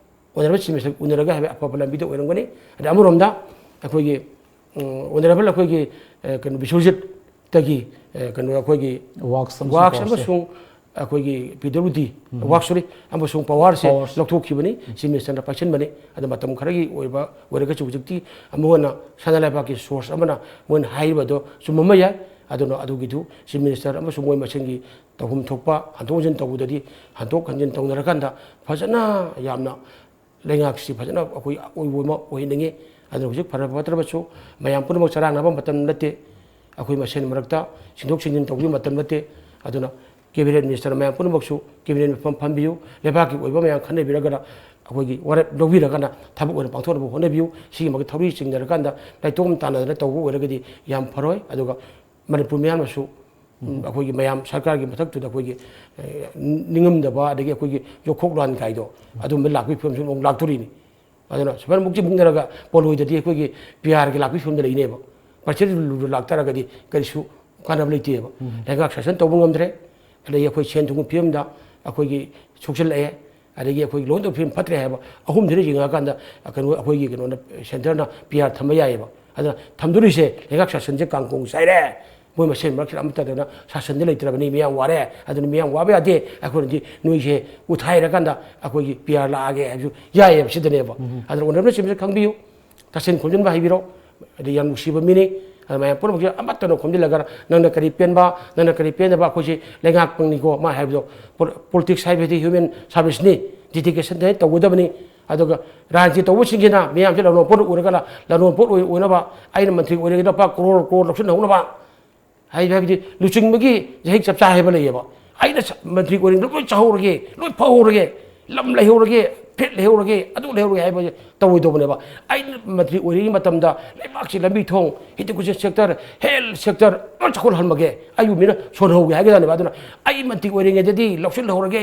ꯑꯣꯅꯔꯦꯕꯜ ꯆꯤꯐ ꯃꯤꯅꯤꯁꯇꯔ ꯎꯅꯔꯒ ꯍꯥꯏꯕ ꯑꯐꯕ ꯂꯝꯕꯤꯗ ꯑꯣꯏꯔꯝꯒꯅꯤ꯫ ꯑꯗꯩ ꯑꯃꯔꯣꯝꯗ ꯑꯩꯈꯣꯏꯒꯤ, ꯎꯝ, ꯑꯣꯅꯔꯦꯕꯜ ꯑꯩꯈꯣꯏꯒꯤ, ꯑ, ꯀꯩꯅꯣ, ꯕꯤꯁ꯭ꯋꯖꯤꯠꯇꯒꯤ, ꯑ, ꯀꯩꯅꯣ, ꯑꯩꯈꯣꯏꯒꯤ ꯋꯥꯛꯁ ꯑꯃꯁꯨꯡ ꯋꯥꯛꯁ ꯄꯥꯋꯔꯁꯦ꯫ ꯑꯃꯁꯨꯡ ꯑꯩꯈꯣꯏꯒꯤ ꯄꯤ ꯗꯕ꯭ꯂꯤꯎ ꯗꯤ, ꯎꯝ꯫ ꯋꯥꯛ, ꯁꯣꯔꯤ, ꯑꯃꯁꯨꯡ ꯄꯥꯋꯔꯁꯦ ꯄꯥꯋꯔꯁ꯫ ꯂꯧꯊꯣꯛꯈꯤꯕꯅꯤ꯫ ꯎꯝ꯫ ꯆꯤꯐ ꯃꯤꯅꯤꯁꯇꯔꯅ ꯄꯥꯏꯁꯤꯟꯕꯅꯤ꯫ ꯑꯗ ꯃꯇꯝ ꯈꯔꯒꯤ ꯑꯣꯏꯕ ꯑꯣꯏꯔꯒꯁꯨ ꯍꯧꯖꯤꯛꯇꯤ ꯑꯃꯨꯛ ꯍꯟꯅ ꯁꯅꯥ ꯂꯩꯕꯥꯛꯀꯤ ꯁꯣꯔꯁ ꯑꯃꯅ ꯃꯣꯏꯅ ꯍꯥꯏꯔꯤꯕꯗꯣ ꯆꯨꯝꯃꯝꯕ ꯌꯥꯏ꯫ ꯑꯗꯨꯅ ꯑꯗꯨꯒꯤꯗꯨ ꯆꯤꯐ ꯃꯤꯅꯤꯁꯇꯔ ꯑꯃꯁꯨꯡ ꯃꯣꯏ ꯃꯁꯦꯟꯒꯤ ꯇꯧꯐꯝ ꯊꯣꯛꯄ ꯍꯟꯗꯣꯛ ꯍꯟꯖꯤꯟ ꯇꯧꯕꯗꯗꯤ ꯍꯟꯗꯣꯛ ꯍꯟꯖꯤꯟ ꯇꯧꯅꯔꯀꯥꯟꯗ ꯐꯖꯅ ꯌꯥꯝꯅ ꯂꯩꯉꯥꯛꯁꯤ ꯐꯖꯅ ꯑꯩꯈꯣꯏ ꯑꯣꯏꯕ ꯑꯃ ꯑꯣꯏꯍꯟꯅꯤꯡꯉꯤ꯫ ꯑꯗꯨꯅ ꯍꯧꯖꯤꯛ ꯐꯔꯕ ꯐꯠꯇ꯭ꯔꯕꯁꯨ ꯃꯌꯥꯝ ꯄꯨꯝꯅꯃꯛ ꯆꯔꯥꯡꯅꯕ ꯃꯇꯝ ꯅꯠꯇꯦ꯫ ꯑꯩꯈꯣꯏ ꯃꯁꯦꯟ ꯃꯔꯛꯇ ꯁꯤꯟꯗꯣꯛ ꯁꯤꯟꯖꯤꯟ ꯇꯧꯕꯒꯤ ꯃꯇꯝ ꯅꯠꯇꯦ꯫ ꯑꯗꯨꯅ ꯀꯦꯕꯤꯅꯦꯠ ꯃꯤꯅꯤꯁꯇꯔ ꯃꯌꯥꯝ ꯄꯨꯝꯅꯃꯛꯁꯨ ꯀꯦꯕꯤꯅꯦꯠ ꯃꯐꯝ ꯐꯝꯕꯤꯌꯨ꯫ ꯂꯩꯕꯥꯛꯀꯤ ꯑꯣꯏꯕ ꯃꯌꯥꯝ ꯈꯟꯅꯕꯤꯔꯒꯅ ꯑꯩꯈꯣꯏꯒꯤ ꯋꯥꯔꯦꯞ ꯂꯧꯕꯤꯔꯒꯅ ꯊꯕꯛ ꯑꯣꯏꯅ ꯄꯥꯡꯊꯣꯛꯅꯕ ꯍꯣꯠꯅꯕꯤꯌꯨ꯫ ꯁꯤꯒꯤ ꯃꯈꯩ ꯊꯧꯔꯤ ꯆꯤꯡꯅꯔꯀꯥꯟꯗ ꯅꯥꯏꯇꯣꯝ ꯇꯥꯟꯅꯗꯅ ꯇꯧꯕ ꯑꯣꯏꯔꯒꯗꯤ ꯌꯥꯝ ꯐꯔꯣꯏ꯫ ꯑꯗꯨꯒ ꯃꯅꯤꯄꯨꯔ ꯃꯤꯌꯥꯝꯅꯁꯨ, ꯎꯝ, ꯑꯩꯈꯣꯏꯒꯤ ꯃꯌꯥꯝ ꯁꯔꯀꯥꯔꯒꯤ ꯃꯊꯛꯇꯨꯗ ꯑꯩꯈꯣꯏꯒꯤ, ꯑꯦ, ꯅꯤꯡꯉꯝꯗꯕ ꯑꯗꯒꯤ ꯑꯩꯈꯣꯏꯒꯤ ꯌꯣꯛꯈꯣꯛ ꯂꯥꯟ ꯀꯥꯏꯗꯣ ꯑꯗꯨꯝꯕ ꯂꯥꯛꯄꯒꯤ ꯐꯤꯕꯝꯁꯨ ꯑꯃꯨꯛ ꯂꯥꯛꯇꯣꯔꯤꯅꯤ꯫ ꯑꯗꯨꯅ ꯁꯨꯃꯥꯏꯅ ꯃꯨꯛꯁꯤ ꯃꯨꯛꯅꯔꯒ ꯄꯣꯜꯂꯣꯏꯗꯗꯤ ꯑꯩꯈꯣꯏꯒꯤ ꯄꯤ ꯑꯥꯔꯒꯤ ꯂꯥꯛꯄꯒꯤ ꯐꯤꯕꯝꯗ ꯂꯩꯅꯦꯕ꯫ ꯄ꯭ꯔꯁꯤꯗꯦꯟ ꯔꯨꯜꯗ ꯂꯥꯛꯇꯥꯔꯒꯗꯤ ꯀꯔꯤꯁꯨ ꯀꯥꯟꯅꯕ ꯂꯩꯇꯦꯕ꯫ ꯎꯝ꯫ ꯂꯩꯉꯥꯛ ꯁꯥꯁꯟ ꯇꯧꯕ ꯉꯝꯗ꯭ꯔꯦ꯫ ꯑꯗꯒꯤ ꯑꯩꯈꯣꯏ ꯁꯦꯟ ꯊꯨꯝꯒꯤ ꯐꯤꯕꯝꯗ ꯑꯩꯈꯣꯏꯒꯤ ꯁꯣꯛꯆꯜꯂꯛꯑꯦ꯫ ꯑꯗꯒꯤ ꯑꯩꯈꯣꯏꯒꯤ ꯂꯣꯟꯗ ꯐꯤꯕꯝ ꯐꯠꯇ꯭ꯔꯦ ꯍꯥꯏꯕ ꯑꯍꯨꯝꯁꯤꯅ ꯌꯦꯡꯉꯛꯑꯀꯥꯟꯗ ꯀꯩꯅꯣ ꯑꯩꯈꯣꯏꯒꯤ ꯀꯩꯅꯣꯅ ꯁꯦꯟꯇꯔꯅ ꯄꯤ ꯑꯥꯔ ꯊꯝꯕ ꯌꯥꯏꯑꯕ꯫ ꯑꯗꯨꯅ ꯊꯝꯗꯣꯔꯤꯁꯦ ꯂꯩꯉꯥꯛ ꯁꯥꯁꯟꯁꯦ ꯀꯥꯡꯀꯣꯡ ꯆꯥꯏꯔꯦ, ꯃꯣꯏ ꯃꯁꯦꯟ ꯃꯔꯛꯁꯤꯗ ꯑꯃꯠꯇꯗꯅ ꯁꯥꯁꯟꯗꯤ ꯂꯩꯇ꯭ꯔꯕꯅꯤ, ꯃꯤꯌꯥꯝ ꯋꯥꯔꯦ꯫ ꯑꯗꯨꯅ ꯃꯤꯌꯥꯝ ꯋꯥꯕ ꯌꯥꯗꯦ, ꯑꯩꯈꯣꯏꯅꯗꯤ ꯅꯣꯏꯁꯦ ꯎꯊꯥꯏꯔꯀꯥꯟꯗ ꯑꯩꯈꯣꯏꯒꯤ ꯄꯤ ꯑꯥꯔ ꯂꯥꯛꯑꯒꯦ ꯍꯥꯏꯕꯁꯨ ꯌꯥꯏꯑꯕ꯫ ꯁꯤꯗꯅꯦꯕ꯫ ꯑꯗꯨꯅ ꯑꯣꯅꯔꯦꯕꯜ ꯆꯤꯐ ꯃꯤꯅꯤꯁꯇꯔ ꯈꯪꯕꯤꯌꯨ, ꯇꯥꯁꯤꯟ ꯈꯣꯝꯖꯤꯟꯕ ꯍꯩꯕꯤꯔꯣ꯫ ꯑꯗꯩ ꯌꯥꯝ ꯅꯨꯡꯁꯤꯕ ꯃꯤꯅꯤ꯫ ꯑꯗꯨ ꯃꯌꯥꯝ ꯄꯨꯝꯅꯃꯛꯁꯦ ꯑꯃꯠꯇꯅ ꯈꯣꯝꯖꯤꯜꯂꯒ ꯅꯪꯅ ꯀꯔꯤ ꯄꯦꯟꯕ, ꯅꯪꯅ ꯀꯔꯤ ꯄꯦꯟꯗꯕ, ꯑꯩꯈꯣꯏꯁꯤ ꯂꯩꯉꯥꯛꯄꯅꯤꯀꯣ꯫ ꯃꯥ ꯍꯥꯏꯕꯗꯣ ꯄꯣꯂꯤꯇꯤꯛꯁ ꯍꯥꯏꯕꯗꯤ ꯍ꯭ꯌꯨꯃꯦꯟ ꯁꯥꯔꯚꯤꯁꯅꯤ, ꯗꯤꯗꯤꯀꯦꯁꯟꯗ ꯇꯧꯒꯗꯕꯅꯤ꯫ ꯑꯗꯨꯒ ꯔꯥꯖꯅꯤꯇꯤ ꯇꯧꯕꯁꯤꯡꯁꯤꯅ ꯃꯤꯌꯥꯝꯁꯦ ꯂꯂꯣꯟ ꯄꯣꯠ ꯑꯣꯏꯔꯒ ꯂ-, ꯂꯂꯣꯟ ꯄꯣꯠ ꯑꯣꯏ-, ꯑꯣꯏꯅꯕ, ꯑꯩꯅ ꯃꯟꯇ꯭ꯔꯤ ꯑꯣꯏꯔꯒꯦ ꯂꯨꯄꯥ ꯀ꯭ꯔꯣꯔ ꯀ꯭ꯔꯣꯔ ꯂꯧꯁꯤꯟꯍꯧꯅꯕ ꯍꯥꯏ-, ꯍꯥꯏꯕꯗꯤ ꯂꯨꯆꯤꯡꯕꯒꯤ ꯌꯥꯍꯤꯡ ꯆꯞ ꯆꯥ ꯍꯥꯏꯕ ꯂꯩꯌꯦꯕ꯫ ꯑꯩꯅ ꯁ-, ꯃꯟꯇ꯭ꯔꯤ ꯑꯣꯏꯔꯤꯉꯩꯗ ꯂꯣꯏ ꯆꯥꯍꯧꯔꯒꯦ, ꯂꯣꯏ ꯐꯍꯧꯔꯒꯦ, ꯂꯝ ꯂꯩꯍꯧꯔꯒꯦ, ꯐ꯭ꯂꯦꯠ ꯂꯩꯍꯧꯔꯒꯦ, ꯑꯗꯨ ꯂꯩꯍꯧꯔꯒꯦ ꯍꯥꯏꯕꯁꯦ ꯇꯧꯔꯣꯏꯗꯧꯕꯅꯦꯕ꯫ ꯑꯩꯅ ꯃꯟꯇ꯭ꯔꯤ ꯑꯣꯏꯔꯤꯉꯩ ꯃꯇꯝꯗ ꯂꯩꯕꯥꯛꯁꯤ ꯂꯝꯕꯤ ꯊꯣꯡ, ꯏꯗꯨꯀꯦꯁꯟ ꯁꯦꯛꯇꯔ, ꯍꯦꯜꯊ ꯁꯦꯛꯇꯔ ꯂꯣꯏ ꯆꯥꯎꯈꯠꯍꯜꯂꯒꯦ, ꯑꯩꯕꯨ ꯃꯤꯅ ꯁꯣꯟꯍꯧꯒꯦ ꯍꯥꯏꯒꯗꯕꯅꯦꯕ꯫ ꯑꯗꯨꯅ ꯑꯩ ꯃꯟꯇ꯭ꯔꯤ ꯑꯣꯏꯔꯤꯉꯩꯗꯗꯤ ꯂꯧꯁꯤꯜꯍꯧꯔꯒꯦ,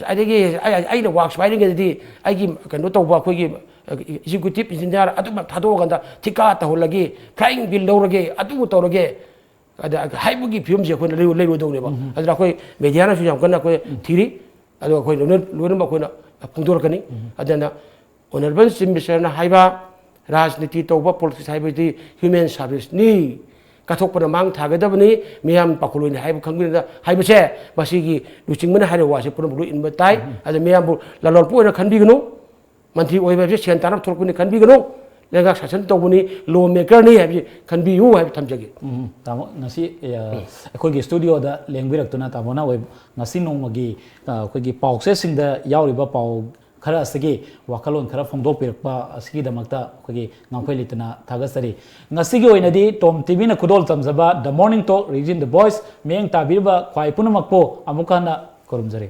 ꯑꯗꯒꯤ ꯑꯩ-, ꯑꯩꯅ ꯋꯥꯛꯁ ꯄꯥꯏꯔꯤꯉꯩꯗꯗꯤ ꯑꯩꯒꯤ ꯀꯩꯅꯣ ꯇꯧꯕ ꯑꯩꯈꯣꯏꯒꯤ ꯑꯦꯛꯖꯤꯀ꯭ꯌꯨꯇꯤꯚ ꯏꯟꯖꯤꯅꯤꯌꯥꯔ ꯑꯗꯨꯃ ꯊꯥꯗꯣꯛꯑꯀꯥꯟꯗ ꯊꯤꯀꯥ ꯇꯧꯍꯜꯂꯒꯦ, ꯐ꯭ꯂꯥꯏꯌꯤꯡ ꯕꯤꯜ ꯂꯧꯔꯒꯦ, ꯑꯗꯨ ꯇꯧꯔꯒꯦ, ꯑꯗ ꯍꯥꯏꯕꯒꯤ ꯐꯤꯕꯝꯁꯦ ꯑꯩꯈꯣꯏꯅ ꯂꯩꯔꯣ-, ꯂꯩꯔꯣꯏꯗꯧꯅꯦꯕ꯫ ꯑꯗꯨꯅ ꯑꯩꯈꯣꯏ ꯃꯦꯗꯤꯌꯥꯅꯁꯨ ꯌꯥꯝ ꯀꯟꯅ ꯑꯩꯈꯣꯏ ꯊꯤꯔꯤ, ꯑꯗꯣ ꯑꯩꯈꯣꯏ ꯂꯣꯏꯅ-, ꯂꯣꯏꯅꯃꯛ ꯑꯩꯈꯣꯏꯅ ꯐꯣꯡꯗꯣꯔꯛꯀꯅꯤ꯫ ꯑꯗꯨꯅ ꯑꯣꯅꯔꯦꯕꯜ ꯆꯤꯐ ꯃꯤꯅꯤꯁꯇꯔꯅ ꯍꯥꯏꯕ ꯔꯥꯖꯅꯤꯇꯤ ꯇꯧꯕ, ꯄꯣꯂꯤꯇꯤꯛꯁ ꯍꯥꯏꯕꯗꯤ ꯍ꯭ꯌꯨꯃꯦꯟ ꯁꯥꯔꯚꯤꯁꯅꯤ, ꯀꯠꯊꯣꯛꯄꯅ ꯃꯥꯡ ꯊꯥꯒꯗꯕꯅꯤ, ꯃꯤꯌꯥꯝ ꯄꯥꯈꯠꯂꯣꯏꯅꯤ ꯍꯥꯏꯕ ꯈꯪꯕꯤꯔꯒ ꯍꯥꯏꯕꯁꯦ, ꯃꯁꯤꯒꯤ ꯂꯨꯆꯤꯡꯕꯅ ꯍꯥꯏꯔꯤꯕ ꯋꯥꯁꯦ ꯄꯨꯝꯅꯃꯛ ꯂꯣꯏ ꯏꯟꯕ ꯇꯥꯏ꯫ ꯑꯗ ꯃꯤꯌꯥꯝꯕꯨ ꯂꯂꯣꯟꯄ ꯑꯣꯏꯅ ꯈꯟꯕꯤꯒꯅꯨ, ꯃꯟꯇ꯭ꯔꯤ ꯑꯣꯏꯕ ꯍꯥꯏꯕꯁꯤ ꯁꯦꯟ ꯇꯥꯅꯕ ꯊꯣꯛꯂꯛꯄꯅꯤ ꯈꯟꯕꯤꯒꯅꯨ, ꯂꯩꯉꯥꯛ ꯁꯥꯁꯟ ꯇꯧꯕꯅꯤ, ꯂꯣ ꯃꯦꯀꯔꯅꯤ ꯍꯥꯏꯕꯁꯤ ꯈꯟꯕꯤꯌꯨ ꯍꯥꯏꯕ ꯊꯝꯖꯒꯦ꯫ ꯎꯝ, ꯇꯥꯃꯣ, ꯉꯁꯤ, ꯑ, ꯑꯩꯈꯣꯏꯒꯤ ꯁ꯭ꯇꯨꯗꯤꯑꯣꯗ ꯂꯦꯡꯕꯤꯔꯛꯇꯨꯅ ꯇꯥꯃꯣꯅ ꯑꯣꯏ-, ꯉꯁꯤ ꯅꯣꯡꯃꯒꯤ, ꯑ, ꯑꯩꯈꯣꯏꯒꯤ ꯄꯥꯎꯆꯦꯁꯤꯡꯗ ꯌꯥꯎꯔꯤꯕ ꯄꯥꯎ ꯈꯔ ꯑꯁꯤꯒꯤ ꯋꯥꯈꯜꯂꯣꯟ ꯈꯔ ꯐꯣꯡꯗꯣꯛꯄꯤꯔꯛꯄ ꯑꯁꯤꯒꯤꯗꯃꯛꯇ ꯑꯩꯈꯣꯏꯒꯤ ꯉꯥꯡꯈꯣꯏ ꯂꯩꯇꯅ ꯊꯥꯒꯠꯆꯔꯤ꯫ ꯉꯁꯤꯒꯤ ꯑꯣꯏꯅꯗꯤ ꯇꯣꯝ ꯇꯤꯚꯤꯅ ꯈꯨꯗꯣꯜ ꯇꯝꯖꯕ The Morning Talk, Reaching the Voice ꯃꯤꯠꯌꯦꯡ ꯇꯥꯕꯤꯔꯤꯕ ꯈ꯭ꯋꯥꯏ ꯄꯨꯝꯅꯃꯛꯄꯨ ꯑꯃꯨꯛ ꯍꯟꯅ ꯈꯨꯔꯨꯝꯖꯔꯤ꯫